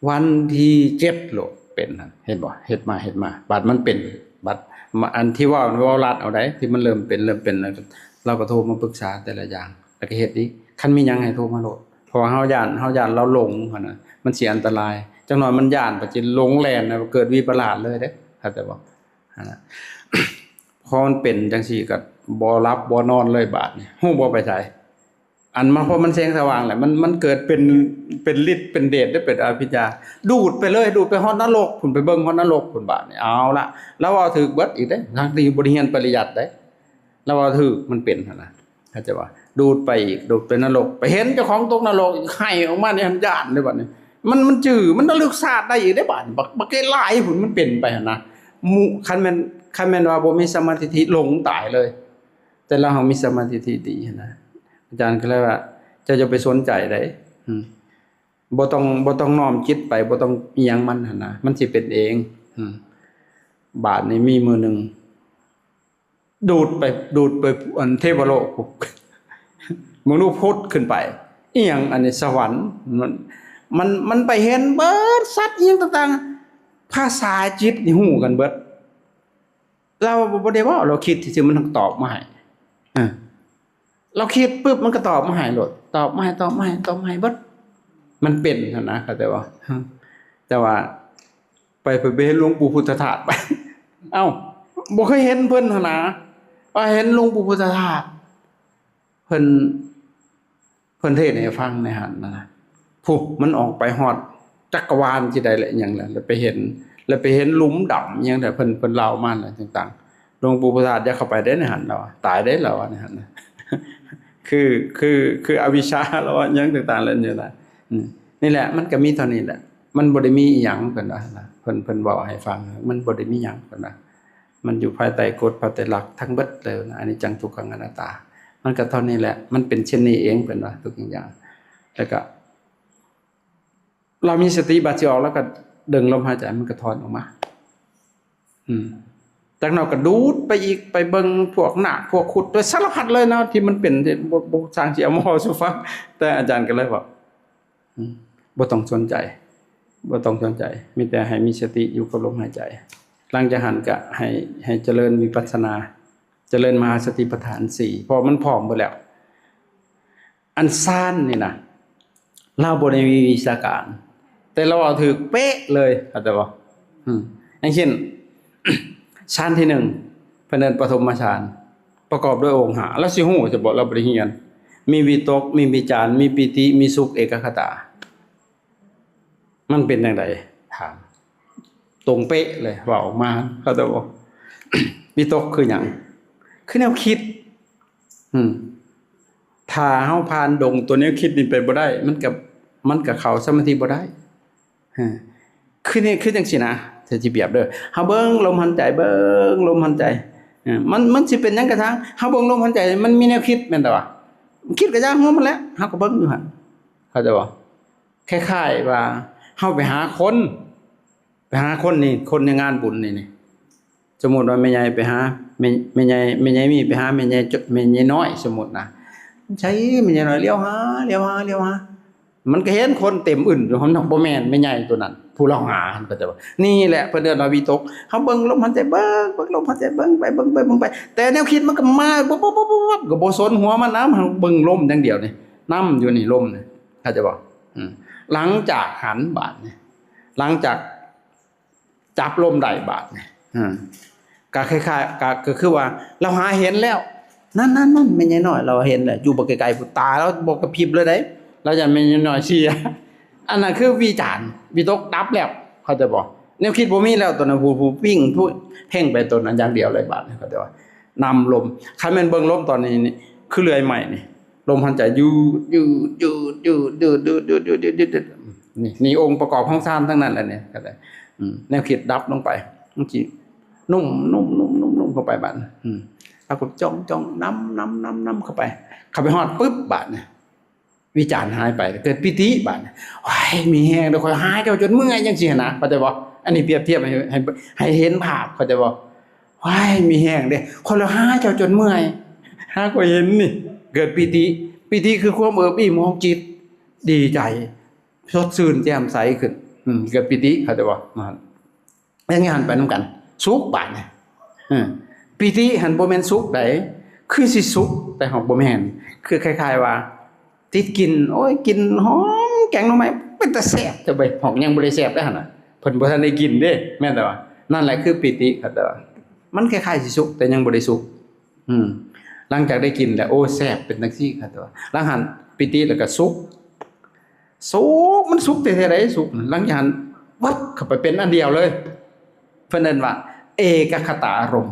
ວັນທີເຈັດໂລດເປັນຫັ້ນ ເຫັນບໍ່? ເຮັດມາ ເຮັດມາ ບາດມັນເປັນ ບາດມາ ອັນທີ່ເວົ້າ ເວົ້າລັດເອົາໃດ ທີ່ມັນເລີ່ມເປັນ ເລີ່ມເປັນ ແລ້ວກໍ ລາວກໍໂທມາປຶກສາແຕ່ລະຢ່າງ ແລ້ວກໍເຮັດອີກ. ຄັນມີຫຍັງໃຫ້ໂທມາໂລດ ເພາະວ່າເຮົາຢ້ານ ເຮົາຢ້ານລາວຫຼົງຫັ້ນນະ ມັນຊິອັນຕະລາຍ. ຈັກໜ່ອຍມັນຢ້ານ ປະຈິດຫຼົງແລ່ນນະ ເກີດວິປະລາດເລີຍເດ້ ເຂົ້າໃຈບໍ່? ຫັ້ນນະ ພໍມັນເປັນຈັ່ງຊີ້ກໍບໍ່ຫຼັບບໍ່ນອນເລີຍບາດນີ້ ຮູ້ບໍ່ໄປໃສ? ອັນມາ ເພາະມັນແສງສະຫວ່າງແຫຼະ ມັນ ມັນເກີດເປັນ ເປັນລິດເປັນເດດ ເປັນອະພິດຍາ ດູດໄປເລີຍ ດູດໄປຮອດນະລົກພຸ້ນ ໄປເບິ່ງຮອດນະລົກພຸ້ນບາດນີ້. ເອົາລະ ລາວເວົ້າຖືກເບິດອີກເດ້ ທັງທີ່ບໍ່ໄດ້ຮຽນປະລິຍັດເດ້ ລາວເວົ້າຖືກ ມັນເປັນຫັ້ນນະ ເຂົ້າໃຈບໍ່? ດູດໄປອີກ ດູດໄປນະລົກ ໄປເຫັນເຈົ້າຂອງຕົກນະລົກອີກ ໄຫ້ອອກມານີ້ຫັ້ນ ຢ້ານເດ້ບາດນີ້. ມັນ ມັນຈື່ ມັນລະລຶກຊາດໄດ້ອີກເດ້ບາດນີ້ ບັກ ບັກເກຫຼາຍພຸ້ນ ມັນເປັນໄປຫັ້ນນະ. ໝູ່ ຄັນແມ່ນ ຄັນແມ່ນວ່າບໍ່ມີສະມາທິ ຫຼົງຕາຍເລີຍ. ແຕ່ລາວເຮົາມີສະມາທິທີ່ດີຫັ້ນນະ ອາຈານກໍເລີຍວ່າ ເຈົ້າຢ່າໄປສົນໃຈໃດ໋ ອືມ ບໍ່ຕ້ອງ ບໍ່ຕ້ອງນ້ອມຈິດໄປ ບໍ່ຕ້ອງອີ່ຫຍັງມັນຫັ້ນນະ ມັນຊິເປັນເອງ. ອືມ ບາດນີ້ມີມື້ໜຶ່ງ ດູດໄປ ດູດໄປອັນເທວະໂລກ ເບິ່ງດູ ໂພດຂຶ້ນໄປ ອີ່ຫຍັງອັນນີ້ ສະຫວັນ ມັນ ມັນ ມັນໄປເຫັນເບິດ ສັດອີ່ຫຍັງຕ່າງໆ ພາສາຈິດນີ້ຮູ້ກັນເບິດ. ລາວບໍ່ ບໍ່ໄດ້ເວົ້າ ລາວຄິດຊື່ໆ ມັນກໍຕອບມາໃຫ້ ເອີ ລາວຄິດປຶບ ມັນກໍຕອບມາໃຫ້ໂລດ ຕອບມາໃຫ້ ຕອບມາໃຫ້ ຕອບມາໃຫ້ເບິດ. ມັນເປັນຫັ້ນນະ ເຂົ້າໃຈບໍ່? ແຕ່ວ່າໄປ ໄປ ໄປເຫັນຫຼວງປູ່ພຸດທະທາດ ເອົ້າ ບໍ່ເຄີຍເຫັນເພິ່ນຫັ້ນນະ ວ່າເຫັນຫຼວງປູ່ພຸດທະທາດ ເພິ່ນ ເພິ່ນເທດໃຫ້ຟັງໃນຫັ້ນນະ ຜູ້ ມັນອອກໄປຮອດຈັກກະວານຊິໄດ້ແຫຼະ ຫຍັງແຫຼະ ແລ້ວໄປເຫັນ ແລ້ວໄປເຫັນຫຼຸມດຳຫຍັງແຫຼະ ເພິ່ນ ເພິ່ນເລົ່າມາແຫຼະຕ່າງໆ. ຫຼວງປູ່ພຸດທະທາດຢ່າເຂົ້າໄປເດ້ໃນຫັ້ນ ລາວວ່າ ຕາຍເດ້ ລາວວ່າໃນຫັ້ນນະ ຄື ຄື ຄືອະວິຊາ ລາວວ່າຫຍັງຕ່າງໆ ແຫຼະນີ້ນະ. ອືມ ນີ້ແຫຼະ ມັນກໍມີເທົ່ານີ້ແຫຼະ ມັນບໍ່ໄດ້ມີອີ່ຫຍັງ ເພິ່ນວ່ານະ ເພິ່ນ ເພິ່ນເວົ້າໃຫ້ຟັງ ມັນບໍ່ໄດ້ມີຫຍັງ ເພິ່ນວ່າ ມັນຢູ່ພາຍໃຕ້ກົດພາຍໃຕ້ຫຼັກທັງເບິດເລີຍນະ ອະນິດຈັງ ທຸກຂັງ ອະນັດຕາ ມັນກໍເທົ່ານີ້ແຫຼະ ມັນເປັນເຊັ່ນນີ້ເອງ ເພິ່ນວ່າ ທຸກສິ່ງຢ່າງ. ແລ້ວກໍລາວມີສະຕິ ບາດຊິອອກ ລາວກໍດຶງລົມຫາຍໃຈ ມັນກໍຖອນອອກມາ. ອືມ ຈັກໜ້ອຍກໍດູດໄປອີກ ໄປເບິ່ງພວກນາກ ພວກຄຸດ ໂດຍສາລະພັດເລີຍເນາະ ທີ່ມັນເປັນ ທີ່ບໍ່ ບໍ່ຊ່າງຊິເອົາມາເວົ້າສູ່ຟັງ ແຕ່ອາຈານກໍເລີຍວ່າ ອືມ ບໍ່ຕ້ອງສົນໃຈ ບໍ່ຕ້ອງສົນໃຈ ມີແຕ່ໃຫ້ມີສະຕິຢູ່ກັບລົມຫາຍໃຈ. ຫຼັງຈາກຫັ້ນກໍໃຫ້ ໃຫ້ຈະເລີນວິປັດສະນາ ຈະເລີນມະຫາສະຕິປະທານສີ່ ເພາະມັນພ້ອມເບິດແລ້ວ. ອັນຊານນີ້ນະ ລາວບໍ່ໄດ້ມີວິຊາການ ແຕ່ລາວເວົ້າຖືກເປະເລີຍ ເຂົ້າໃຈບໍ່? ອືມ ຢ່າງເຊັ່ນ ຊານທີໜຶ່ງ ເພິ່ນເອີ້ນປະຖົມມະຊານ ປະກອບດ້ວຍອົງຫ້າ ລາວຊິຮູ້ຊະບໍ່? ລາວບໍ່ໄດ້ຮຽນ. ມີວິຕົກ ມີວິຈານ ມີປີຕິ ມີສຸກ ເອກະຄະຕາ ມັນເປັນຈັ່ງໃດ? ຖາມ ຕົງເປະເລີຍ ເວົ້າອອກມາ ເຂົ້າໃຈບໍ່? ວິຕົກຄືຫຍັງ? ຄືແນວຄິດ. ອືມ ຖ້າເຮົາຜ່ານດົງຕົວແນວຄິດນີ້ໄປບໍ່ໄດ້ ມັນກະ ມັນກະເຂົ້າສະມາທິບໍ່ໄດ້. ເອີ ຄືນີ້ ຄືຈັ່ງຊີ້ນະ ຖ້າຊິປຽບເດີ ເຮົາເບິ່ງລົມຫາຍໃຈ ເບິ່ງລົມຫາຍໃຈ ເອີ ມັນ ມັນຊິເປັນຫຍັງກໍຊ່າງ ເຮົາເບິ່ງລົມຫາຍໃຈ ມັນມີແນວຄິດແມ່ນແຕ່ວ່າ ຄິດກໍຢ່າງຂອງມັນແຫຼະ ເຮົາກໍເບິ່ງຢູ່ຫັ້ນ ເຂົ້າໃຈບໍ່? ຄ້າຍໆວ່າເຮົາໄປຫາຄົນ ໄປຫາຄົນນີ້ ຄົນໃນງານບຸນນີ້ ນີ້ ສົມມຸດວ່າແມ່ໃຫຍ່ໄປຫາ ແມ່ ແມ່ໃຫຍ່ ແມ່ໃຫຍ່ມີໄປຫາແມ່ໃຫຍ່ ແມ່ໃຫຍ່ນ້ອຍ ສົມມຸດນະ ໃສແມ່ໃຫຍ່ນ້ອຍ ຫຼຽວຫາ ຫຼຽວຫາ ຫຼຽວຫາ ມັນກໍເຫັນຄົນເຕັມອຶ່ນຢູ່ ມັນບໍ່ແມ່ນແມ່ໃຫຍ່ຕົວນັ້ນ ຜູ້ລາວຫາ ເຂົ້າໃຈບໍ່? ນີ້ແຫຼະເພິ່ນເອີ້ນວ່າວິຕົກ ເຮົາເບິ່ງລົມຫາຍໃຈ ເບິ່ງ ເບິ່ງລົມຫາຍໃຈ ເບິ່ງໄປ ເບິ່ງໄປ ເບິ່ງໄປ ແຕ່ແນວຄິດມັນກໍມາ ປັບ ປັບ ປັບ ປັບ ກໍບໍ່ສົນຫົວມັນນຳ ເຮົາເບິ່ງລົມຢ່າງດຽວນີ້ ນຳຢູ່ນີ້ລົມນີ້ ເຂົ້າໃຈບໍ່? ອືມ ຫຼັງຈາກຫັ້ນບາດນີ້ ຫຼັງຈາກຈັບລົມໄດ້ບາດນີ້ ເອີ ກໍຄ້າຍໆ ກໍ ກໍຄືວ່າລາວຫາເຫັນແລ້ວ ນັ້ນໆໆ ແມ່ໃຫຍ່ນ້ອຍລາວເຫັນແລ້ວ ຢູ່ບໍ່ໄກໆພຸ້ນ ຕາລາວບໍ່ກະພິບເລີຍເດ້ ລາວຢ້ານແມ່ໃຫຍ່ນ້ອຍເສຍ ອັນນັ້ນຄືວິຈານ ວິຕົກດັບແລ້ວ ເຂົ້າໃຈບໍ່? ແນວຄິດບໍ່ມີແລ້ວ ຕົວນັ້ນຜູ້ ຜູ້ພິ້ງ ຜູ້ເພັ່ງໄປຕົວນັ້ນຢ່າງດຽວເລີຍບາດນີ້ ເຂົ້າໃຈບໍ່? ນຳລົມ ຄັນແມ່ນເບິ່ງລົມຕອນນີ້ ນີ້ ຄືເລື່ອຍໄມ້ນີ້ ລົມຫາຍໃຈຍືດໆ ຍືດໆ ຍືດໆ ຍືດໆ ຍືດໆ ຍືດໆ ຍືດໆ ນີ້ ນີ້ອົງປະກອບຂອງຊານທັງນັ້ນແຫຼະນີ້ ກໍໄດ້ ອືມ ແນວຄິດດັບລົງໄປ ມັນຊິນຸ້ມໆໆໆໆ ເຂົ້າໄປບາດ ອືມ ແລ້ວກໍຈ້ອງໆ ນຳໆໆໆ ເຂົ້າໄປ ເຂົ້າໄປຮອດປຶບ ບາດນີ້ ວິຈານຫາຍໄປ ເກີດປີຕິບາດນີ້ ໂອ້ຍ ມີແຮງເດີ້ ຂ້ອຍຫາເຈົ້າຈົນເມື່ອຍ ຈັ່ງຊີ້ຫັ້ນນະ ເຂົ້າໃຈບໍ່? ອັນນີ້ປຽບທຽບໃຫ້ ໃຫ້ ໃຫ້ເຫັນພາບ ເຂົ້າໃຈບໍ່? ໂອ້ຍ ມີແຮງເດ້ ຂ້ອຍລະຫາເຈົ້າຈົນເມື່ອຍ ຫາຂ້ອຍເຫັນນີ້ ເກີດປີຕິ ປີຕິຄືຄວາມເອີບອີ່ມຂອງຈິດ ດີໃຈ ສົດຊື່ນແຈ່ມໃສຂຶ້ນ ອືມ ເກີດປີຕິ ເຂົ້າໃຈບໍ່? ແມ່ນ ແມ່ນຫັນໄປນຳກັນ ສຸກບາດນີ້ ເອີ ປີຕິຫັ້ນບໍ່ແມ່ນສຸກໃດ ຄືຊິສຸກ ແຕ່ຫາກບໍ່ແມ່ນ ຄືຄ້າຍໆວ່າ ຕິດກິ່ນ ໂອ້ຍ ກິ່ນຫອມແກງໜໍ່ໄມ້ ເປັນຕາແຊບແທ້ເວີຍ ຫອກຍັງບໍ່ໄດ້ແຊບເດ້ຫັ້ນນະ ເພິ່ນບໍ່ທັນໄດ້ກິນເດ້ ແມ່ນແຕ່ວ່າ ນັ້ນແຫຼະຄືປີຕິ ເຂົ້າໃຈບໍ່? ມັນຄ້າຍໆຊິສຸກ ແຕ່ຍັງບໍ່ໄດ້ສຸກ ອືມ ຫຼັງຈາກໄດ້ກິນແລ້ວ ໂອ້ ແຊບ ເປັນຈັ່ງຊີ້ ເຂົ້າໃຈບໍ່? ຫຼັງຫັ້ນ ປີຕິແລ້ວກໍສຸກ ສຸກ ມັນສຸກແທ້ໆໃດ ສຸກ ຫຼັງຈາກນັ້ນ ວັບ ເຂົ້າໄປເປັນອັນດຽວເລີຍ ເພິ່ນເອີ້ນວ່າເອກະຄະຕາອາລົມ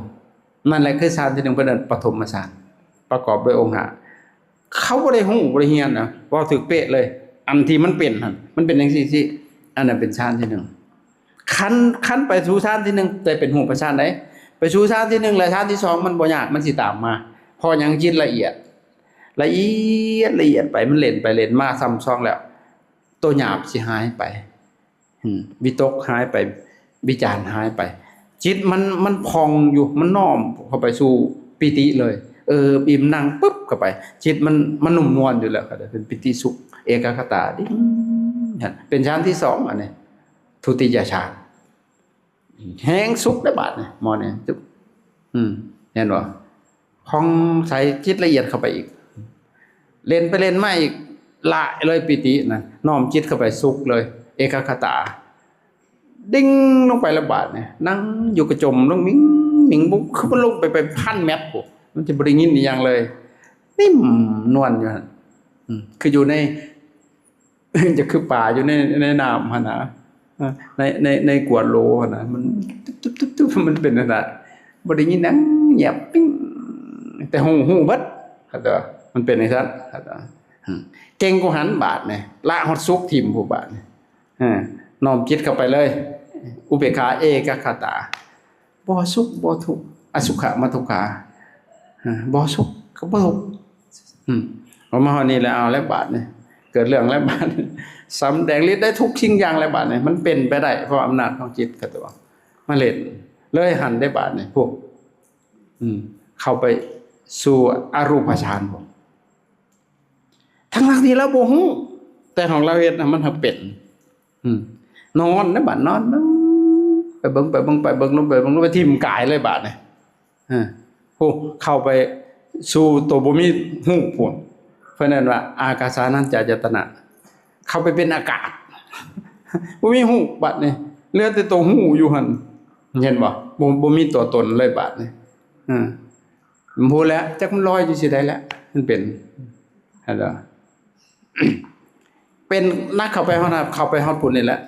ນັ້ນແຫຼະຄືຊານທີໜຶ່ງ ເພິ່ນເອີ້ນປະຖົມມະຊານ ປະກອບດ້ວຍອົງຫ້າ ເຂົາບໍ່ໄດ້ຮູ້ ບໍ່ໄດ້ຮຽນນະ ເວົ້າຖືກເປະເລີຍ ອັນທີ່ມັນເປັນຫັ້ນ ມັນເປັນຈັ່ງຊີ້ ອັນນັ້ນເປັນຊານທີໜຶ່ງ ຄັນ ຄັນໄປສູ່ຊານທີໜຶ່ງ ແຕ່ເປັນຮູບປະຊານໃດ ໄປສູ່ຊານທີໜຶ່ງ ແລະ ຊານທີສອງ ມັນບໍ່ຍາກ ມັນຊິຕາມມາ ເພາະຫຍັງ? ຈິດລະອຽດ ລະອຽດ ລະອຽດໄປ ມັນເຫຼັ້ນໄປເຫຼັ້ນມາ ຊຳຊອງແລ້ວ ໂຕຫຍາບຊິຫາຍໄປ ອືມ ວິຕົກຫາຍໄປ ວິຈານຫາຍໄປ ຈິດມັນ ມັນຜ່ອງຢູ່ ມັນນ້ອມເຂົ້າໄປສູ່ປີຕິເລີຍ ເອີ ອີ່ມ ນັ່ງປຶບເຂົ້າໄປ ຈິດມັນ ມັນນຸ້ມນວນຢູ່ແລ້ວ ເປັນປີຕິສຸກ ເອກະຄະຕາ ດິ້ງ ເປັນຊານທີສອງ ອັນນີ້ ທຸຕິຍະຊານ ແຮງສຸກໄດ້ບາດນີ້ ໝໍນີ້ ອືມ ເຫັນບໍ່? ຜ່ອງໃສ ຈິດລະອຽດເຂົ້າໄປອີກ ເຫຼັ້ນໄປເຫຼັ້ນມາອີກ ລະເລີຍປີຕິນະ ນ້ອມຈິດເຂົ້າໄປ ສຸກເລີຍ ເອກະຄະຕາ ດິ້ງລົງໄປລະບາດນີ້ ນັ່ງຢູ່ກະຈົມລົງມິງມິງ ບໍ່ ຄືມັນລົງໄປ ໄປພັນແມັດພຸ້ນ ມັນຈະບໍ່ໄດ້ຍິນອີ່ຫຍັງເລີຍ ນິ້ມນວນຢູ່ຫັ້ນ ອືມ ຄືຢູ່ໃນ ຈະຄືປາຢູ່ໃນ ໃນນ້ຳຫັ້ນນະ ໃນ ໃນ ໃນກວດໂຫຼຫັ້ນນະ ມັນຕຸບໆໆ ມັນເປັນຈັ່ງຊັ້ນ ບໍ່ໄດ້ຍິນຫຍັງ ງຽບປິ້ງ ແຕ່ຮູ້ ຮູ້ເບິດ ເຂົ້າໃຈບໍ່? ມັນເປັນຈັ່ງຊັ້ນ ເກັ່ງກວ່າຫັ້ນບາດນີ້ ລະຮອດສຸກຖິ້ມພຸ້ນບາດນີ້ ນ້ອມຈິດເຂົ້າໄປເລີຍ ອຸເບກຂາເອກະຄະຕາ ບໍ່ສຸກບໍ່ທຸກ ອະສຸຂະມະທຸກຂາ ເອີ ບໍ່ສຸກກໍບໍ່ທຸກ ອືມ ເອົາມາຮອດນີ້ແລ້ວ ເອົາແລ້ວບາດນີ້ ເກີດເລື່ອງແລ້ວບາດນີ້ ສຳແດງລິດໄດ້ທຸກສິ່ງຢ່າງແລ້ວບາດນີ້ ມັນເປັນໄປໄດ້ ເພາະອຳນາດຂອງຈິດ ເຂົ້າໃຈບໍ່? ມາເຫຼັ້ນເລີຍຫັ້ນເດ້ບາດນີ້ ພວກ ອືມ ເຂົ້າໄປສູ່ອະຮູບປະຊານ ທັງໆທີ່ລາວບໍ່ຮູ້ ແຕ່ຂອງລາວເຮັດນະ ມັນຫາກເປັນ ອືມ ນອນນະ ບາດນອນ ເບິ່ງ ໄປເບິ່ງ ໄປເບິ່ງລົມ ໄປເບິ່ງລົມ ໄປຖິ້ມກາຍເລີຍບາດນີ້. ເອີ ໂອ້ ເຂົ້າໄປສູ່ໂຕບໍ່ມີຮູບພຸ້ນ ເພິ່ນເອີ້ນວ່າອາກາສານັນຈາຍະຕະນະ ເຂົ້າໄປເປັນອາກາດ ບໍ່ມີຮູບບາດນີ້ ເຫຼືອແຕ່ໂຕຮູ້ຢູ່ຫັ້ນ ເຫັນບໍ່? ບໍ່ ບໍ່ມີຕົວຕົນເລີຍບາດນີ້. ເອີ ບໍ່ຮູ້ແລ້ວ ຈັກມັນລອຍຢູ່ຊິໃດແລ້ວ ມັນເປັນ ເຫັນບໍ່? ເປັນໜັກເຂົ້າໄປຮອດ ເຂົ້າໄປຮອດພຸ້ນນີ້ແຫຼະ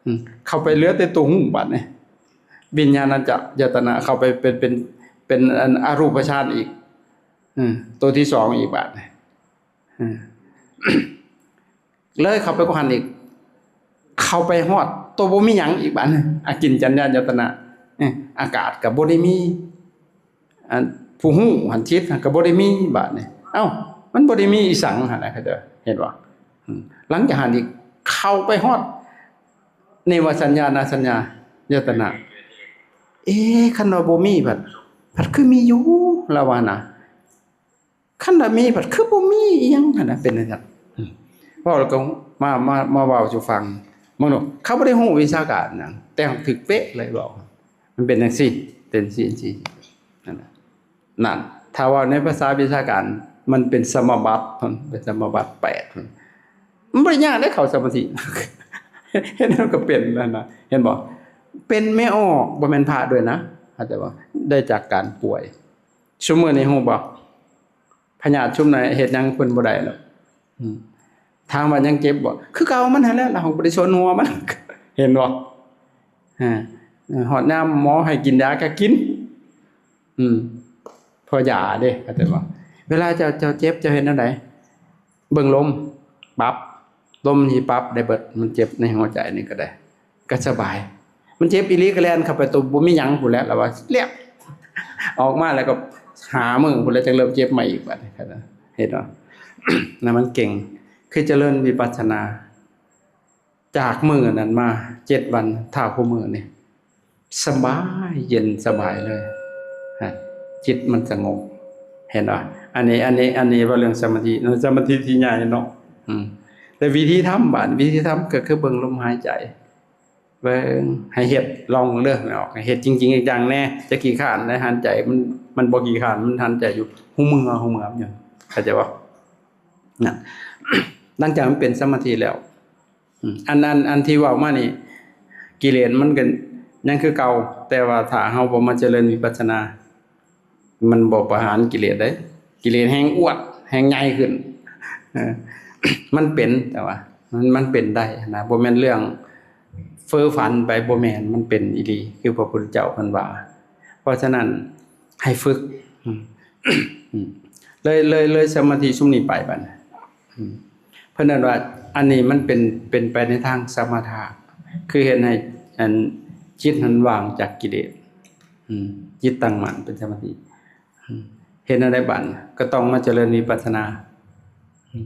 ອືມ ເຂົ້າໄປເຫຼືອແຕ່ຕົວຮູ້ບາດນີ້ ວິນຍານະຈະ ຈະຕະນະ ເຂົ້າໄປເປັນ ເປັນ ເປັນອັນອະຮູບປະຊານອີກ ອືມ ຕົວທີສອງອີກບາດນີ້ ອືມ ເລີຍເຂົ້າໄປກວ່າຫັ້ນອີກ ເຂົ້າໄປຮອດຕົວບໍ່ມີຫຍັງອີກບາດນີ້ ອາກິນຈັນຍານະຈະຕະນະ ອາກາດກໍບໍ່ໄດ້ມີ ອັນຜູ້ຮູ້ຫັ້ນ ຈິດຫັ້ນກໍບໍ່ໄດ້ມີບາດນີ້ ເອົ້າ ມັນບໍ່ໄດ້ມີອີ່ສັງຫັ້ນນະ ເຂົາເຈົ້າເຫັນບໍ່? ອືມ ຫຼັງຈາກຫັ້ນອີກເຂົ້າໄປຮອດເນວະສັນຍານະສັນຍາຍະຕະນະ ເອ ຄັນວ່າບໍ່ມີພັດ ພັດຄືມີຢູ່ ລາວວ່ານະ ຄັນວ່າມີພັດຄືບໍ່ມີອີ່ຫຍັງຫັ້ນນະ ເປັນຈັ່ງຊັ້ນ ອືມ ເວົ້າແລ້ວກໍມາ ມາ ມາເວົ້າສູ່ຟັງ ເບິ່ງດູ ເຂົາບໍ່ໄດ້ຮູ້ວິຊາການຫຍັງ ແຕ່ຖືກເປະເລີຍ ເວົ້າ ມັນເປັນຈັ່ງຊີ້ ເປັນຊີ້ ຊີ້ ນັ້ນນະ ນັ້ນ ຖ້າເວົ້າໃນພາສາວິຊາການ ມັນເປັນສະມາບັດ ເປັນສະມາບັດແປດ ມັນບໍ່ໄດ້ຍາກເດ້ເຂົ້າສະມາທິ ເຮັດແລ້ວກໍເປັນຫັ້ນນະ ເຫັນບໍ່? ເປັນແມ່ອອກ ບໍ່ແມ່ນພະດ້ວຍນະ ເຂົ້າໃຈບໍ່? ໄດ້ຈາກການປ່ວຍ ຊຸມມື້ນີ້ຮູ້ບໍ່? ພະຍາດຊຸມໃດເຮັດຫຍັງເພິ່ນບໍ່ໄດ້ດອກ ອືມ ຖາມວ່າຍັງເຈັບບໍ່? ຄືເກົ່າ ມັນຫັ້ນແຫຼະ ລະເຮົາບໍ່ໄດ້ສົນຫົວມັນ ເຫັນບໍ່? ຮອດຍາມໝໍໃຫ້ກິນຢາກໍກິນ ອືມ ເພາະຢາເດ້ ເຂົ້າໃຈບໍ່? ເວລາເຈົ້າ ເຈົ້າເຈັບ ເຈົ້າເຮັດແນວໃດ? ເບິ່ງລົມ ປັບ ລົມທີ່ປັບໄດ້ເບິດ ມັນເຈັບໃນຫົວໃຈນີ້ກໍໄດ້ ກໍສະບາຍ ມັນເຈັບອີ່ຫຼີກໍແລ່ນເຂົ້າໄປໂຕບໍ່ມີຫຍັງພຸ້ນແຫຼະ ລະວ່າແລ້ວ ອອກມາແລ້ວກໍຫ້າມື້ພຸ້ນແຫຼະ ຈັ່ງເລີ່ມເຈັບໃໝ່ອີກບາດນີ້ ເຫັນບໍ່? ນະ ມັນເກັ່ງ ຄືຈະເລີນວິປັດສະນາ ຈາກມື້ນັ້ນມາເຈັດວັນ ຖ້າຄູ່ມື້ນີ້ ສະບາຍ ເຢັນສະບາຍເລີຍ ຮະ ຈິດມັນສະຫງົບ ເຫັນບໍ່? ອັນນີ້ ອັນນີ້ ອັນນີ້ເວົ້າເລື່ອງສະມາທິເນາະ ສະມາທິທີ່ໃຫຍ່ເນາະ ອືມ ແຕ່ວິທີທຳ ບາດວິທີທຳກໍຄືເບິ່ງລົມຫາຍໃຈ ເບິ່ງ ໃຫ້ເຮັດ ລອງເບິ່ງເດີ ອອກ ໃຫ້ເຮັດຈິງໆ ຈັງໆ ແດ່ ຈະຂີ້ຄ້ານໄດ້ ຫັນໃຈ ມັນ ມັນບໍ່ຂີ້ຄ້ານ ມັນຫັນໃຈຢູ່ ຮູ້ເມື່ອ ຮູ້ເມື່ອຢູ່ ເຂົ້າໃຈບໍ່? ນັ້ນ ຫຼັງຈາກມັນເປັນສະມາທິແລ້ວ ອືມ ອັນ ອັນ ອັນທີ່ເວົ້າມານີ້ ກິເລດມັນກໍຍັງຄືເກົ່າ ແຕ່ວ່າຖ້າເຮົາບໍ່ມາຈະເລີນວິປັດສະນາ ມັນບໍ່ປະຫານກິເລດເດ້ ກິເລດແຮ່ງອວດ ແຮ່ງໃຫຍ່ຂຶ້ນ ເອີ ມັນເປັນ ແຕ່ວ່າມັນ ມັນເປັນໄດ້ນະ ບໍ່ແມ່ນເລື່ອງເຟີຝັນໄປ ບໍ່ແມ່ນ ມັນເປັນອີ່ຫຼີ ຄືພະພຸດທະເຈົ້າເພິ່ນວ່າ ເພາະສະນັ້ນ ໃຫ້ຝຶກ ອືມ ອືມ ເລີຍ ເລີຍ ເລີຍສະມາທິຊຸມນີ້ໄປບັດນີ້ ອືມ ເພິ່ນເອີ້ນວ່າ ອັນນີ້ມັນເປັນ ເປັນໄປໃນທາງສະມະຖະ ຄືເຮັດໃຫ້ ອັນ ຈິດຫັ້ນວ່າງຈາກກິເລດ ອືມ ຈິດຕັ້ງໝັ້ນເປັນສະມາທິ ອືມ ເຮັດແນວໃດບັດ? ກໍຕ້ອງມາຈະເລີນວິປັດສະນາ ອືມ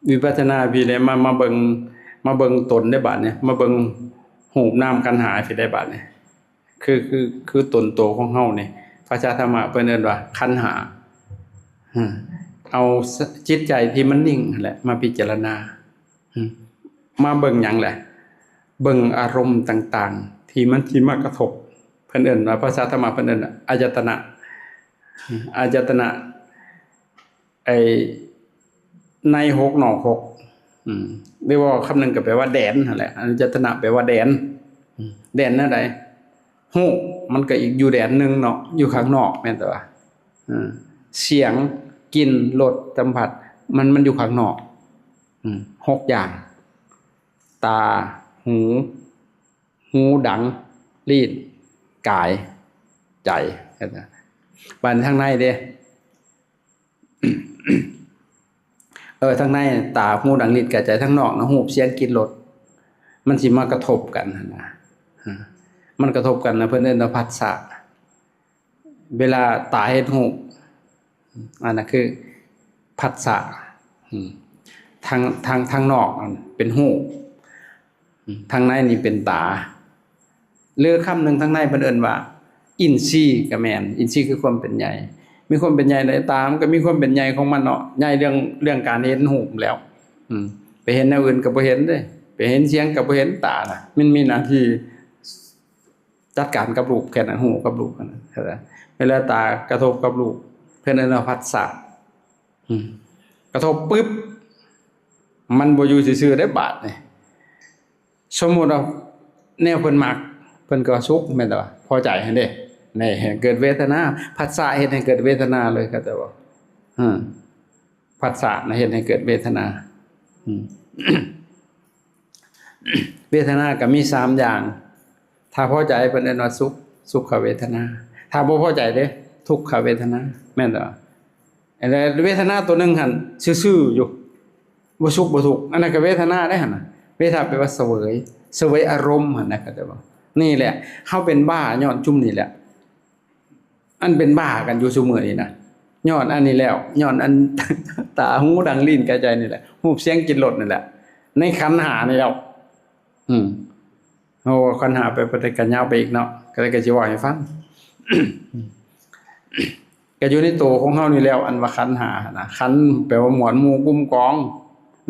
ວິປັດສະນາພີ້ແຫຼະ ມາ ມາເບິ່ງ ມາເບິ່ງຕົນໄດ້ບັດນີ້ ມາເບິ່ງຮູບນາມຂັນຫ້າພີ້ໄດ້ບັດນີ້ ຄື ຄື ຄືຕົນໂຕຂອງເຮົານີ້ ພາສາທຳມະເພິ່ນເອີ້ນວ່າຂັນຫ້າ ເອົາຈິດໃຈທີ່ມັນນິ່ງຫັ້ນແຫຼະມາພິຈາລະນາ ມາເບິ່ງຫຍັງແຫຼະ? ເບິ່ງອາລົມຕ່າງໆ ທີ່ມັນ ທີ່ມາກະທົບ ເພິ່ນເອີ້ນວ່າ ພາສາທຳມະເພິ່ນເອີ້ນອາຍະຕະນະ ອາຍະຕະນະ ໄອ້ ໃນຫົກນອກຫົກ ອືມ ຫຼືວ່າຄຳໜຶ່ງກໍແປວ່າແດນຫັ້ນແຫຼະ ອາຍະຕະນະແປວ່າແດນ ອືມ ແດນແນວໃດ? ຮູບມັນກໍອີກຢູ່ແດນໜຶ່ງເນາະ ຢູ່ຂ້າງນອກແມ່ນແຕ່ວ່າ ເອີ ສຽງ ກິ່ນ ລົດ ສຳຜັດ ມັນ ມັນຢູ່ຂ້າງນອກ ອືມ ຫົກຢ່າງ ຕາ ຫູ ຫູ ດັງ ລີ້ນ ກາຍ ໃຈ ບາດນີ້ທາງໃນເດ້? ເອີ ທາງໃນ ຕາ ຫູ ດັງ ລີ້ນ ກາຍ ໃຈ ທາງນອກນະ ຮູບ ສຽງ ກິ່ນ ລົດ ມັນຊິມາກະທົບກັນຫັ້ນນະ ມັນກະທົບກັນນະ ເພິ່ນເອີ້ນວ່າພັດສະ ເວລາຕາເຫັນຮູບ ອັນນັ້ນຄືພັດສະ ອືມ ທາງ ທາງ ທາງນອກເປັນຮູບ ອືມ ທາງໃນນີ້ເປັນຕາ ຫຼືຄຳໜຶ່ງທາງໃນເພິ່ນເອີ້ນວ່າອິນຊີກໍແມ່ນ ອິນຊີຄືຄວາມເປັນໃຫຍ່ ມີຄວາມເປັນໃຫຍ່ໃນຕາ ມັນກໍມີຄວາມເປັນໃຫຍ່ຂອງມັນເນາະ ໃຫຍ່ເລື່ອງ ເລື່ອງການເຫັນຮູບແລ້ວ ອືມ ໄປເຫັນແນວອື່ນກໍບໍ່ເຫັນເດ້ ໄປເຫັນສຽງກໍບໍ່ເຫັນ ຕານະ ມັນມີໜ້າທີ່ ຈັດການກັບຮູບແຄ່ນັ້ນ ຮູ້ກັບຮູບແຄ່ນັ້ນ. ເວລາຕາກະທົບກັບຮູບ ເພິ່ນເອີ້ນວ່າຜັດສະ. ອືມ ກະທົບປຶບ ມັນບໍ່ຢູ່ຊື່ໆເດ້ບາດນີ້. ສົມມຸດວ່າແນວເພິ່ນມັກ ເພິ່ນກໍສຸກ ແມ່ນບໍ່? ພໍໃຈຫັ້ນເດ້. ນີ້ເກີດເວທະນາ ຜັດສະເຮັດໃຫ້ເກີດເວທະນາເລີຍ ເຂົ້າໃຈບໍ່? ອືມ ຜັດສະນະເຮັດໃຫ້ເກີດເວທະນາ. ອືມ ເວທະນາກໍມີສາມຢ່າງ. ຖ້າພໍໃຈເພິ່ນເອີ້ນວ່າສຸກ ສຸຂະເວທະນາ. ຖ້າບໍ່ພໍໃຈເດ້ ທຸກຂະເວທະນາ ແມ່ນບໍ່? ແລະເວທະນາຕົວໜຶ່ງຫັ້ນຊື່ໆຢູ່ ບໍ່ສຸກບໍ່ທຸກ ອັນນັ້ນກໍເວທະນາໄດ້ຫັ້ນນະ. ເວທະນາແປວ່າສະເຫວີຍ ສະເຫວີຍອາລົມຫັ້ນນະ ເຂົ້າໃຈບໍ່? ນີ້ແຫຼະ ເຮົາເປັນບ້າຍ້ອນຈຸມນີ້ແຫຼະ. ອັນເປັນບ້າກັນຢູ່ຊຸມື້ນີ້ນະ ຍ້ອນອັນນີ້ແລ້ວ ຍ້ອນອັນ ຕາ ຫູ ດັງ ລີ້ນ ກາຍ ໃຈນີ້ແຫຼະ ຮູບ ສຽງ ກິ່ນ ລົດ ນີ້ແຫຼະ ໃນຂັນຫ້ານີ້ແລ້ວ. ອືມ ໂອ້ ຂັນຫ້າໄປປະເທດກະຍາວໄປອີກເນາະ ກໍເລີຍ ກໍຊິເວົ້າໃຫ້ຟັງ. ກໍຢູ່ໃນໂຕຂອງເຮົານີ້ແລ້ວ ອັນວ່າຂັນຫ້າຫັ້ນນະ ຂັນແປວ່າໝວດໝູ່ກຸ່ມກອງ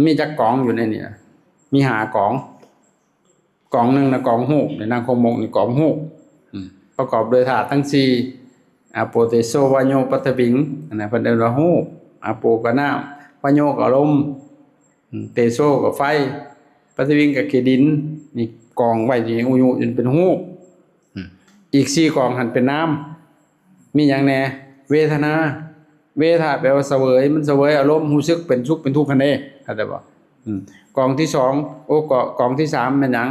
ມີຈັກກອງຢູ່ໃນນີ້ນະ? ມີຫ້າກອງ. ກອງໜຶ່ງນະກອງຮູບ ໃນນາງຄອງມົກນີ້ກອງຮູບ ອືມ ປະກອບດ້ວຍທາດທັງສີ່ ອາໂປ ເຕໂຊ ວາໂຍ ປະທະວິງ ອັນນັ້ນເພິ່ນເອີ້ນວ່າຮູບ. ອາໂປກໍນ້ຳ ວາໂຍກໍລົມ ອືມ ເຕໂຊກໍໄຟ ປະທະວິງກໍຂີ້ດິນ. ນີ້ກອງໄວ້ນີ້ອຸຍຸຈົນເປັນຮູບ. ອືມ ອີກສີ່ກອງຫັ້ນເປັນນາມ. ມີຫຍັງແດ່? ເວທະນາ ເວທະນາແປວ່າສະເຫວີຍ ມັນສະເຫວີຍອາລົມ ຮູ້ສຶກເປັນສຸກເປັນທຸກຫັ້ນເດ້ ເຂົ້າໃຈບໍ່? ອືມ ກອງທີສອງ ໂອ້ ກອງທີສາມແມ່ນຫຍັງ?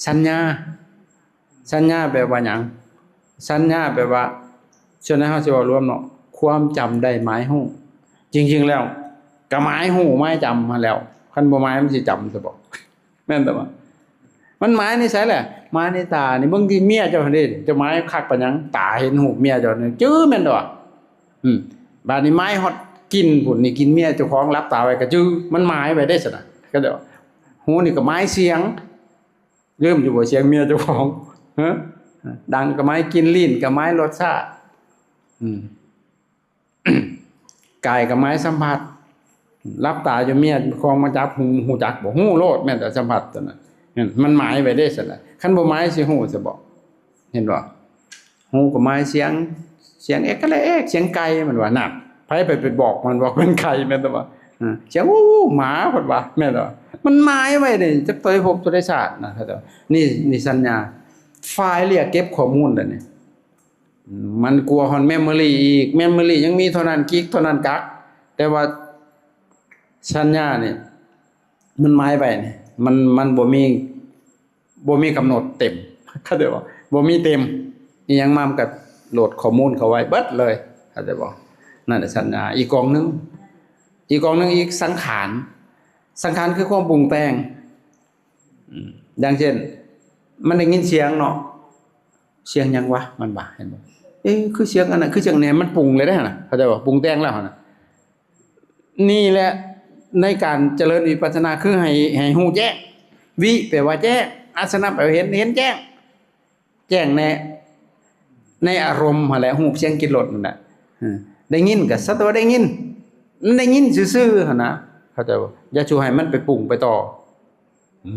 ສັນຍາ ສັນຍາແປວ່າຫຍັງ? ສັນຍາແປວ່າ ສ່ວນໃຫຍ່ເຮົາຊິເວົ້າລວມເນາະ ຄວາມຈຳໄດ້ໝາຍຮູ້. ຈິງໆແລ້ວກໍໝາຍຮູ້ໝາຍຈຳຫັ້ນແລ້ວ ຄັນບໍ່ໝາຍມັນຊິຈຳຊະບໍ່? ແມ່ນແຕ່ວ່າມັນໝາຍໃນໃສແຫຼະ? ໝາຍໃນຕານີ້ ເບິ່ງທີ່ເມຍເຈົ້າຫັ້ນເດ້ ເຈົ້າໝາຍຄັກປານຫຍັງ? ຕາເຫັນຮູບເມຍເຈົ້ານີ້ຈື່ແມ່ນແຕ່ວ່າ ອືມ ບາດນີ້ໝາຍຮອດກິ່ນພຸ້ນ ນີ້ກິ່ນເມຍເຈົ້າຂອງ ຫຼັບຕາໄວ້ກໍຈື່ ມັນໝາຍໄວ້ເດ້ຊັ້ນນະ. ກໍດຽວ ຫູນີ້ກໍໝາຍສຽງ ລືມຢູ່ບໍ່ ສຽງເມຍເຈົ້າຂອງ? ຮະ ດັງກໍໝາຍກິ່ນ ລີ້ນກໍໝາຍລົດຊາດ ອືມ ກາຍກໍໝາຍສຳຜັດ ຫຼັບຕາຢູ່ເມຍຂອງມາຈັບຫູ ຮູ້ຈັກບໍ່? ຮູ້ໂລດ ແມ່ນແຕ່ສຳຜັດຕົວນັ້ນ ມັນໝາຍໄວ້ເດ້ຊັ້ນນະ. ຄັນບໍ່ໝາຍຊິຮູ້ຊະບໍ່? ເຫັນບໍ່? ຫູກໍໝາຍສຽງ ສຽງແອກກະແລແອກ ສຽງໄກ່ ມັນວ່າ ນັ້ນ ໃຜໄປ ໄປບອກມັນວ່າເປັນໄກ່ ແມ່ນແຕ່ວ່າ ເອີ ສຽງ ອູ້ ໝາ ເພິ່ນວ່າ ແມ່ນແຕ່ວ່າມັນໝາຍໄວ້ເດ້ ຈັກຕົວໃດພົບຕົວໃດຊາດນະ. ເຂົາເຈົ້າ ນີ້ ນີ້ສັນຍາ ຟາຍລຽກເກັບຂໍ້ມູນແລ້ວນີ້ ມັນກວ່າຮອດເມມໂມຣີອີກ ເມມໂມຣີຍັງມີເທົ່ານັ້ນກິກ ເທົ່ານັ້ນກັກ ແຕ່ວ່າສັນຍານີ້ ມັນໝາຍໄວ້ນີ້ ມັນ ມັນບໍ່ມີ ບໍ່ມີກຳນົດເຕັມ ເຂົ້າໃຈບໍ່? ບໍ່ມີເຕັມ ອີ່ຫຍັງມາມັນກໍໂຫຼດຂໍ້ມູນເຂົ້າໄວ້ເບິດເລີຍ ເຂົ້າໃຈບໍ່? ນັ້ນແຫຼະສັນຍາ. ອີກກອງໜຶ່ງ ອີກກອງໜຶ່ງອີກ ສັງຂານ ສັງຂານຄືຄວາມປຸງແຕ່ງ ອືມ ຢ່າງເຊັ່ນ ມັນໄດ້ຍິນສຽງເນາະ ສຽງຫຍັງວະ ມັນວ່າ ເຫັນບໍ່? ເອ ຄືສຽງອັນນັ້ນ ຄືສຽງແນ ມັນປຸງເລີຍເດ້ຫັ້ນນະ ເຂົ້າໃຈບໍ່? ປຸງແຕ່ງແລ້ວຫັ້ນນະ. ນີ້ແຫຼະໃນການຈະເລີນວິປັດສະນາ ຄືໃຫ້ ໃຫ້ຮູ້ແຈ້ງ ວິແປວ່າແຈ້ງ ອັດສະນະແປວ່າເຫັນ ເຫັນແຈ້ງ ແຈ້ງໃນ ໃນອາລົມຫັ້ນແຫຼະ ຮູບ ສຽງ ກິ່ນ ລົດ ນັ້ນແຫຼະ. ເອີ ໄດ້ຍິນກໍສັກແຕ່ວ່າໄດ້ຍິນ ມັນໄດ້ຍິນຊື່ໆຫັ້ນນະ ເຂົ້າໃຈບໍ່? ຢ່າສູ່ໃຫ້ມັນໄປປຸງໄປຕໍ່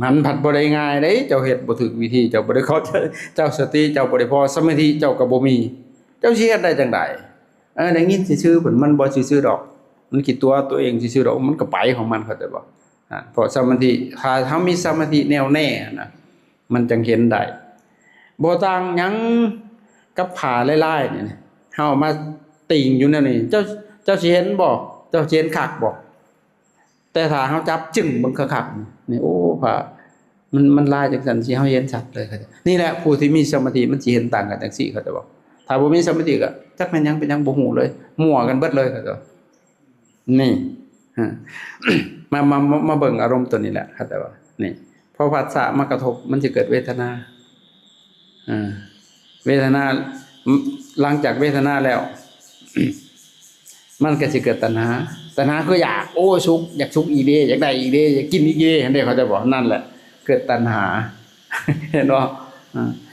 ມັນພັດບໍ່ໄດ້ງ່າຍເດ້ ເຈົ້າເຮັດບໍ່ຖືກວິທີ ເຈົ້າບໍ່ໄດ້ເຂົ້າໃຈ ເຈົ້າສະຕິເຈົ້າບໍ່ໄດ້ພໍ ສະມາທິເຈົ້າກໍບໍ່ມີ ເຈົ້າຊິເຮັດໄດ້ຈັ່ງໃດ? ເອີ ໄດ້ຍິນຊື່ໆ ເພິ່ນ ມັນບໍ່ຊື່ໆດອກ ມັນຄິດຕົວຕົວເອງຊື່ໆດອກ ມັນກໍໄປຂອງມັນ ເຂົ້າໃຈບໍ່? ອາ ເພາະສະມາທິ ຖ້າເຮົາມີສະມາທິແນ່ວແນ່ນະ ມັນຈັ່ງເຫັນໄດ້ ບໍ່ຕ່າງຫຍັງກັບຜ້າລາຍໆນີ້ ເຮົາເອົາມາຕິ່ງຢູ່ແນວນີ້ ເຈົ້າ ເຈົ້າຊິເຫັນບໍ່? ເຈົ້າຊິເຫັນຄັກບໍ່? ແຕ່ຖ້າເຮົາຈັບຈຶ້ງເບິ່ງຄັກໆ ນີ້ ໂອ້ ຜ້າ ມັນ ມັນລາຍຈັ່ງຊັ້ນ ຊິ ເຮົາເຫັນຊັດເລີຍ. ນີ້ແຫຼະ ຜູ້ທີ່ມີສະມາທິມັນຊິເຫັນຕ່າງກັນຈັ່ງຊີ້ ເຂົ້າໃຈບໍ່? ຖ້າບໍ່ມີສະມາທິກໍຈັກແມ່ນຫຍັງເປັນຫຍັງບໍ່ຮູ້ເລີຍ ມົ່ວກັນເບິດເລີຍ ເຂົ້າໃຈບໍ່? ນີ້ ຮະ ມາ ມາ ມາ ມາເບິ່ງອາລົມຕົວນີ້ແຫຼະ ເຂົ້າໃຈບໍ່? ນີ້ ພໍຜັດສະມາກະທົບ ມັນຊິເກີດເວທະນາ ອາ ເວທະນາ ຫຼັງຈາກເວທະນາແລ້ວ ມັນກໍຊິເກີດຕັນຫາ ຕັນຫາຄືຢາກ ໂອ້ຍ ສຸກ ຢາກສຸກອີກເດ້ ຢາກໄດ້ອີກເດ້ ຢາກກິນອີກເດ້ ຫັ້ນເດ້ ເຂົ້າໃຈບໍ່? ນັ້ນແຫຼະ ເກີດຕັນຫາ ເຫັນບໍ່? ອາ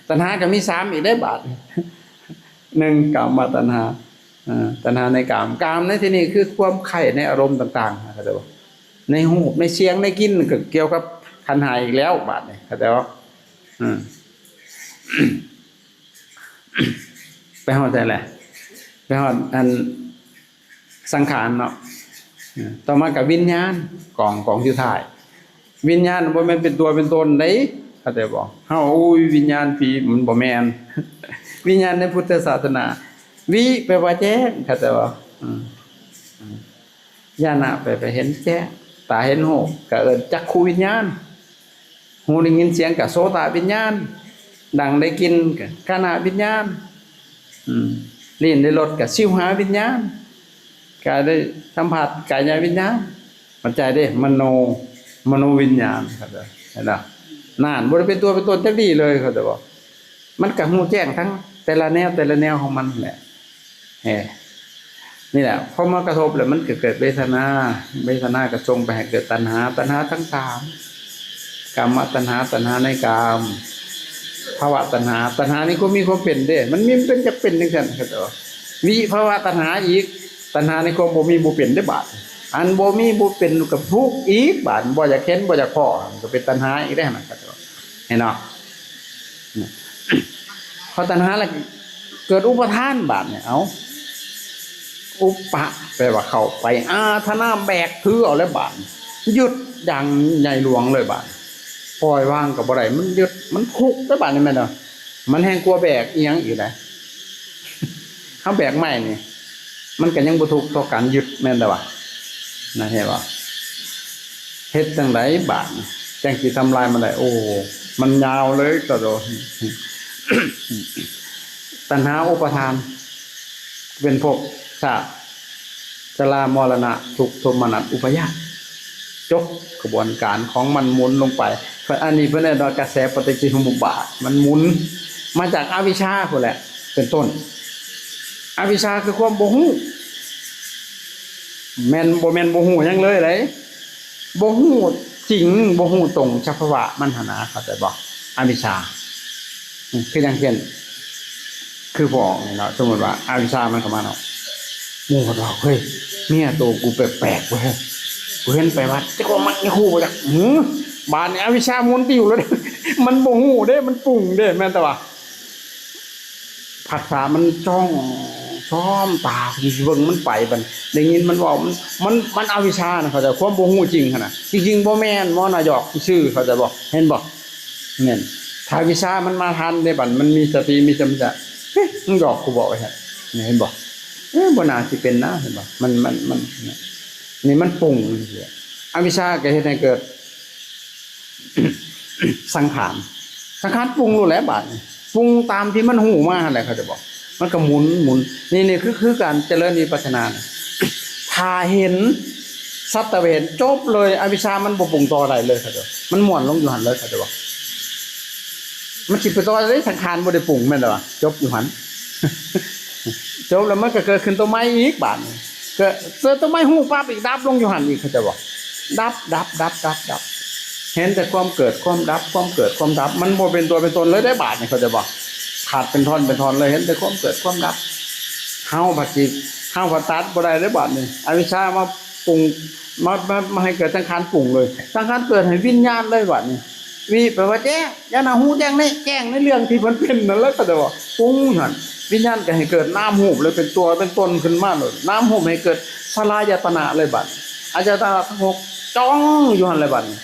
ຕັນຫາກໍມີສາມອີກເດ້ບາດ ໜຶ່ງ ກາມະຕັນຫາ ອາ ຕັນຫາໃນກາມ ກາມໃນທີ່ນີ້ຄືຄວາມໃຄ່ໃນອາລົມຕ່າງໆ ເຂົ້າໃຈບໍ່? ໃນຮູບ ໃນສຽງ ໃນກິ່ນ ກໍກ່ຽວກັບຂັນຫ້າອີກແລ້ວບາດນີ້ ເຂົ້າໃຈບໍ່? ອາ ໄປຮອດໃສແຫຼະ? ໄປຮອດອັນສັງຂານເນາະ. ຕໍ່ມາກໍວິນຍານ ກອງ ກອງສຸດທ້າຍ. ວິນຍານບໍ່ແມ່ນເປັນຕົວເປັນຕົນເດ້ ເຂົ້າໃຈບໍ່? ເຮົາ ໂອ້ຍ ວິນຍານຜີ ມັນບໍ່ແມ່ນ. ວິນຍານໃນພຸດທະສາສະໜາ ວິ ແປວ່າແຈ້ງ ເຂົ້າໃຈບໍ່? ອືມ ອືມ ຍານະ ແປ ໄປເຫັນແຈ້ງ ຕາເຫັນຮູບ ກໍເອີ້ນຈັກຂຸວິນຍານ. ຫູໄດ້ຍິນສຽງກໍໂສຕະວິນຍານ, ດັງໄດ້ກິ່ນກໍຄານະວິນຍານ, ອືມ ລີ້ນໄດ້ລົດກໍຊິວຫາວິນຍານ, ກາຍໄດ້ສຳຜັດກາຍະວິນຍານ, ມັນໃຈເດ້ ມະໂນ ມະໂນວິນຍານ ເຂົ້າໃຈ ເຫັນບໍ່? ນັ້ນ ບໍ່ໄດ້ເປັນຕົວເປັນຕົນຈັກດີ້ເລີຍ ເຂົ້າໃຈບໍ່? ມັນກໍຮູ້ແຈ້ງທັງແຕ່ລະແນວ ແຕ່ລະແນວຂອງມັນແຫຼະ. ເອີ ນີ້ແຫຼະ ພໍມາກະທົບແລ້ວ ມັນກໍເກີດເວທະນາ, ເວທະນາກໍສົ່ງໄປໃຫ້ເກີດຕັນຫາ, ຕັນຫາທັງສາມ ກາມະຕັນຫາ, ຕັນຫາໃນກາມ, ພະວະຕັນຫາ, ຕັນຫາໃນຄວາມມີຄວາມເປັນເດ້, ມັນມີ ມັນເປັນ ຢາກເປັນຈັ່ງຊັ້ນ ເຂົາເຈົ້າວ່າ. ວິພະວະຕັນຫາອີກ, ຕັນຫາໃນຄວາມບໍ່ມີບໍ່ເປັນເດ້ບາດ, ອັນບໍ່ມີບໍ່ເປັນກໍທຸກອີກບາດ, ບໍ່ຢາກເຫັນ ບໍ່ຢາກພໍ້ ກໍເປັນຕັນຫາອີກເດ້ ເຫັນເນາະ? ເພາະຕັນຫາແລ້ວເກີດອຸປະທານບາດນີ້ ເອົ້າ ອຸປະ ແປວ່າເຂົ້າໄປ ອາທະນາ ແບກຖືເອົາແລ້ວບາດນີ້ ຍຶດຢ່າງໃຫຍ່ຫຼວງເລີຍບາດນີ້ ປ່ອຍວາງກໍບໍ່ໄດ້ ມັນຍຶດ ມັນທຸກເດ້ບາດນີ້ແມ່ນບໍ່? ມັນແຮງກວ່າແບກອີຫຍັງອີກນະ ເຮົາແບກໄມ້ນີ້ ມັນກໍຍັງບໍ່ທຸກເທົ່າການຍຶດ ແມ່ນແລ້ວວະ ນະ ເຫັນບໍ່? ເຮັດຈັ່ງໃດບາດນີ້ ຈັ່ງຊິທຳລາຍມັນໄດ້? ໂອ້ ມັນຍາວເລີຍ ກະໂດ ຕັນຫາອຸປະທານ ເປັນພບຊາດ ຊະລາ ມໍລະນະ ທຸກ ໂທມະນັດ ອຸປາຍາດ ຈົບຂະບວນການຂອງມັນໝູນລົງໄປ. ອັນນີ້ເພິ່ນເອີ້ນວ່າກະແສປະຕິຈະສົມມຸດບາດ ມັນໝູນມາຈາກອະວິຊາພຸ້ນແຫຼະ ເປັນຕົ້ນ. ອະວິຊາຄືຄວາມບໍ່ຮູ້ ແມ່ນ ບໍ່ແມ່ນບໍ່ຮູ້ຫຍັງເລີຍໃດ ບໍ່ຮູ້ຈິງ ບໍ່ຮູ້ຕົງສະພາວະມັນຫັ້ນນະ ເຂົ້າໃຈບໍ່? ອະວິຊາ ອືມ ຄືຢ່າງເຊັ່ນ ຄືບໍ່ອອກນີ້ເນາະ ສົມມຸດວ່າອະວິຊາມັນເຂົ້າມາເນາະ ໝູ່ເພິ່ນວ່າ ເຮີ້ຍ ເມຍໂຕກູແປກໆເວີ້ຍ ກູເຫັນໄປວັດ ຈັກວ່າມັກຍາຄູບໍ່ຈັກ ຫື ບາດນີ້ອະວິຊາໝູນຕິວແລ້ວເດ້ ມັນບໍ່ຮູ້ເດ້ ມັນປຸງເດ້ ແມ່ນແຕ່ວ່າ ຜັດສະມັນຈ້ອງ ຊອມຕາ ເບິ່ງມັນໄປ ບັດໄດ້ຍິນມັນເວົ້າ ມັນ ມັນ ມັນອະວິຊານະ ເຂົ້າໃຈ ຄວາມບໍ່ຮູ້ຈິງຫັ້ນນະ ທີ່ຈິງບໍ່ແມ່ນ ໝໍນາຢອກຊື່ໆ ເຂົ້າໃຈບໍ່? ເຫັນບໍ່? ແມ່ນ ຖ້າວິຊາມັນມາທັນເດ້ ບັດມັນມີສະຕິ ມີສຳປະຊັນຍະ ເອີ ມຶງຢອກກູບໍ ວ່າຊັ້ນ ເຫັນບໍ່? ເອີ ບໍ່ໜ້າຊິເປັນນະ ເຫັນບໍ່? ມັນ ມັນ ມັນ ນີ້ມັນປຸງ ອະວິຊາກໍເຮັດໃຫ້ເກີດ ສັງຂານ ສັງຂານປຸງໂລດແຫຼະບາດນີ້ ປຸງຕາມທີ່ມັນຮູ້ມາຫັ້ນແຫຼະ ເຂົາຈະບອກ ມັນກໍໝູນ ໝູນ ນີ້ ນີ້ຄື ຄືການຈະເລີນວິປັດສະນານະ ຖ້າເຫັນ ສັກແຕ່ວ່າເຫັນ ຈົບເລີຍ ອະວິຊາມັນບໍ່ປຸງຕໍ່ໄດ້ເລີຍ ເຂົາຈະ ມັນມ້ວນລົງຢູ່ຫັ້ນເລີຍ ເຂົາຈະບອກ ມັນຊິໄປຕໍ່ໄດ້ ສັງຂານບໍ່ໄດ້ປຸງ ແມ່ນແລ້ວວະ ຈົບຢູ່ຫັ້ນ ຈົບແລ້ວມັນກໍເກີດຂຶ້ນຕົວໃໝ່ອີກບາດນີ້ ເກີດ ເກີດຕົວໃໝ່ຮູ້ປັບອີກ ດັບລົງຢູ່ຫັ້ນອີກ ເຂົາໃຈບໍ່? ດັບ ດັບ ດັບ ດັບ ດັບ ເຫັນແຕ່ຄວາມເກີດຄວາມດັບ ຄວາມເກີດຄວາມດັບ ມັນບໍ່ເປັນຕົວເປັນຕົນເລີຍເດ້ບາດນີ້ ເຂົາໃຈບໍ່? ຂາດເປັນທ່ອນເປັນທ່ອນເລີຍ ເຫັນແຕ່ຄວາມເກີດຄວາມດັບ ເຮົາພັດຊິ ເຮົາພັດຕັດບໍ່ໄດ້ເດ້ບາດນີ້ ອະວິຊາມາປຸງ ມາ ມາ ມາໃຫ້ເກີດສັງຂານປຸງເລີຍ ສັງຂານເກີດໃຫ້ວິນຍານເລີຍບາດນີ້. ວິແປວ່າແຈ້ງ ຍານະ ຮູ້ແຈ້ງໃນ ແຈ້ງໃນເລື່ອງທີ່ມັນເປັນນັ້ນແຫຼະ ເຂົາເຈົ້າວ່າປຸງຫັ້ນ ວິນຍານກໍໃຫ້ເກີດນາມຮູບເລີຍ ເປັນຕົວເປັນຕົນຂຶ້ນມາໂລດ ນາມຮູບໃຫ້ເກີດສະລາຍະຕະນະເລີຍບັດ ອາຍະຕະນະທັງຫົກ ຈ້ອງຢູ່ຫັ້ນແຫຼະບັດນີ້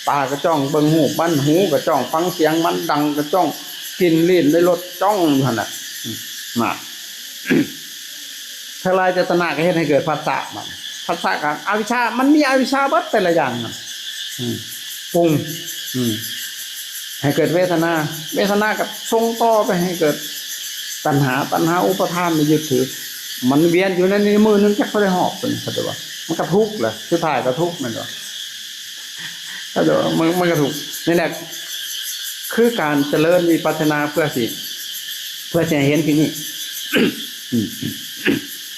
ຕາກໍຈ້ອງເບິ່ງຮູບມັນ ຫູກໍຈ້ອງຟັງສຽງມັນ ດັງກໍຈ້ອງກິ່ນ ລີ້ນໄດ້ລົດ ຈ້ອງຢູ່ຫັ້ນນະ ອືມ ນະ. ສະລາຍະຕະນະກໍເຮັດໃຫ້ເກີດພັດສະ ບັດພັດສະກໍອະວິຊຊາ ມັນມີອະວິຊຊາເບິດແຕ່ລະຢ່າງນະ ອືມ ປຸງ ອືມ ໃຫ້ເກີດເວທະນາ ເວທະນາກໍສົ່ງຕໍ່ໄປໃຫ້ເກີດຕັນຫາ ຕັນຫາອຸປະທານໄປຍຶດຖື ມັນວຽນຢູ່ໃນນີ້ ມື້ໜຶ່ງຈັກເທົ່າໃດຮອບ ເພິ່ນເຂົາເຈົ້າວ່າ ມັນກໍທຸກແຫຼະ ສຸດທ້າຍກໍທຸກແມ່ນບໍ່? ເຂົາເຈົ້າວ່າ ມັນ ມັນກໍທຸກ ນີ້ແຫຼະ ຄືການຈະເລີນວິປັດສະນາເພື່ອຊິ ເພື່ອຊິໃຫ້ເຫັນທີ່ນີ້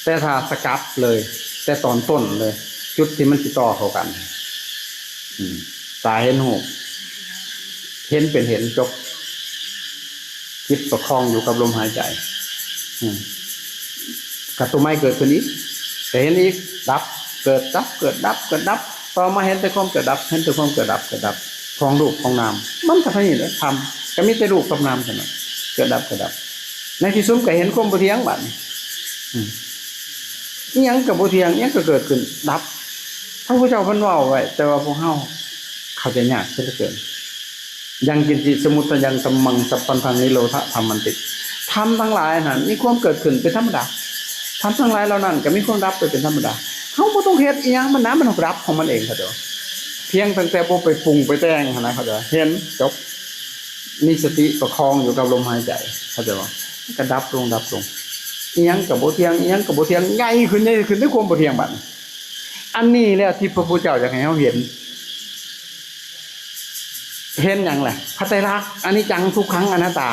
ແຕ່ຖ້າສະກັດເລີຍ ແຕ່ຕອນຕົ້ນເລີຍ ຈຸດທີ່ມັນຊິຕໍ່ເຂົ້າກັນ ອືມ ຕາເຫັນຮູບ ເຫັນເປັນເຫັນ ຈົບ ຈິດປະຄອງຢູ່ກັບລົມຫາຍໃຈ ອືມ ກັບຕົວໃໝ່ເກີດຂຶ້ນອີກ ກໍເຫັນອີກ ດັບ ເກີດ ດັບ ເກີດ ດັບ ເກີດ ດັບ ຕໍ່ມາເຫັນແຕ່ຄວາມເກີດດັບ ເຫັນແຕ່ຄວາມເກີດດັບ ເກີດດັບ ຂອງຮູບຂອງນາມ ມັນກໍເທົ່ານີ້ແຫຼະ ທຳກໍມີແຕ່ຮູບກັບນາມເທົ່ານັ້ນ ເກີດດັບ ເກີດດັບ ໃນທີ່ສຸດກໍເຫັນຄວາມບໍ່ທ່ຽງບາດນີ້. ອືມ ອີ່ຫຍັງກໍບໍ່ທ່ຽງ, ອີ່ຫຍັງກໍເກີດຂຶ້ນດັບ. ພະພຸດທະເຈົ້າເພິ່ນເວົ້າໄວ້, ແຕ່ວ່າພວກເຮົາເຂົ້າໃຈຍາກເສຍເຫຼືອເກີນ. ຍັງກິນຈິ ສະມຸດຕະຍັງ ທຳມັງ ສັບພັນທັງ ນິໂຣທະທຳມັນຕິ. ທຳທັງຫຼາຍນັ້ນມີຄວາມເກີດຂຶ້ນເປັນທຳມະດາ. ທຳທັງຫຼາຍເຫຼົ່ານັ້ນກໍມີຄວາມດັບໄປເປັນທຳມະດາ. ເຮົາບໍ່ຕ້ອງເຮັດອີ່ຫຍັງມັນນະ, ມັນດັບຂອງມັນເອງ, ເຂົ້າໃຈບໍ່? ພຽງຕັ້ງແຕ່ບໍ່ໄປປຸງໄປແຕ່ງຫັ້ນນະ, ເຂົ້າໃຈ? ເຫັນ, ຈົບ. ມີສະຕິປະຄອງຢູ່ກັບລົມຫາຍໃຈ, ເຂົ້າໃຈບໍ່? ກໍດັບລົງ, ດັບລົງ. ອີ່ຫຍັງກໍບໍ່ທ່ຽງ, ອີ່ຫຍັງກໍບໍ່ທ່ຽງ, ໃຫຍ່ຂຶ້ນ, ໃຫຍ່ຂຶ້ນ ໃນຄວາມບໍ່ທ່ຽງບາດນີ້. ອັນນີ້ແຫຼະທີ່ພະພຸດທະເຈົ້າຢາກໃຫ້ເຮົາເຫັນ. ເຫັນຫຍັງລະ? ພະໄຕລັກ, ອະນິດຈັງ ທຸກຂັງ ອະນັດຕາ.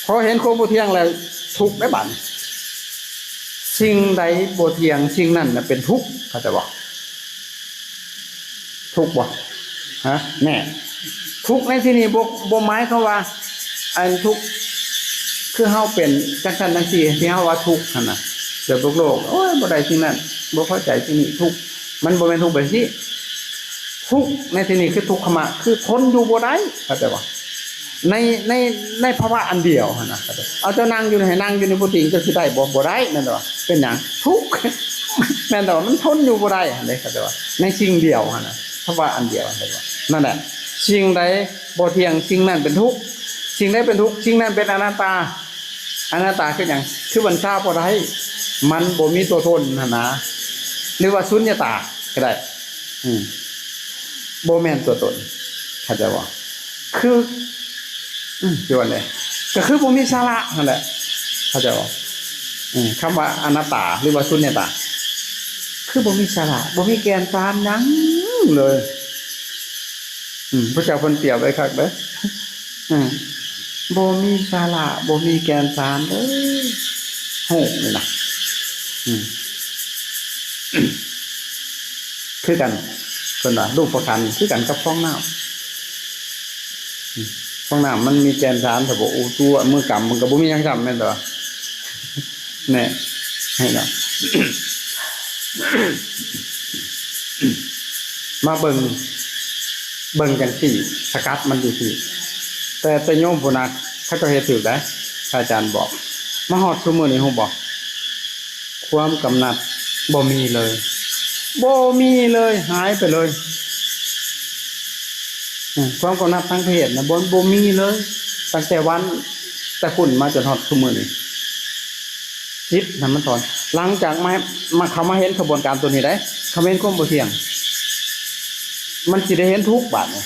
ພໍເຫັນຄວາມບໍ່ທ່ຽງແລ້ວ ທຸກໄດ໋ບາດນີ້. ສິ່ງໃດບໍ່ທ່ຽງ, ສິ່ງນັ້ນນະເປັນທຸກ, ເຂົ້າໃຈບໍ່? ທຸກບໍ່? ຮະ? ແນ່. ທຸກໃນທີ່ນີ້ບໍ່, ບໍ່ໝາຍຄວາມວ່າ ອັນທຸກຄືເຮົາເປັນຈັ່ງຊັ້ນຈັ່ງຊີ້ ທີ່ເຮົາວ່າທຸກຫັ້ນນະ. ແບບໂລກໆ ໂອ້ຍ ບໍ່ໄດ້ສິ່ງນັ້ນ, ບໍ່ພໍໃຈສິ່ງນີ້, ທຸກ. ມັນບໍ່ແມ່ນທຸກແບບນີ້. ທຸກໃນທີ່ນີ້ຄືທຸກຂະມະ, ຄືທົນຢູ່ບໍ່ໄດ້, ເຂົ້າໃຈບໍ່? ໃນ, ໃນ, ໃນພາວະອັນດຽວຫັ້ນນະ. ເອົາ ເຈົ້ານັ່ງຢູ່ໃນ, ໃຫ້ນັ່ງຢູ່ໃນບໍ່ຕິງ, ເຈົ້າຊິໄດ້ບໍ່? ບໍ່ໄດ້, ແມ່ນບໍ່? ເປັນຫຍັງ? ທຸກ. ແມ່ນແຕ່ວ່າມັນທົນຢູ່ບໍ່ໄດ້ຫັ້ນເດ້, ເຂົ້າໃຈບໍ່? ໃນສິ່ງດຽວຫັ້ນນະ, ພາວະອັນດຽວຫັ້ນເດ້. ນັ້ນແຫຼະ, ສິ່ງໃດບໍ່ທ່ຽງ, ສິ່ງນັ້ນເປັນທຸກ. ສິ່ງໃດເປັນທຸກ, ສິ່ງນັ້ນເປັນອະນັດຕາ. ອະນັດຕາຄືຫຍັງ? ຄືບັນຊາບໍ່ໄດ້, ມັນບໍ່ມີຕົວຕົນຫັ້ນນະ, ຫຼືວ່າສຸນຍະຕາກໍໄດ້. ອືມ ບໍ່ແມ່ນຕົວຕົນ, ເຂົ້າໃຈບໍ່? ຄື ອືມ ຊິວ່າແນວໃດ? ກໍຄືບໍ່ມີສາລະຫັ້ນແຫຼະ, ເຂົ້າໃຈບໍ່? ອືມ ຄຳວ່າອະນັດຕາ ຫຼືວ່າສຸນຍະຕາ ຄືບໍ່ມີສາລະ, ບໍ່ມີແກ່ນສານຫຍັງເລີຍ. ອືມ ພະເຈົ້າເພິ່ນປຽບໄວ້ຄັກເດີ້. ອືມ ບໍ່ມີສາລະ, ບໍ່ມີແກ່ນສານເດີ້ ຮູບນີ້ນະ. ອືມ ຄືກັນ, ເພິ່ນວ່າຮູບປະຄັນຄືກັນກັບຟອງນ້ຳ. ອືມ ຟອງນ້ຳມັນມີແກ່ນສານ, ຖ້າບໍ່ອູຕົວະມືກຳ ມັນກໍບໍ່ມີຫຍັງຊ້ຳ, ແມ່ນບໍ່? ແນ່ ໃຫ້ເນາະ. ມາເບິ່ງ, ເບິ່ງຈັ່ງຊີ້, ສະກັດມັນຢູ່ທີ່. ແຕ່, ແຕ່ໂຍມຜູ້ນະ ເຂົາເຈົ້າເຮັດຖືກໄດ໋, ພະອາຈານບອກ. ມາຮອດຊຸມື້ນີ້ ຮູ້ບໍ່? ຄວາມກຳໜັດບໍ່ມີເລີຍ, ບໍ່ມີເລີຍ, ຫາຍໄປເລີຍ. ອືມ ຄວາມກຳໜັດທາງເພດນະ ບໍ່, ບໍ່ມີເລີຍ, ຕັ້ງແຕ່ວັນ ແຕ່ພຸ້ນມາຈົນຮອດຊຸມື້ນີ້. ຈິດນະມັນຖອນ. ຫຼັງຈາກມາ, ມາ, ເຂົ້າມາເຫັນຂະບວນການຕົວນີ້ໄດ໋, ເຂົ້າມາເຫັນຄວາມບໍ່ທ່ຽງ, ມັນຊິໄດ້ເຫັນທຸກບາດນີ້.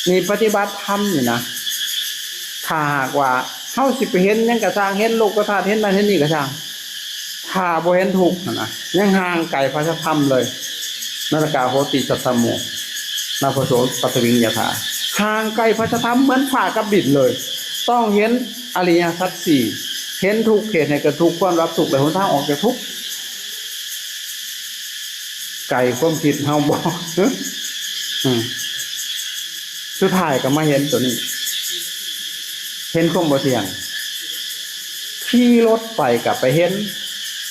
ນີ້ປະຕິບັດທຳນີ້ນະ, ຖ້າຫາກວ່າເຮົາຊິໄປເຫັນຫຍັງກະຊ່າງ, ເຫັນໂລກະທາດ, ເຫັນນັ້ນເຫັນນີ້ກະຊ່າງ, ຖ້າບໍ່ເຫັນທຸກຫັ້ນນະ, ຍັງຫ່າງໄກພະສັດທຳເລີຍ. ນະຕະກາໂຫຕິສັດຖຳໂມ ນາໂພໂສປັດຖະວິງ ຍະຖາ, ຫ່າງໄກພະສັດທຳເໝືອນຟ້າກັບດິນເລີຍ. ຕ້ອງເຫັນອະລິຍະສັດສີ່, ເຫັນທຸກ, ເຫດໃຫ້ເກີດທຸກ, ຄວາມດັບທຸກ ແລະ ຫົນທາງອອກຈາກທຸກ. ໄກຄວາມຄິດເຮົາບໍ່? ອືມ ສຸດທ້າຍກໍມາເຫັນຕົວນີ້, ເຫັນຄວາມບໍ່ທ່ຽງ. ຂີ່ລົດໄປກໍໄປເຫັນ,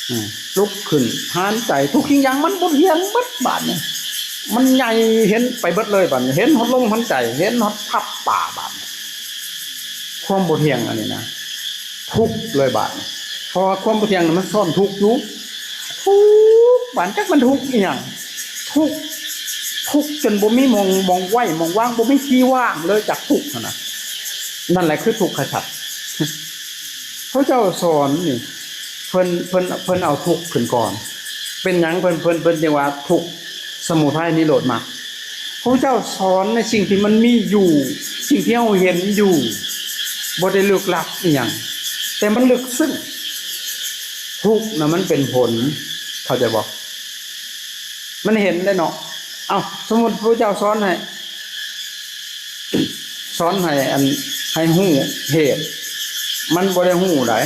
ອືມ ລຸກຂຶ້ນ ຫານໃຈ, ທຸກສິ່ງຢ່າງມັນບໍ່ທ່ຽງເບິດບາດນີ້. ມັນໃຫຍ່ເຫັນໄປເບິດເລີຍບາດນີ້, ເຫັນຮອດລົມຫາຍໃຈ, ເຫັນຮອດທັບປ່າບາດນີ້. ຄວາມບໍ່ທ່ຽງອັນນີ້ນະ ທຸກເລີຍບາດນີ້, ເພາະວ່າຄວາມບໍ່ທ່ຽງນັ້ນມັນຊ້ອນທຸກຢູ່. ທຸກບາດ ຈັກມັນທຸກອີ່ຫຍັງ, ທຸກ, ທຸກຈົນບໍ່ມີໝ່ອງ, ໝ່ອງໄວ້ໝ່ອງວາງ, ບໍ່ມີທີ່ວ່າງເລີຍຈາກທຸກຫັ້ນນະ. ນັ້ນແຫຼະຄືທຸກຂະສັດ. ພະເຈົ້າສອນນີ້ ເພິ່ນ, ເພິ່ນ, ເພິ່ນເອົາທຸກຂຶ້ນກ່ອນ. ເປັນຫຍັງເພິ່ນ, ເພິ່ນ, ເພິ່ນຈຶ່ງວ່າທຸກ ສະມຸໄທ ນິໂຣດ ມັກ? ພະເຈົ້າສອນໃນສິ່ງທີ່ມັນມີຢູ່, ສິ່ງທີ່ເຮົາເຫັນຢູ່, ບໍ່ໄດ້ລຶກລັບອີ່ຫຍັງ, ແຕ່ມັນເລິກເຊິ່ງ. ທຸກນະມັນເປັນຜົນ, ເຂົ້າໃຈບໍ່? ມັນເຫັນໄດ້ເນາະ. ເອົ້າ, ສົມມຸດພະເຈົ້າສອນໃຫ້, ສອນໃຫ້ອັນ, ໃຫ້ຮູ້ເຫດ, ມັນບໍ່ໄດ້ຮູ້ໃດ໋,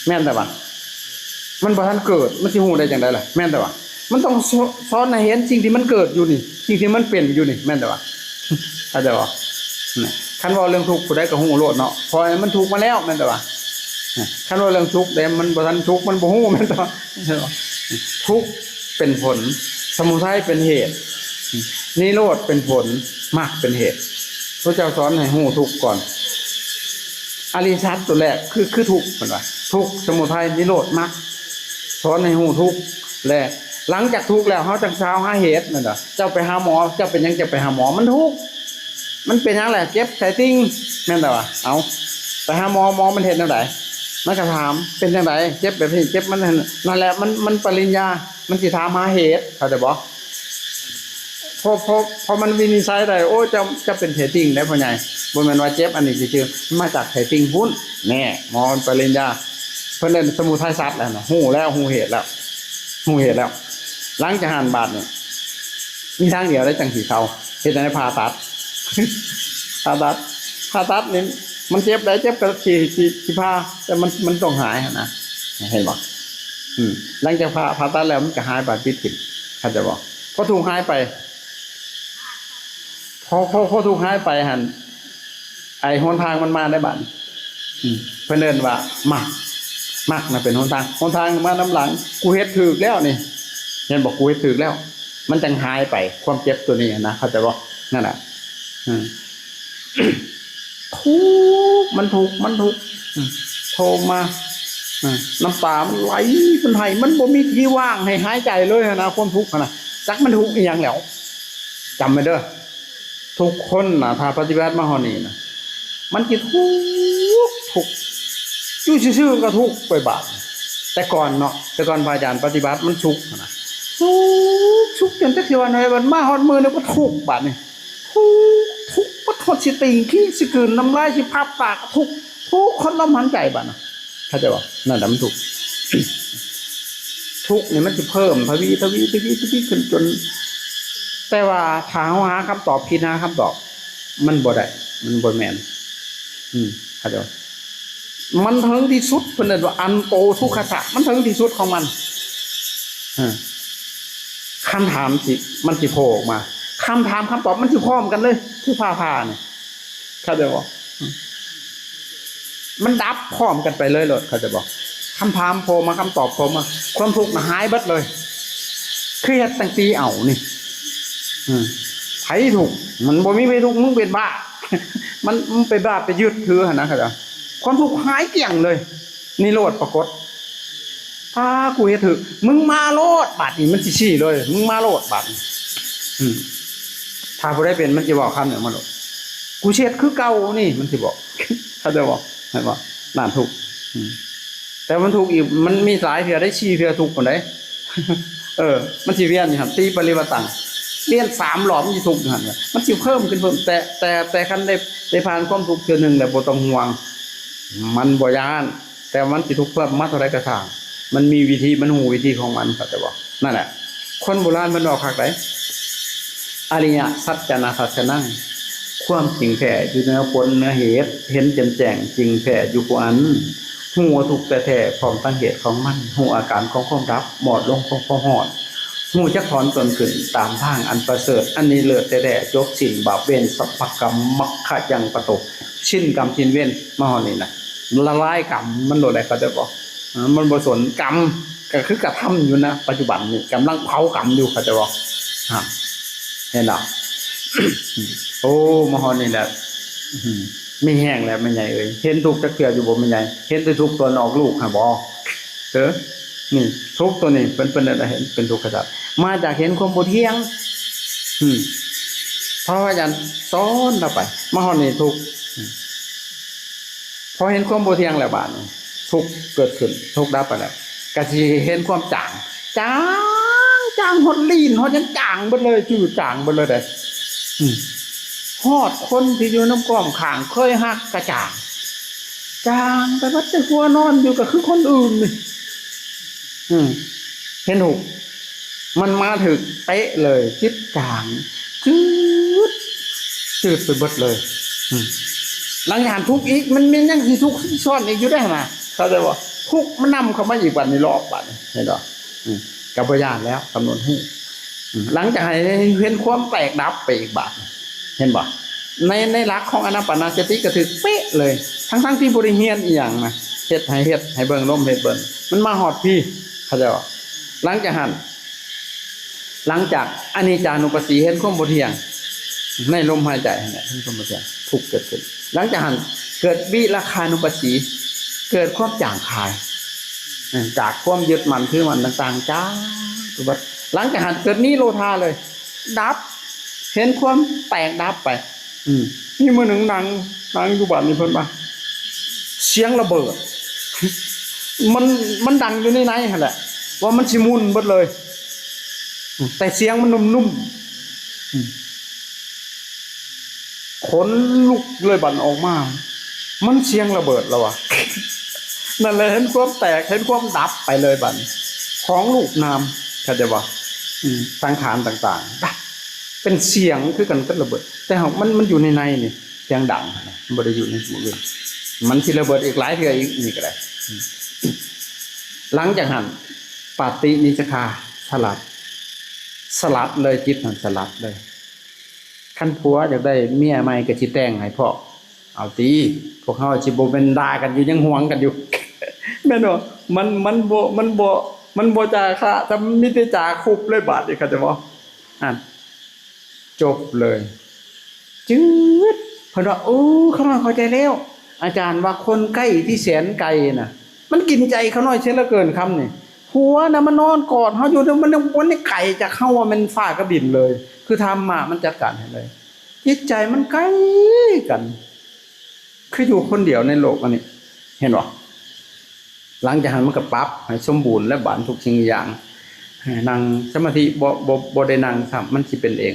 ແມ່ນແຕ່ວ່າ ມັນບໍ່ທັນເກີດ, ມັນຊິຮູ້ໄດ້ຈັ່ງໃດລະ? ແມ່ນແຕ່ວ່າ ມັນຕ້ອງສ-, ສອນໃຫ້ເຫັນສິ່ງທີ່ມັນເກີດຢູ່ນີ້, ສິ່ງທີ່ມັນເປັນຢູ່ນີ້, ແມ່ນແຕ່ວ່າ ເຂົ້າໃຈບໍ່? ນະ, ຄັນເວົ້າເລື່ອງທຸກ ຜູ້ໃດກໍຮູ້ໂລດເນາະ, ເພາະມັນທຸກມາແລ້ວ, ແມ່ນແຕ່ວ່າ ນະ, ຄັນເວົ້າເລື່ອງສຸກເດ້ ມັນບໍ່ທັນສຸກ ມັນບໍ່ຮູ້, ແມ່ນແຕ່ວ່າ ທຸກເປັນຜົນ, ສະມຸໄທເປັນເຫດ, ນິໂຣດເປັນຜົນ, ມັກເປັນເຫດ. ພະເຈົ້າສອນໃຫ້ຮູ້ທຸກກ່ອນ. ອະລິສັດຕົວແລກຄື ຄືທຸກ ເພິ່ນວ່າ ທຸກ ສະມຸໄທ ນິໂຣດ ມັກ ສອນໃຫ້ຮູ້ທຸກ ແລະ ຫຼັງຈາກທຸກແລ້ວ ເຮົາຈັ່ງຊາວຫາເຫດ ແມ່ນບໍ່? ເຈົ້າໄປຫາໝໍ ເຈົ້າເປັນຫຍັງເຈົ້າໄປຫາໝໍ? ມັນທຸກ ມັນເປັນຫຍັງແຫຼະ? ເຈັບໄສ້ຕິ່ງ ແມ່ນແລ້ວວະ? ເອົາ ໄປຫາໝໍ ໝໍມັນເຮັດແນວໃດ? ມັນກໍຖາມ ເປັນຈັ່ງໃດ? ເຈັບແບບນີ້ ເຈັບມັນ ນັ້ນແຫຼະ ມັນ ມັນປະລິນຍາ ມັນຊິຖາມຫາເຫດ ເຂົ້າໃຈບໍ່? ພໍ ພໍ ພໍມັນວິນິດໄສໄດ້ ໂອ້ ເຈົ້າ ເຈົ້າເປັນໄສ້ຕິ່ງໄດ໋ພໍ່ໃຫຍ່ ບໍ່ແມ່ນວ່າເຈັບອັນນີ້ຊື່ໆ ມາຈາກໄສ້ຕິ່ງພຸ້ນ ແນ່ ໝໍມັນປະລິນຍາ ເພິ່ນເອີ້ນສະມຸໄທສັດແລ້ວນະ ຮູ້ແລ້ວ ຮູ້ເຫດແລ້ວ ຮູ້ເຫດແລ້ວ ຫຼັງຈາກຫັ້ນບາດນີ້ ມີທາງດຽວເດ້ ຈັ່ງຊິເຊົາ ເຮັດຈັ່ງໃດ? ຜ່າຕັດ ຜ່າຕັດ ຜ່າຕັດນີ້ມັນເຈັບໄດ໋ ເຈັບກໍຊິ ຊິ ຊິຜ່າ ແຕ່ມັນ ມັນຕ້ອງຫາຍຫັ້ນນະ ເຫັນບໍ່? ອືມ ຫຼັງຈາກຜ່າ ຜ່າຕັດແລ້ວ ມັນກໍຫາຍບາດປິດຖິ້ມ ເຂົ້າໃຈບໍ່? ພໍທຸກຫາຍໄປ ພໍ ພໍ ພໍທຸກຫາຍໄປຫັ້ນ ໄອ້ຫົນທາງມັນມາໄດ້ບາດນີ້ ອືມ ເພິ່ນເອີ້ນວ່າມັກ ມັກນະເປັນຫົນທາງ ຫົນທາງມານຳຫຼັງ ກູເຮັດຖືກແລ້ວນີ້ ເຫັນບໍ່? ກູເຮັດຖືກແລ້ວ ມັນຈັ່ງຫາຍໄປ ຄວາມເຈັບຕົວນີ້ຫັ້ນນະ ເຂົ້າໃຈບໍ່? ນັ້ນແຫຼະ ອືມ ທຸກ ມັນທຸກ ມັນທຸກ ອືມ ໂທມາ ອືມ ນ້ຳຕາມັນໄຫຼ ມັນໄຫ້ ມັນບໍ່ມີທີ່ວ່າງໃຫ້ຫາຍໃຈເລີຍຫັ້ນນະ ຄວາມທຸກຫັ້ນນະ ຈັກມັນທຸກອີ່ຫຍັງແລ້ວ ຈຳໄວ້ເດີ ທຸກຄົນນະ ຖ້າປະຕິບັດມາຮອດນີ້ນະ ມັນຊິທຸກ ທຸກ ຢູ່ຊື່ໆກໍທຸກໄປບາດ ແຕ່ກ່ອນເນາະ ແຕ່ກ່ອນພະອາຈານປະຕິບັດມັນສຸກຫັ້ນນະ ສຸກ ສຸກຈົນຈັກຊິວ່າແນວໃດ ບັດມາຮອດມື້ນີ້ກໍທຸກບາດນີ້ ທຸກ ທຸກ ປະທົດ ຊິຕີງຂີ້ຊິກືນ ນ້ຳລາຍຊິພັບປາກ ທຸກ ທຸກຄົນລົມຫາຍໃຈບາດນະ ເຂົ້າໃຈບໍ່? ນັ້ນແຫຼະມັນທຸກ ທຸກນີ້ມັນຊິເພີ່ມທະວີ ທະວີ ທະວີ ທະວີຂຶ້ນຈົນ ແຕ່ວ່າຖ້າເຮົາຫາຄຳຕອບ ຄິດຫາຄຳຕອບ ມັນບໍ່ໄດ້ ມັນບໍ່ແມ່ນ ອືມ ເຂົ້າໃຈບໍ່? ມັນເຖິງທີ່ສຸດ ເພິ່ນເອີ້ນວ່າອັນໂຕທຸກຂະສະ ມັນເຖິງທີ່ສຸດຂອງມັນ ເອີ ຄຳຖາມຊິ ມັນຊິໂຜ່ອອກມາ ຄຳຖາມຄຳຕອບມັນຊິພ້ອມກັນເລີຍ ຄືຟ້າຜ່ານີ້ ເຂົ້າໃຈບໍ່? ອືມ ມັນດັບພ້ອມກັນໄປເລີຍໂລດ ເຂົ້າໃຈບໍ່? ຄຳຖາມໂຜ່ມາ ຄຳຕອບໂຜ່ມາ ຄວາມທຸກນະຫາຍເບິດເລີຍ ຄືເຮັດຕັ້ງຕີເອົານີ້ ອືມ ໃຜທຸກ? ມັນບໍ່ມີໃຜທຸກ ມຶງເປັນບ້າ ມັນ ມຶງເປັນບ້າໄປຍຶດຖືຫັ້ນນະ ເຂົ້າໃຈບໍ່? ຄວາມທຸກຫາຍກ້ຽງເລີຍ ນິໂຣດປາກົດ ປາ ກູເຮັດຖືກ ມຶງມາໂລດ ບາດນີ້ມັນຊິຊີ້ເລີຍ ມຶງມາໂລດບາດນີ້ ອືມ ຖ້າຜູ້ໃດເປັນມັນຊິເວົ້າຄຳນີ້ມາໂລດ ກູຊິເຮັດຄືເກົ່ານີ້ ມັນຊິບອກ ເຂົ້າໃຈບໍ່? ເຫັນບໍ່? ນັ້ນທຸກ ອືມ ແຕ່ມັນທຸກອີກ ມັນມີຫຼາຍເທື່ອໄດ໋ ສີ່ເທື່ອທຸກພຸ້ນໃດ໋ ເອີ ມັນຊິວຽນຢູ່ຫັ້ນ ຕີປະລິວັດຕັງ ວຽນສາມລອບ ມັນຊິທຸກຢູ່ຫັ້ນ ມັນຊິເພີ່ມຂຶ້ນເພີ່ມ ແຕ່ ແຕ່ ແຕ່ຄັນໄດ້ ໄດ້ຜ່ານຄວາມທຸກເທື່ອໜຶ່ງແລ້ວ ບໍ່ຕ້ອງຫ່ວງ ມັນບໍ່ຢ້ານ ແຕ່ມັນຊິທຸກເພີ່ມມາເທົ່າໃດກໍຊ່າງ ມັນມີວິທີ ມັນຮູ້ວິທີຂອງມັນ ເຂົ້າໃຈບໍ່? ນັ້ນແຫຼະ ຄົນໂບລານເພິ່ນເວົ້າຄັກໃດ໋ ອະລິຍະສັດຈະນະທັດສະນັງ ຄວາມຈິງແທ້ຢູ່ເໜືອຜົນເໜືອເຫດ ເຫັນແຈ່ມແຈ້ງຈິງແທ້ຢູ່ຜູ້ອັນ ຮູ້ວ່າທຸກແທ້ໆ ພ້ອມທັງເຫດຂອງມັນ ຮູ້ອາການຂອງຄວາມດັບ ມອດລົງຂອງຄວາມຮອດ ຮູ້ຈັກຖອນຕົນຂຶ້ນຕາມທາງອັນປະເສີດ ອັນນີ້ເລີດແທ້ໆ ຈົບສິ້ນບາບເວນ ສັບພະກຳມັກຂະຍັງປະໂຕ ສິ້ນກຳສິ້ນເວນ ມາຮອດນີ້ນະ ລະລາຍກຳມັນໂລດແຫຼະ ເຂົ້າໃຈບໍ່? ເອີ ມັນບໍ່ສົນ ກຳກໍຄືກະທຳຢູ່ນະ ປັດຈຸບັນນີ້ກຳລັງເຜົາກຳຢູ່ ເຂົ້າໃຈບໍ່? ຫັ້ນ ເຫັນບໍ່? ໂອ້ ມາຮອດນີ້ແຫຼະ ອື ມີແຮງແລ້ວແມ່ໃຫຍ່ເອີຍ ເຫັນທຸກຈັກເທື່ອຢູ່ບໍ່ແມ່ໃຫຍ່? ເຫັນແຕ່ທຸກຕອນອອກລູກຫັ້ນບໍ່? ເອີ ນີ້ທຸກຕົວນີ້ເປັນ ເປັນ ເປັນ ເປັນທຸກຂະຈັດ ມາຈາກເຫັນຄວາມບໍ່ທ່ຽງ ອື ເພາະວ່າອາຈານສອນລາວໄປ ມາຮອດນີ້ທຸກ ອື ພໍເຫັນຄວາມບໍ່ທ່ຽງແລ້ວບາດນີ້ ທຸກເກີດຂຶ້ນ ທຸກດັບໄປແລ້ວ ກະຊິເຫັນຄວາມຈາງ ຈາງ ຈາງຮອດລີ້ນ ຮອດຫຍັງຈາງເບິດເລີຍ ຈື່ຈາງເບິດເລີຍເດ້ ອື ຮອດຄົນທີ່ຢູ່ນຳກ້ອມຂ້າງເຄີຍຮັກກະຈາງ ຈາງໄປເບິດ ແຕ່ຫົວນອນຢູ່ກະຄືຄົນອື່ນນີ້ ອື ເຫັນຫຸ ມັນມາຖືກເປະເລີຍ ຈິດຈາງ ຈືດ ຈືດໄປເບິດເລີຍ ອື ຫຼັງຈາກນັ້ນທຸກອີກ ມັນມີຫຍັງຊິທຸກຊ້ອນອີກຢູ່ເດ້ຫັ້ນນະ ເຂົ້າໃຈບໍ່? ທຸກມັນນຳເຂົ້າມາອີກບາດນີ້ ລອບບາດນີ້ ເຫັນບໍ່? ອື ກໍບໍ່ຢ້ານແລ້ວ ກຳນົດຮູ້ ອື ຫຼັງຈາກໃຫ້ເຫັນຄວາມແຕກດັບໄປອີກບາດນີ້ ເຫັນບໍ່? ໃນ ໃນຫຼັກຂອງອານາປານະສະຕິກໍຖືກເປະເລີຍ ທັງໆທີ່ບໍ່ໄດ້ຮຽນອີ່ຫຍັງນະ ເຮັດໃຫ້ເຮັດ ໃຫ້ເບິ່ງລົມ ເຮັດເບິ່ງ ມັນມາຮອດພີ້ ເຂົ້າໃຈບໍ່? ຫຼັງຈາກຫັ້ນ ຫຼັງຈາກອະນິດຈານຸປັດສີ ເຫັນຄວາມບໍ່ທ່ຽງໃນລົມຫາຍໃຈຫັ້ນແຫຼະ ເຫັນຄວາມບໍ່ທ່ຽງ ທຸກເກີດຂຶ້ນ. ຫຼັງຈາກນັ້ນເກີດວິລາຄານຸປັດສີ ເກີດຄວາມຈາງຄາຍ ເອີ ຈາກຄວາມຍຶດໝັ້ນຖືໝັ້ນຕ່າງໆ ຈາງໄປເບິດ. ຫຼັງຈາກນັ້ນເກີດນິໂຣທາເລີຍ ດັບ ເຫັນຄວາມແຕກດັບໄປ. ອືມ ມີມື້ໜຶ່ງນັ່ງ ນັ່ງຢູ່ບ້ານນີ້ ເພິ່ນວ່າ ສຽງລະເບີດ ມັນ ມັນດັງຢູ່ໃນໃນຫັ້ນແຫຼະ ວ່າມັນຊິໝຸ່ນເບິດເລີຍ ອືມ ແຕ່ສຽງມັນນຸ້ມໆ ອືມ ຂົນລຸກເລີຍບັດອອກມາ ມັນສຽງລະເບີດລະວ່າ. ນັ້ນແຫຼະ ເຫັນຄວາມແຕກ ເຫັນຄວາມດັບໄປເລີຍບັດ ຂອງຮູບນາມ ເຂົ້າໃຈບໍ່? ອືມ ສັງຂານຕ່າງໆ ດັບ ເປັນສຽງຄືກັນກັບລະເບີດ ແຕ່ຫາກມັນ ມັນຢູ່ໃນໃນນີ້ ສຽງດັງ ມັນບໍ່ໄດ້ຢູ່ໃນໝູ່ອື່ນ ມັນຊິລະເບີດອີກຫຼາຍເທື່ອອີກ ນີ້ກໍໄດ້. ອືມ ຫຼັງຈາກນັ້ນ ປະຕິນິດສະຄາ ສະຫຼັດ ສະຫຼັດເລີຍ ຈິດຫັ້ນສະຫຼັດເລີຍ. ຄັນຜົວຢາກໄດ້ເມຍໃໝ່ກໍຊິແຕ່ງໃຫ້ເພາະ ເອົາຕິ ພວກເຮົາຊິບໍ່ແມ່ນດ່າກັນຢູ່ ຍັງຫວງກັນຢູ່ ແມ່ນບໍ່? ມັນ ມັນບໍ່ ມັນບໍ່ ມັນບໍ່ຈາຄະ ແຕ່ມີແຕ່ຈາຄຸບເລີຍບາດນີ້ ເຂົ້າໃຈບໍ່? ອັນ ຈົບເລີຍ ຈືດ. ເພິ່ນວ່າ ໂອ້ ຂ້ານ້ອຍເຂົ້າໃຈແລ້ວ ອາຈານວ່າຄົນໃກ້ທີ່ແສນໄກນະ ມັນກິນໃຈຂ້ານ້ອຍເສຍເຫຼືອເກີນ ຄຳນີ້. ຜົວນະມານອນກອດເຮົາຢູ່ ມັນ ມັນໄກຈາກເຮົາວ່າແມ່ນຟ້າກັບດິນເລີຍ ຄືທຳມະມັນຈັດການໃຫ້ເລີຍ. ຈິດໃຈມັນໃກ້ກັນ ຄືຢູ່ຄົນດຽວໃນໂລກອັນນີ້ ເຫັນບໍ່? ຫຼັງຈາກນັ້ນມັນກໍປັບໃຫ້ສົມບູນແລະບານທຸກສິ່ງທຸກຢ່າງ ໃຫ້ນັ່ງສະມາທິ ບໍ່ ບໍ່ ບໍ່ໄດ້ນັ່ງຊ້ຳ ມັນຊິເປັນເອງ.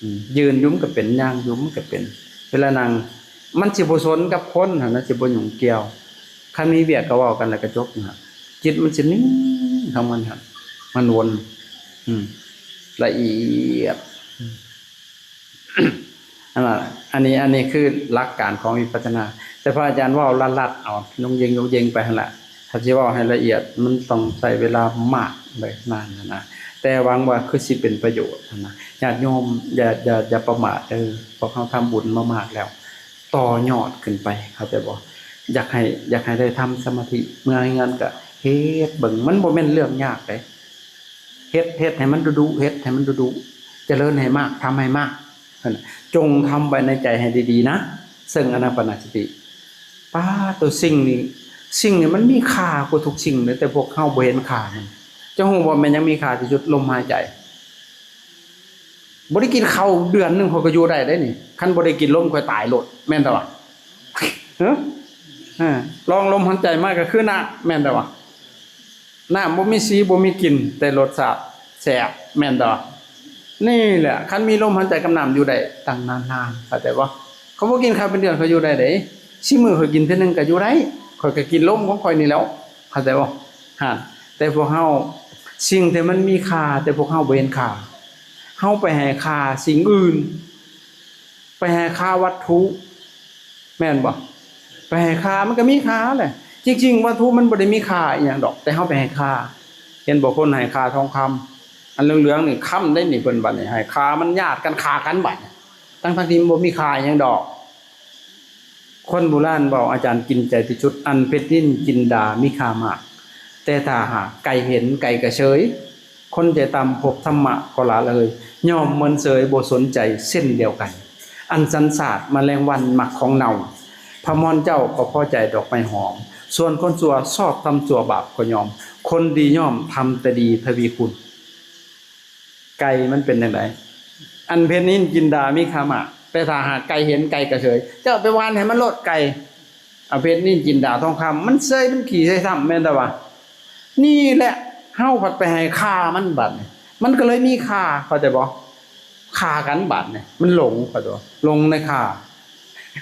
ອືມ ຢືນຢູ່ມັນກໍເປັນ ຍ່າງຢູ່ມັນກໍເປັນ ເວລານັ່ງມັນຊິບໍ່ສົນກັບຄົນຫັ້ນນະ ຊິບໍ່ຫຍຸ້ງກ່ຽວ ຄັນມີວຽກກໍເວົ້າກັນແລ້ວກໍຈົບຫັ້ນນະ. ຈິດມັນຊິນິ່ງຂອງມັນຫັ້ນ ມັນວົນ ອືມ ລະອຽດ ອືມ ອັນນັ້ນ ອັນນີ້ ອັນນີ້ຄືຫຼັກການຂອງວິປັດສະນາ ແຕ່ພະອາຈານເວົ້າລັດໆ ເອົາ ຍົງເຢງໆ ໄປຫັ້ນລະ. ຖ້າຊິເວົ້າໃຫ້ລະອຽດ ມັນຕ້ອງໃຊ້ເວລາມາກເລີຍ ນານຫັ້ນນະ ແຕ່ຫວັງວ່າຄືຊິເປັນປະໂຫຍດຫັ້ນນະ. ຍາດໂຍມ ຢ່າ ຢ່າ ຢ່າປະໝາດເດີ ພວກເຮົາທຳບຸນມາມາກແລ້ວ ຕໍ່ຍອດຂຶ້ນໄປ ເຂົ້າໃຈບໍ່? ຢາກໃຫ້ ຢາກໃຫ້ໄດ້ທຳສະມາທິ ເມື່ອເຮືອນກໍເຮັດເບິ່ງ ມັນບໍ່ແມ່ນເລື່ອງຍາກເດ້. ເຮັດ ເຮັດໃຫ້ມັນດຸໆ ເຮັດໃຫ້ມັນດຸໆ ຈະເລີນໃຫ້ມາກ ທຳໃຫ້ມາກ ຫັ້ນນະ. ຈົ່ງທຳໄວ້ໃນໃຈໃຫ້ດີໆນະ ເຊິ່ງອານາປານະສະຕິ. ປາດໂຕ ສິ່ງນີ້ ສິ່ງນີ້ມັນມີຄ່າກວ່າທຸກສິ່ງເລີຍ ແຕ່ພວກເຮົາບໍ່ເຫັນຄ່າມັນ. ເຈົ້າຮູ້ບໍ່ແມ່ນຫຍັງມີຄ່າທີ່ສຸດ? ລົມຫາຍໃຈ. ບໍ່ໄດ້ກິນເຂົ້າເດືອນໜຶ່ງ ຂ້ອຍກໍຢູ່ໄດ້ເດ້ນີ້ ຄັນບໍ່ໄດ້ກິນລົມຂ້ອຍຕາຍໂລດ ແມ່ນແຕ່ວ່າ ຮະ ອາ ລອງລົມຫາຍໃຈມາກໍຄືນ້ຳ ແມ່ນແຕ່ວ່າ ນ້ຳບໍ່ມີສີບໍ່ມີກິ່ນ ແຕ່ລົດຊາດແຊບ ແມ່ນແຕ່ວ່າ ນີ້ແຫຼະ ຄັນມີລົມຫາຍໃຈກັບນ້ຳຢູ່ໄດ້ຕັ້ງນານໆ ເຂົ້າໃຈບໍ່? ຂ້ອຍບໍ່ກິນເຂົ້າເປັນເດືອນ ຂ້ອຍຢູ່ໄດ້ເດ້ ຊິມື້ຂ້ອຍກິນເທື່ອໜຶ່ງກໍຢູ່ໄດ້ ຂ້ອຍກໍກິນລົມຂອງຂ້ອຍນີ້ແຫຼ້ວ ເຂົ້າໃຈບໍ່? ຫັ້ນ ແຕ່ພວກເຮົາ ສິ່ງທີ່ມັນມີຄ່າ ແຕ່ພວກເຮົາບໍ່ເຫັນຄ່າ ເຮົາໄປໃຫ້ຄ່າສິ່ງອື່ນ ໄປໃຫ້ຄ່າວັດຖຸ ແມ່ນບໍ່? ໄປໃຫ້ຄ່າ ມັນກໍມີຄ່າແຫຼະ. ຈິງໆ ວັດຖຸມັນບໍ່ໄດ້ມີຄ່າອີ່ຫຍັງດອກ ແຕ່ເຮົາໄປໃຫ້ຄ່າ. ເຫັນບໍ່? ຄົນໃຫ້ຄ່າທອງຄຳ ອັນເຫຼືອງໆນີ້ຄຳເດ້ນີ້ ເພິ່ນບັດນີ້ໃຫ້ຄ່າ ມັນຍາດກັນ ຂ້າກັນບັດນີ້ ທັງໆທີ່ມັນບໍ່ມີຄ່າອີ່ຫຍັງດອກ. ຄົນໂບລານເວົ້າ ອາຈານກິນໃຈທີ່ສຸດ ອັນເພັດນິນຈິນດາມີຄ່າມາກ ແຕ່ຖ້າຫາກໄກ່ເຫັນ ໄກ່ກະເຊີຍ ຄົນໃຈຕ່ຳພົບທຳມະກໍລະເລີຍ ຍອມເມີນເສີຍບໍ່ສົນໃຈເຊັ່ນດຽວກັນ ອັນສັນຊາດມະແລງວັນມັກຂອງເນົ່າ ພະມອນເຈົ້າກໍພໍໃຈດອກໄມ້ຫອມ ສ່ວນຄົນຊົ່ວຊອບທຳຊົ່ວບາບກໍຍອມ ຄົນດີຍອມທຳແຕ່ດີທະວີຄູນ. ໄກ່ມັນເປັນຈັ່ງໃດ? ອັນເພັດນິນຈິນດາມີຄ່າມາກ ແຕ່ຖ້າຫາກໄກ່ເຫັນ ໄກ່ກະເຊີຍ ເຈົ້າໄປຫວ່ານໃຫ້ມັນໂລດໄກ່ ເອົາເພັດນິນຈິນດາທອງຄຳ ມັນເຊີຍ ມັນຂີ້ໃສ່ຊ້ຳ ແມ່ນແຕ່ວ່າ ນີ້ແຫຼະ ເຮົາພັດໄປໃຫ້ຄ່າມັນບັດນີ້ ມັນກໍເລີຍມີຄ່າ ເຂົ້າໃຈບໍ່? ຂ້າກັນບັດນີ້ ມັນຫຼົງ ເຂົ້າໃຈບໍ່? ຫຼົງໃນຄ່າ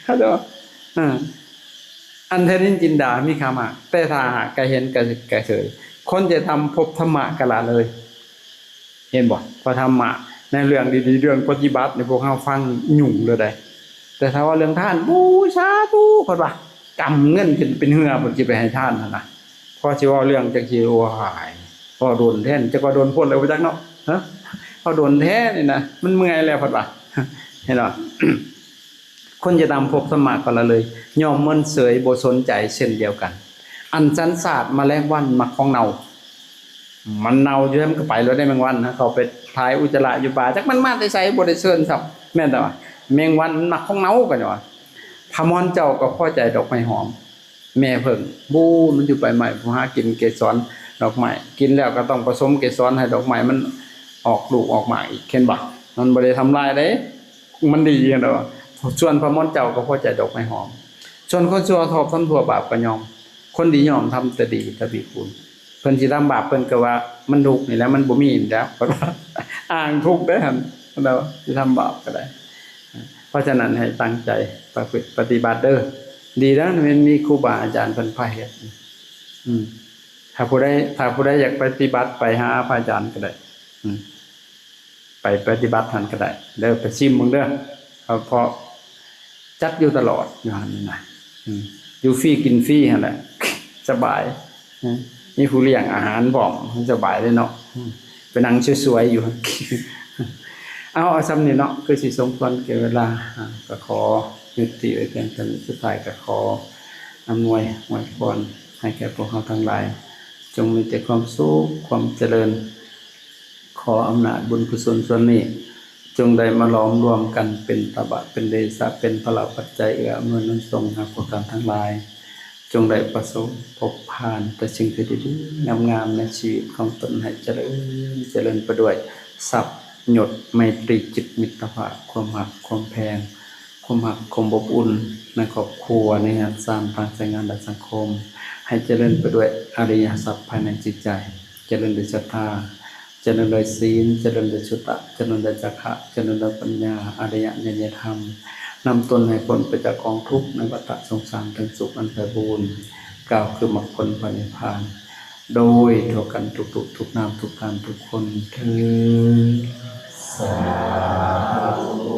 ເຂົ້າໃຈບໍ່? ເອີ ອັນເພັດນິນຈິນດາມີຄ່າມາກ ແຕ່ຖ້າຫາກໄກ່ເຫັນ ກະ ກະເຊີຍ ຄົນຈະທຳພົບທຳມະກະລະເລີຍ. ເຫັນບໍ່? ພະທຳມະໃນເລື່ອງດີໆ ເລື່ອງປະຕິບັດໃນພວກເຮົາຟັງຫຍຸ້ງເລີຍໃດ໋ ແຕ່ຖ້າວ່າເລື່ອງທານ ໂອ້ຍ ສາທຸ ເພິ່ນວ່າ ກຳເງິນເປັນ ເປັນເຮືອ ເພິ່ນຊິໄປໃຫ້ທານຫັ້ນນະ ພໍຊິເວົ້າເລື່ອງຈັກຊິ ໂອ້ຍ ເວົ້າດົນແທ້ ຈັກວ່າດົນໂພດແລ້ວບໍ່ຈັກເນາະ ຮະ ເວົ້າດົນແທ້ນີ້ນະ ມັນເມື່ອຍແລ້ວ ເພິ່ນວ່າ ເຫັນບໍ່? ຄົນຈະດຳພົບທຳມະກໍລະເລີຍ ຍອມເມີນເສີຍບໍ່ສົນໃຈເຊັ່ນດຽວກັນ ອັນສັນຊາດມະແລງວັນມັກຂອງເນົ່າ ມັນເນົ່າຢູ່ໃສມັນກໍໄປໂລດເດ້ ແມງວັນນະ ເຂົາໄປຖ່າຍອຸດຈະລະຢູ່ປ່າ ຈັກມັນມາແຕ່ໃສ ບໍ່ໄດ້ເຊີນຊ້ຳ ແມ່ນແຕ່ວ່າ ແມງວັນມັນມັກຂອງເນົ່າ ກໍວ່າ. ພະມອນເຈົ້າກໍພໍໃຈດອກໄມ້ຫອມ ແມ່ເຜິ້ງ ບູ ມັນຢູ່ໃບໄມ້ ຜູ້ຫາກິນເກສອນດອກໄມ້ ກິນແລ້ວກໍຕ້ອງປະສົມເກສອນໃຫ້ດອກໄມ້ມັນອອກລູກອອກໝາກອີກ ເຫັນບໍ່? ມັນບໍ່ໄດ້ທຳລາຍເດ້ ມັນດີຫັ້ນດອກ. ສ່ວນພະມອນເຈົ້າກໍພໍໃຈດອກໄມ້ຫອມ ສ່ວນຄົນຊົ່ວຊອບທຳຊົ່ວ ບາບກໍຍອມ ຄົນດີຍອມທຳແຕ່ດີທະວີຄູນ. ເພິ່ນຊິທຳບາບ ເພິ່ນກໍວ່າມັນທຸກນີ້ແຫຼະ ມັນບໍ່ມີນີ້ແຫຼະ ເພິ່ນວ່າອ້າງທຸກເດ້ຫັ້ນ ເພິ່ນວ່າຊິທຳບາບກໍໄດ້. ເພາະສະນັ້ນໃຫ້ຕັ້ງໃຈປະ ປະຕິບັດເດີ. ດີແລ້ວແມ່ນມີຄູບາອາຈານເພິ່ນພາເຮັດ. ອືມ ຖ້າຜູ້ໃດ ຖ້າຜູ້ໃດຢາກປະຕິບັດ ໄປຫາພະອາຈານກໍໄດ້. ອືມ ໄປປະຕິບັດຫັ້ນກໍໄດ້ເດີ ໄປຊິມເບິ່ງເດີ. ເພາະ ເພາະຈັດຢູ່ຕະຫຼອດຢູ່ຫັ້ນນະ. ອືມ ຢູ່ຟຣີກິນຟຣີຫັ້ນແຫຼະ ສະບາຍ. ອືມ ມີຜູ້ລ້ຽງອາຫານພ້ອມ ສະບາຍເລີຍເນາະ. ອືມ ໄປນັ່ງສວຍໆຢູ່. ເອົາ ເອົາສ່ຳນີ້ເນາະ ຄືຊິສົມຄວນແກ່ເວລາ. ອາ ກໍຂໍຍຸຕິໄວ້ພຽງເທົ່ານີ້. ສຸດທ້າຍກໍຂໍອຳນວຍອວຍພອນໃຫ້ແກ່ພວກເຮົາທັງຫຼາຍ ຈົ່ງມີແຕ່ຄວາມສຸກ ຄວາມຈະເລີນ. ຂໍອຳນາດບຸນກຸສົນສ່ວນນີ້ ຈົ່ງໄດ້ມາຫຼອມລວມກັນເປັນຕະບະ ເປັນເດຊະ ເປັນພະລະປັດໄຈ ເອື້ອອຳນວຍໜູນສົ່ງໃຫ້ພວກທ່ານທັງຫຼາຍ ຈົ່ງໄດ້ປະສົບພົບຜ່ານແຕ່ສິ່ງທີ່ດີໆງາມໆໃນຊີວິດຂອງຕົນ ໃຫ້ຈະເລີນ ຈະເລີນໄປດ້ວຍຊັບຍົດ ໄມຕີຈິດມິດຕະພາບ ຄວາມຮັກ ຄວາມແພງ ຄວາມຮັກ ຄວາມອົບອຸ່ນໃນຄອບຄົວ ໃນເຮືອນຊານ ທາງສາຍງານ ແລະ ສັງຄົມ ໃຫ້ຈະເລີນໄປດ້ວຍອະລິຍະຊັບພາຍໃນຈິດໃຈ. ຈະເລີນດ້ວຍສັດທາ ຈະເລີນດ້ວຍສີນ ຈະເລີນດ້ວຍສຸຕະ ຈະເລີນດ້ວຍຈາຄະ ຈະເລີນດ້ວຍປັນຍາ ອະລິຍະຍະນິຍະທຳ ນຳຕົນໃຫ້ພົ້ນໄປຈາກກອງທຸກໃນວັດຕະສົງສານ ເຖິງສຸກອັນໄພບູນ ກ່າວຄືມັກຜົນພະນິບພານ ໂດຍທົ່ວກັນທຸກໆ ທຸກນາມ ທຸກທ່ານ ທຸກຄົນເທີ້ນ. ສາທຸ.